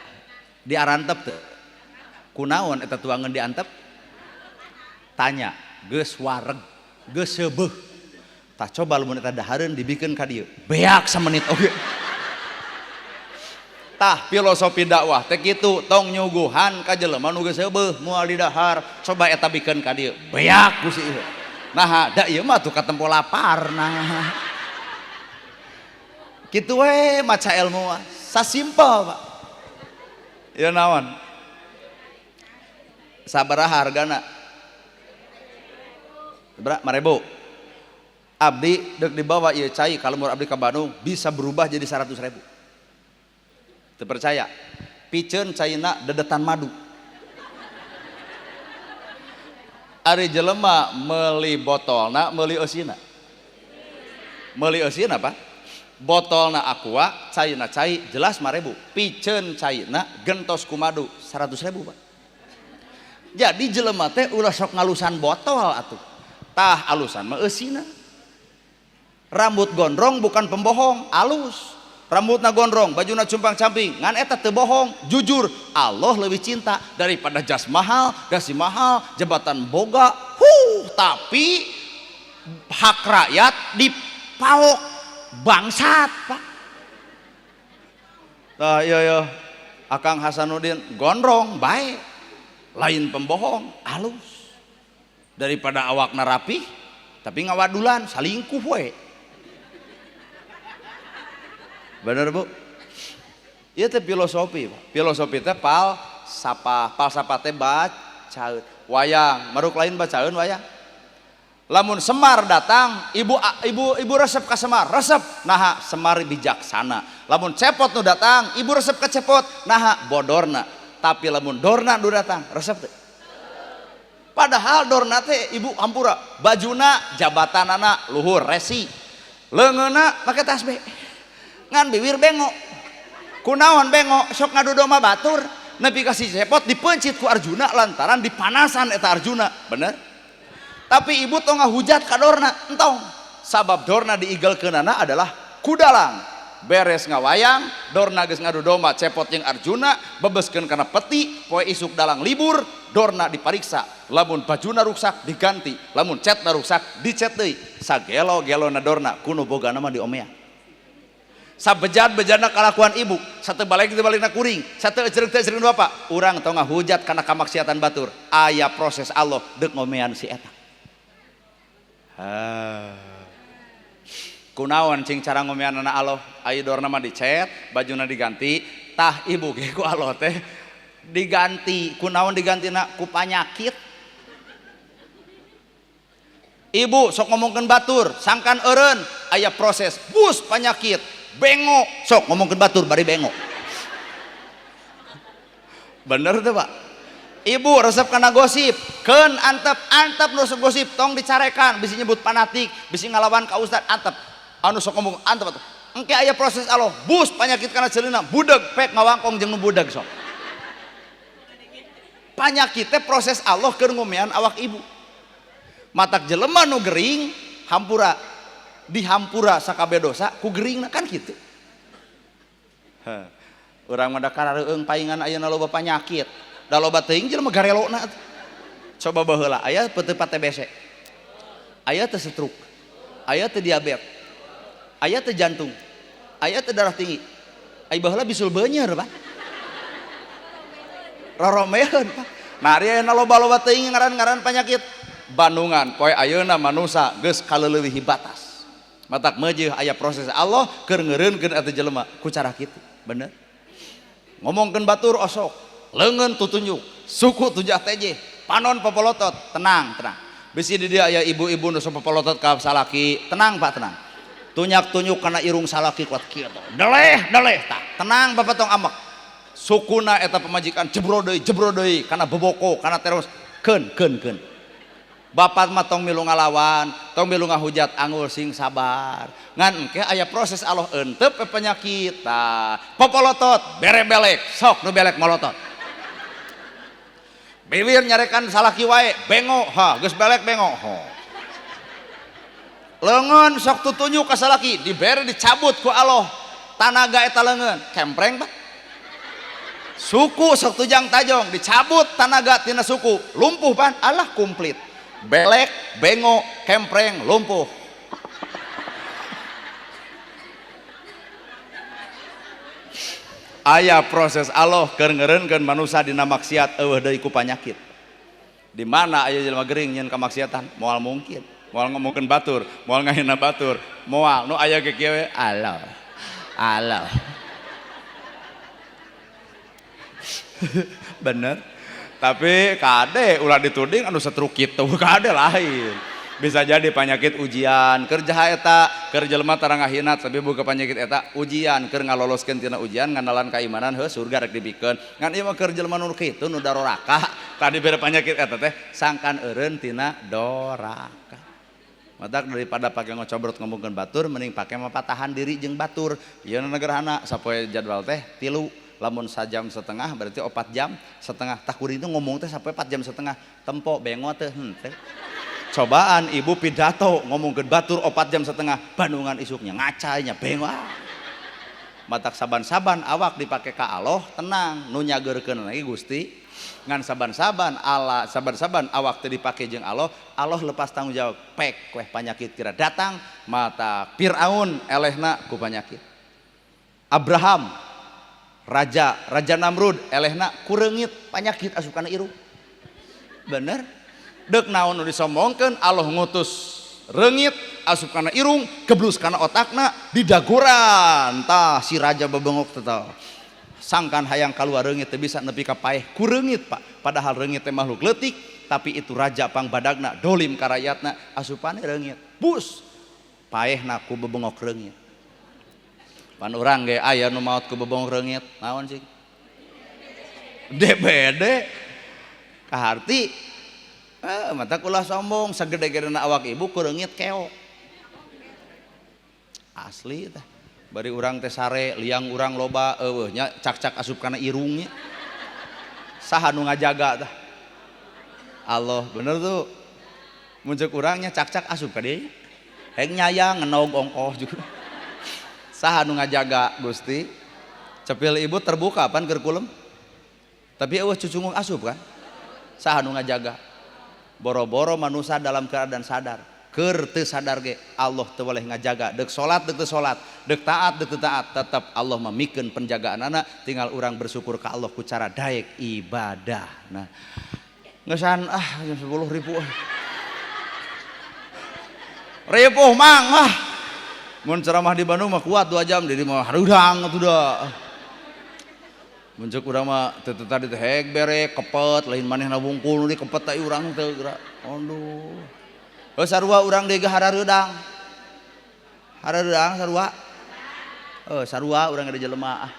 diarantep teu kunaon eta tuangan diantep tanya geus wareg geus seubeuh tah coba lamun eta dahareun dibikeun ka dieu beak samenit oge. Tah filosofi dakwah teh kitu tong nyuguhan ka jelema nu geus seubeuh moal didahar coba eta bikeun ka dieu beak ku si ieu nah da ieu mah tuh katempo lapar nah kitu we maca ilmu mah sasimpel Pak. Ya naon sabaraha hargana sabaraha 5.000 abdi deuk dibawa ieu cai ka lembur abdi ka Bandung bisa berubah jadi 100.000. Teu percaya piceun caina dedetan madu. Ari jelema meuli botolna meuli eusina meuli eusina Pak botolna aqua caina cai jelas 5.000 piceun caina gentos ku madu 100.000 Pak. Jadi jelema teh ulah sok ngalusan botol atuh tah alusan mah eusina. Rambut gondrong bukan pembohong alus rambutna gondrong bajuna cumpang-camping ngan eta teu bohong jujur Allah lebih cinta daripada jas mahal dasi mahal jabatan boga huh tapi hak rakyat dipaok bangsat Pak. Tah iya iya Akang Hasanuddin gondrong bae lain pembohong alus daripada awakna rapih tapi ngawadulan salingkuh we. Bener Bu? Ieu teh filosofi Pak. Filosofi teh falsafah, falsafah teh bacaeun. Wayang, maruk lain bacaeun wayang. Lamun Semar datang, ibu ibu ibu resep ka Semar, resep naha Semar bijaksana. Lamun Cepot nu datang, ibu resep ka Cepot, naha bodorna. Tapi lamun Dorna nu datang, resep teu? Padahal Dorna teh ibu hampura, bajuna jabatanana luhur resi. Leungeunna make tasbih. Ngan biwir bengo. Kunaon bengo? Sok ngadu domba batur. Nepi ka si Cepot dipeuncit ku Arjuna lantaran dipanasan eta Arjuna, bener? Tapi ibu tong ngahujat ka Dorna, entong. Sabab Dorna diigelkeunana adalah kudalang. Beres ngawayang, Dorna geus ngadu domba Cepot jeung Arjuna, bebeskeun kana peti, poe isuk dalang libur, Dorna dipariksa. Lamun bajuna ruksak diganti, lamun catna ruksak dicet deui. Sagelo-gelona Dorna kuno bogana mah diomean. Sabejad-bejadna kalakuan ibu, satu balik teu balikna kuring, satu ecereung teu ecereung bapak. Urang tong ngahujat kana kamaksiatan batur. Aya proses Allah deuk ngomean si eta. Kunaon cing cara ngomeanana Allah? Ayo Dorna mah dicet, bajuna diganti, tah ibu ge ku Allah teh diganti. Kunaon digantina? Ku panyakit. Ibu sok ngomongkeun batur, sangkan eureun, aya proses bus panyakit, bengo, sok ngomongkeun batur bari bengo. Bener tuh, Pak? Ibu resep kana gosip, keun antep, antep nu resep gosip, tong dicarekan, bisi nyebut fanatik, bisi ngalawan ka ustad, antep. Anu sok ngomong antep atuh. Engke aya proses Allah, bus panyakit kana ceulina, budeg pek ngawangkong jeung nu budeg sok. Panyakit teh proses Allah keur ngomean awak ibu. Matak jelema nu gering hampura, dihampura sakabeh dosa ku geringna kan kitu. Heh. Urang mah da karareueung paingan ayeuna loba panyakit. Da loba teuing jelema garelona atuh. Coba baheula aya teu TBC. Aya teu stroke. Aya teu diabetes. Aya teu jantung. Aya teu darah tinggi. Ai baheula bisul beunyer, Pak. Roromeheun, Pak. Nah, ari ayeuna loba-loba teuing ngaran-ngaran panyakit. Bandungan poe ayeuna manusa geus kaleulewihi batas. Matak meujeuh aya proses Allah keur ngeureunkeun eta jelema ku cara kitu, bener? Ngomongkeun batur osok, leungeun tutunjuk, suku tujah teje, panon popolotot, tenang, tenang. Bisi di dia aya ibu-ibu nu sok popolotot ka salaki, tenang Pak, tenang. Tunyak-tunyuk kana irung salaki kuat kieu. Deleh, deleh tah. Tenang Bapak tong amek. Sukuna eta pamajikan jebro deui kana boboko, kana terus keun keun keun. Bapak mah tong milu ngalawan, tong milu ngahujat, angul sing sabar. Ngan engke aya proses Allah entep penyakit tah. Popolotot, bere belek, sok nu belek molotot. Biwir nyarekan salaki wae, bengo, ha, geus belek bengo. Ho. Leungeun sok tutunjuk ka salaki, dibere dicabut ku Allah. Tanaga eta leungeun, kempreng Pak. Suku sok tujang tajong, dicabut tanaga tina suku, lumpuh pan, alah komplit. Belek, bengo, kempreng, lumpuh. Aya proses Allah keur ngeureunkeun manusa dina maksiat eueuh deui ku panyakit. Di mana aya jelema gering nyeun kamaksiatan? Moal mungkin. Moal ngomongkeun batur, moal ngahina batur, moal nu aya ge kieu we, Allah. Allah. Bener? Tapi kade ulah dituding anu setruk kitu, kade lain. Bisa jadi penyakit ujian, kerja eta, keur jelema tara ngahina tapi boga penyakit eta ujian, keur ngaloloskeun tina ujian nganalan keimanan heuh surga rek dibikeun. Ngan ieu mah keur jelema nu kitu nu daroraka, tadi bere penyakit eta teh sangkan eureun tina doraka. Matak daripada pake ngocobrot ngomongkeun batur mending pake mah patahan diri jeung batur. Ieu negerhana sapoe jadwal teh 3. Lamun sajam setengah berarti 4 jam setengah. Tah kuring teh ngomong teh sampai 4 jam setengah. Tempo bengo teh henteu. Cobaan ibu pidato ngomongkeun batur 4 jam setengah, bandungan isuknya ngacainya bengo. Matak saban-saban awak dipake ka Allah tenang, nu nyageurkeun lagi Gusti. Ngan saban-saban Allah, saban-saban awak teh dipake jeung Allah, Allah lepas tanggung jawab. Pek weh panyakit kira datang, mata Firaun elehna ku panyakit. Abraham Raja Namrud elehna kureungit panyakit asup kana irung. Bener? Deuk naon nu disombongkeun Allah ngutus reungit asup kana irung, geblus kana otakna, didagoran tah si raja bebengok teh. Sangkan hayang kaluar reungit teu bisa nepi ka paeh ku reungit, Pak. Padahal reungit teh makhluk leutik, Tapi itu raja pangbadagna dolim ka rakyatna, asupane reungit. Bus paehna ku bebengok reungit. Pan urang ge aya nu maot ku bebengok reungit, naon sih? DBD. Kaharti mata ulah sombong, sagede-gedena awak ibu ku reungit keok. Asli tah. Bari urang teh sare, liang urang loba eueuh nya cak-cak asup kana irungnya. Saha nu ngajaga tah? Allah, bener tuh. Mun ceuk urangnya cak-cak asup ka dieu. Heng nyayang ngenog ongkoh juga. Saha nu ngajaga Gusti? Cepil ibu terbuka pan keur kulem. Tapi eueuh cucunguk asup kan? Saha nu ngajaga? Boro-boro manusia dalam keadaan sadar. Keur teu sadar ge Allah teu boleh ngajaga. Deuk salat deuk teu salat, deuk taat deuk teu taat, tetep Allah memikeun penjagaanana, tinggal urang bersyukur ka Allah ku cara daek ibadah. Nah, ngeusan ah jam 10.000. Ripuh mang ah. Mun ceramah di Bandung mah kuat 2 jam, di mah hareudang atuh da. Mun ceuk urang mah teu tadi teh hek bere kepet lain manehna wungkul nu dikepet teh urang teu geura. Aduh. Heuh sarua urang deui ge harareudang. Harareudang sarua. Heuh sarua urang ge jelema ah.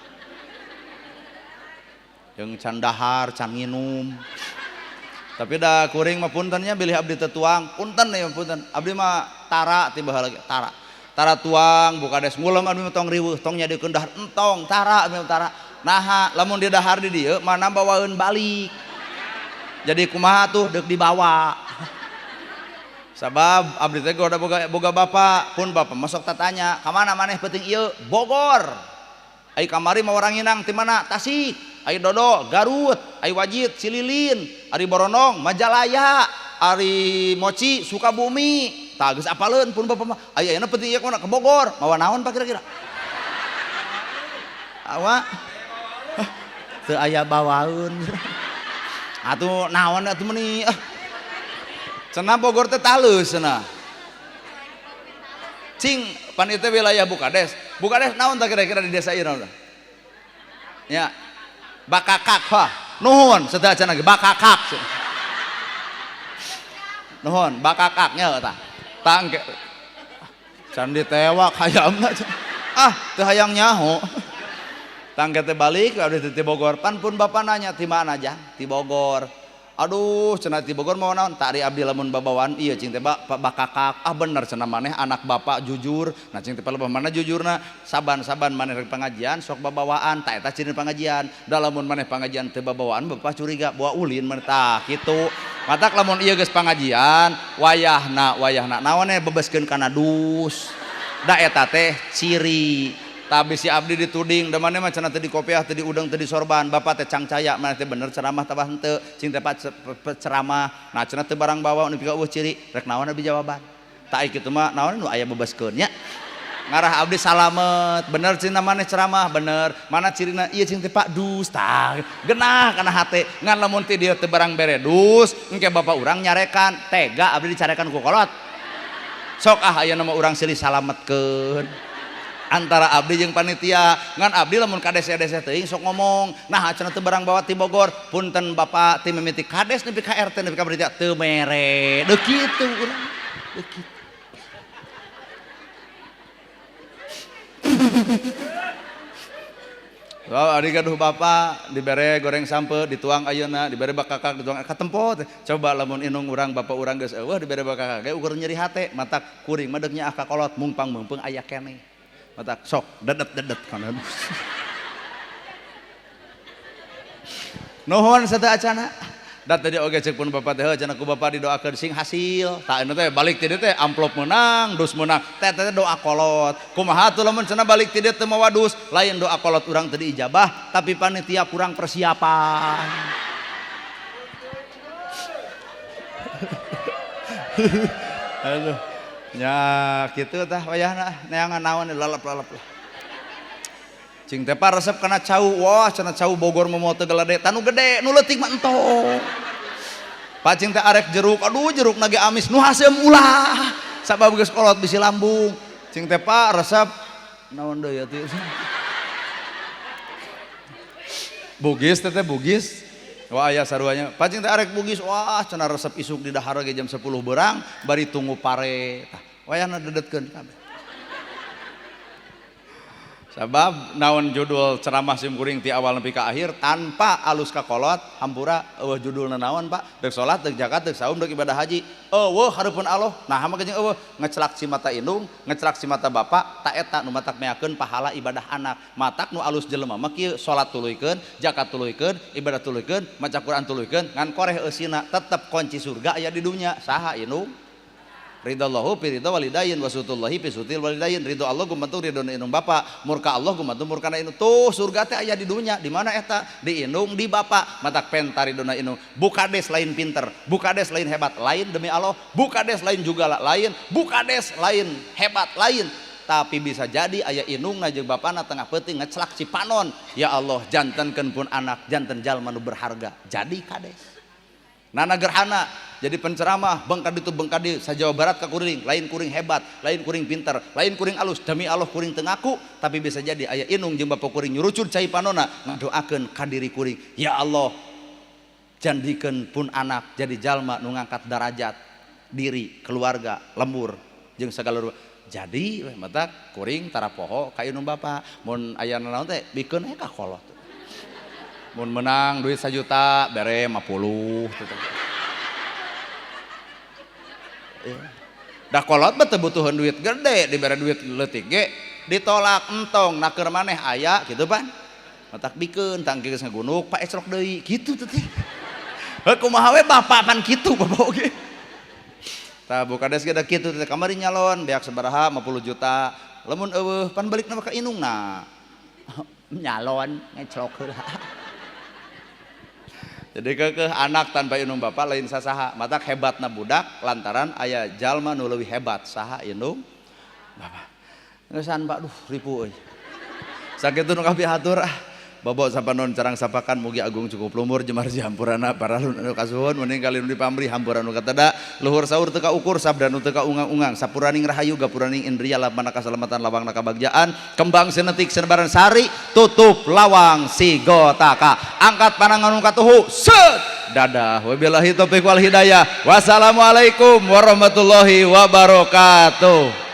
Jeung can dahar, can nginum. Tapi da kuring mah punten nya bilih abdi teu tuang, punten ya punten. Abdi mah tara ti baheula ge, tara. Tara tuang buka des ngulem abdi mah tong riweuh, tong nyadikeun dahar entong, tara abdi mah tara. Naha lamun didahar di dieu mah bawaeun balik. Jadi kumaha tuh deuk dibawa. Sabab abdi teh goda boga bapak, pun bapak masuk tatanya, ka mana maneh peuting ieu? Bogor. Ai kamari mah orang Inang ti mana? Tasik. Ai Dodo Garut, ai Wajid Cililin, ari Boronong Majalaya, ari Moci Sukabumi. Tah geus apaleun pun bapak mah. Ai ayeuna peuting ieu ka Bogor, mawa naon pak kira-kira? Awa. Teu aya bawaeun. Atuh naon atuh meuni? Ah. Cenah Bogor teh talus cenah. Cing pan ieu teh wilayah Bukades. Bukades naon tah kira-kira di desa ieu naon tah? Ya. Bakakak hah. Nuhun sateuacan cenah ge bakakak. Nuhun bakakak nya tah. Tah engke can ditewak hayamna. Ah, teu hayang nyaho. Tah engke teh balik abdi teh ti Bogor. Pan pun bapak nanya ti mana jang? Ti Bogor. Aduh, cenah ti Bogor mau naon? Tari abdi lamun babawaan ieu cing teh bakakak. Ah bener cenah maneh anak bapak jujur. Nah cing teh palebah mana jujurna? Saban-saban maneh rek pengajian sok babawaan. Tah eta ciri pengajian. Da lamun maneh pengajian teu babawaan bapak curiga bawa ulin maneh tah kitu. Matak lamun ieu geus pengajian, wayahna wayahna naon we bebeskeun kana dus. Da eta teh ciri. Tapi si abdi dituding, da maneh mah cenah teu dikopiah, teu diudeng, teu disorban. Bapak teh cangcaya, maneh teh bener ceramah tabah henteu, cing teh ceramah. Nah cenah teu barang bawa nu pika eueuh ciri, rek naon abdi jawaban. Tah ai kitu mah naon nu aya bebeskeun nya. Ngarah abdi salamet, bener cenah maneh ceramah, bener. Mana cirina? Ieu cing teh Pak dus, tah genah kana hate. Ngan lamun ti dieu teu barang bere dus, engke bapak urang nyarekan, tega abdi dicarekan ku kolot. Sok ah aya nama urang silih salametkeun. Antara abdi jeung panitia, ngan abdi lamun kades-kades teuing sok ngomong, nah cenah teu barang bawa ti Bogor, punten bapak ti mimiti kades nepi ka RT nepi ka panitia teu mere. Deuk kitu urang. Deuk kitu. Oh, ari gaduh bapak dibere goreng sampe dituang ayeuna, dibere bakakak dituang katempo teh. Coba lamun inung urang bapak urang geus eueuh dibere bakakak ge ukur nyeri hate, matak kuring mah deuk nyaah ka kolot mungpang meungpeung aya keneh. Matak sok dedet-dedet kana. Nuhun sateuacana. Da tadi oge ceuk pun bapak teh cenah ku bapak didoakeun sing hasil. Tah anu teh balik ti dieu teh amplop meunang, dus meunang. Teh teh doa kolot. Kumaha atuh lamun cenah balik ti dieu teu mawa dus, lain doa kolot urang teu diijabah, tapi panitia kurang persiapan. Aduh. Nya kitu tah wayahna neangan naon lalap-lalap lah. Cing teh resep kana cau, wah cenah cau Bogor mah moal teu gelede, tanu gede nu leutik mah entong. Pacing teh arek jeruk, aduh jeruk nage amis, nu haseum ulah. Sabab geus kolot bisi lambung. Cing teh pak resep naon deui atuh. Bugis teh Bugis. Wah aya saruanya pacing teh arek Bugis wah cenah resep isuk di dahar ge jam 10 berang bari tunggu pare tah wayahna dedetkeun kabeh. Sabab naon judul ceramah sim kuring ti awal nepi ka akhir tanpa alus ka kolot hampura eueuh judulna naon Pak deuk salat deuk zakat deuk saum deuk ibadah haji eueuh hareupeun Allah nah mah jeung eueuh ngecelak si mata indung ngecelak si mata bapak ta eta nu matak meakeun pahala ibadah anak matak nu alus jelema mah kieu salat tuluykeun zakat tuluykeun ibadah tuluykeun maca Quran tuluykeun ngan koreh eusina tetep kunci surga aya di dunya saha indung ridallahu fi ridha walidain wa sutullahi fi sutil walidain ridho Allah gumantung ridho indung bapa murka Allah gumantung murkana indung tuh surga teh aya di dunya di mana eta di indung di bapa matak penta ridona indung bukades lain pinter bukades lain hebat lain demi Allah bukades lain juga lain bukades lain hebat lain tapi bisa jadi aya indungna jeung bapana tengah peuting ngecelak si panon ya Allah jantenkeun pun anak janten jalma nu berharga jadi kades Nana Gerhana jadi penceramah bengkad itu bengkad di sa-Jawa Barat ka kuring lain kuring hebat lain kuring pinter lain kuring alus demi Allah kuring teu ngaku tapi bisa jadi aya indung jeung bapa kuring nyurucud cai panona ngadoakeun ka diri kuring ya Allah jandikeun pun anak jadi jalma nu ngangkat darajat diri keluarga lembur jeung sagala rupa jadi weh mata kuring tara poho ka indung bapa mun aya naon teh bikeun we ka kolot mun menang duit 1 juta bere 50 gitu. Ya. Dah kolot mah teu butuheun duit gede dibere duit leutik ge ditolak entong naker maneh aya gitu pan matak bikeun tangki geus ngagunuk pak ecrok deui kitu teh heuh kumaha we bapak pan kitu bapak oge tah bukades ge da kitu teh kamari nyalon beak sabaraha 50 juta lamun eueuh pan balikna ka indungna nyalon ngecrok heula. Jadi kekeh anak tanpa indung bapak lain sasaha matak hebatna budak lantaran aya jalma nu leuwih hebat saha indung bapak ngeusan Pak duh ripu euy sakitu nu kapihatur ah bobo sapanon carang sapakan mugi agung cukup lumur jemar hampurana para nu kasuhun mending kali nu dipamri hampura nu katada luhur saur teu kaukur sabda nu teu kaungang-ungang sapuraning rahayu gapuraning indria lapana kasalamatan lawang kabagjaan kembang senetik senebaran sari tutup lawang sigotaka angkat panangan nu katuhu set dadah wabillahi taufiq wal hidayah wassalamualaikum warahmatullahi wabarakatuh.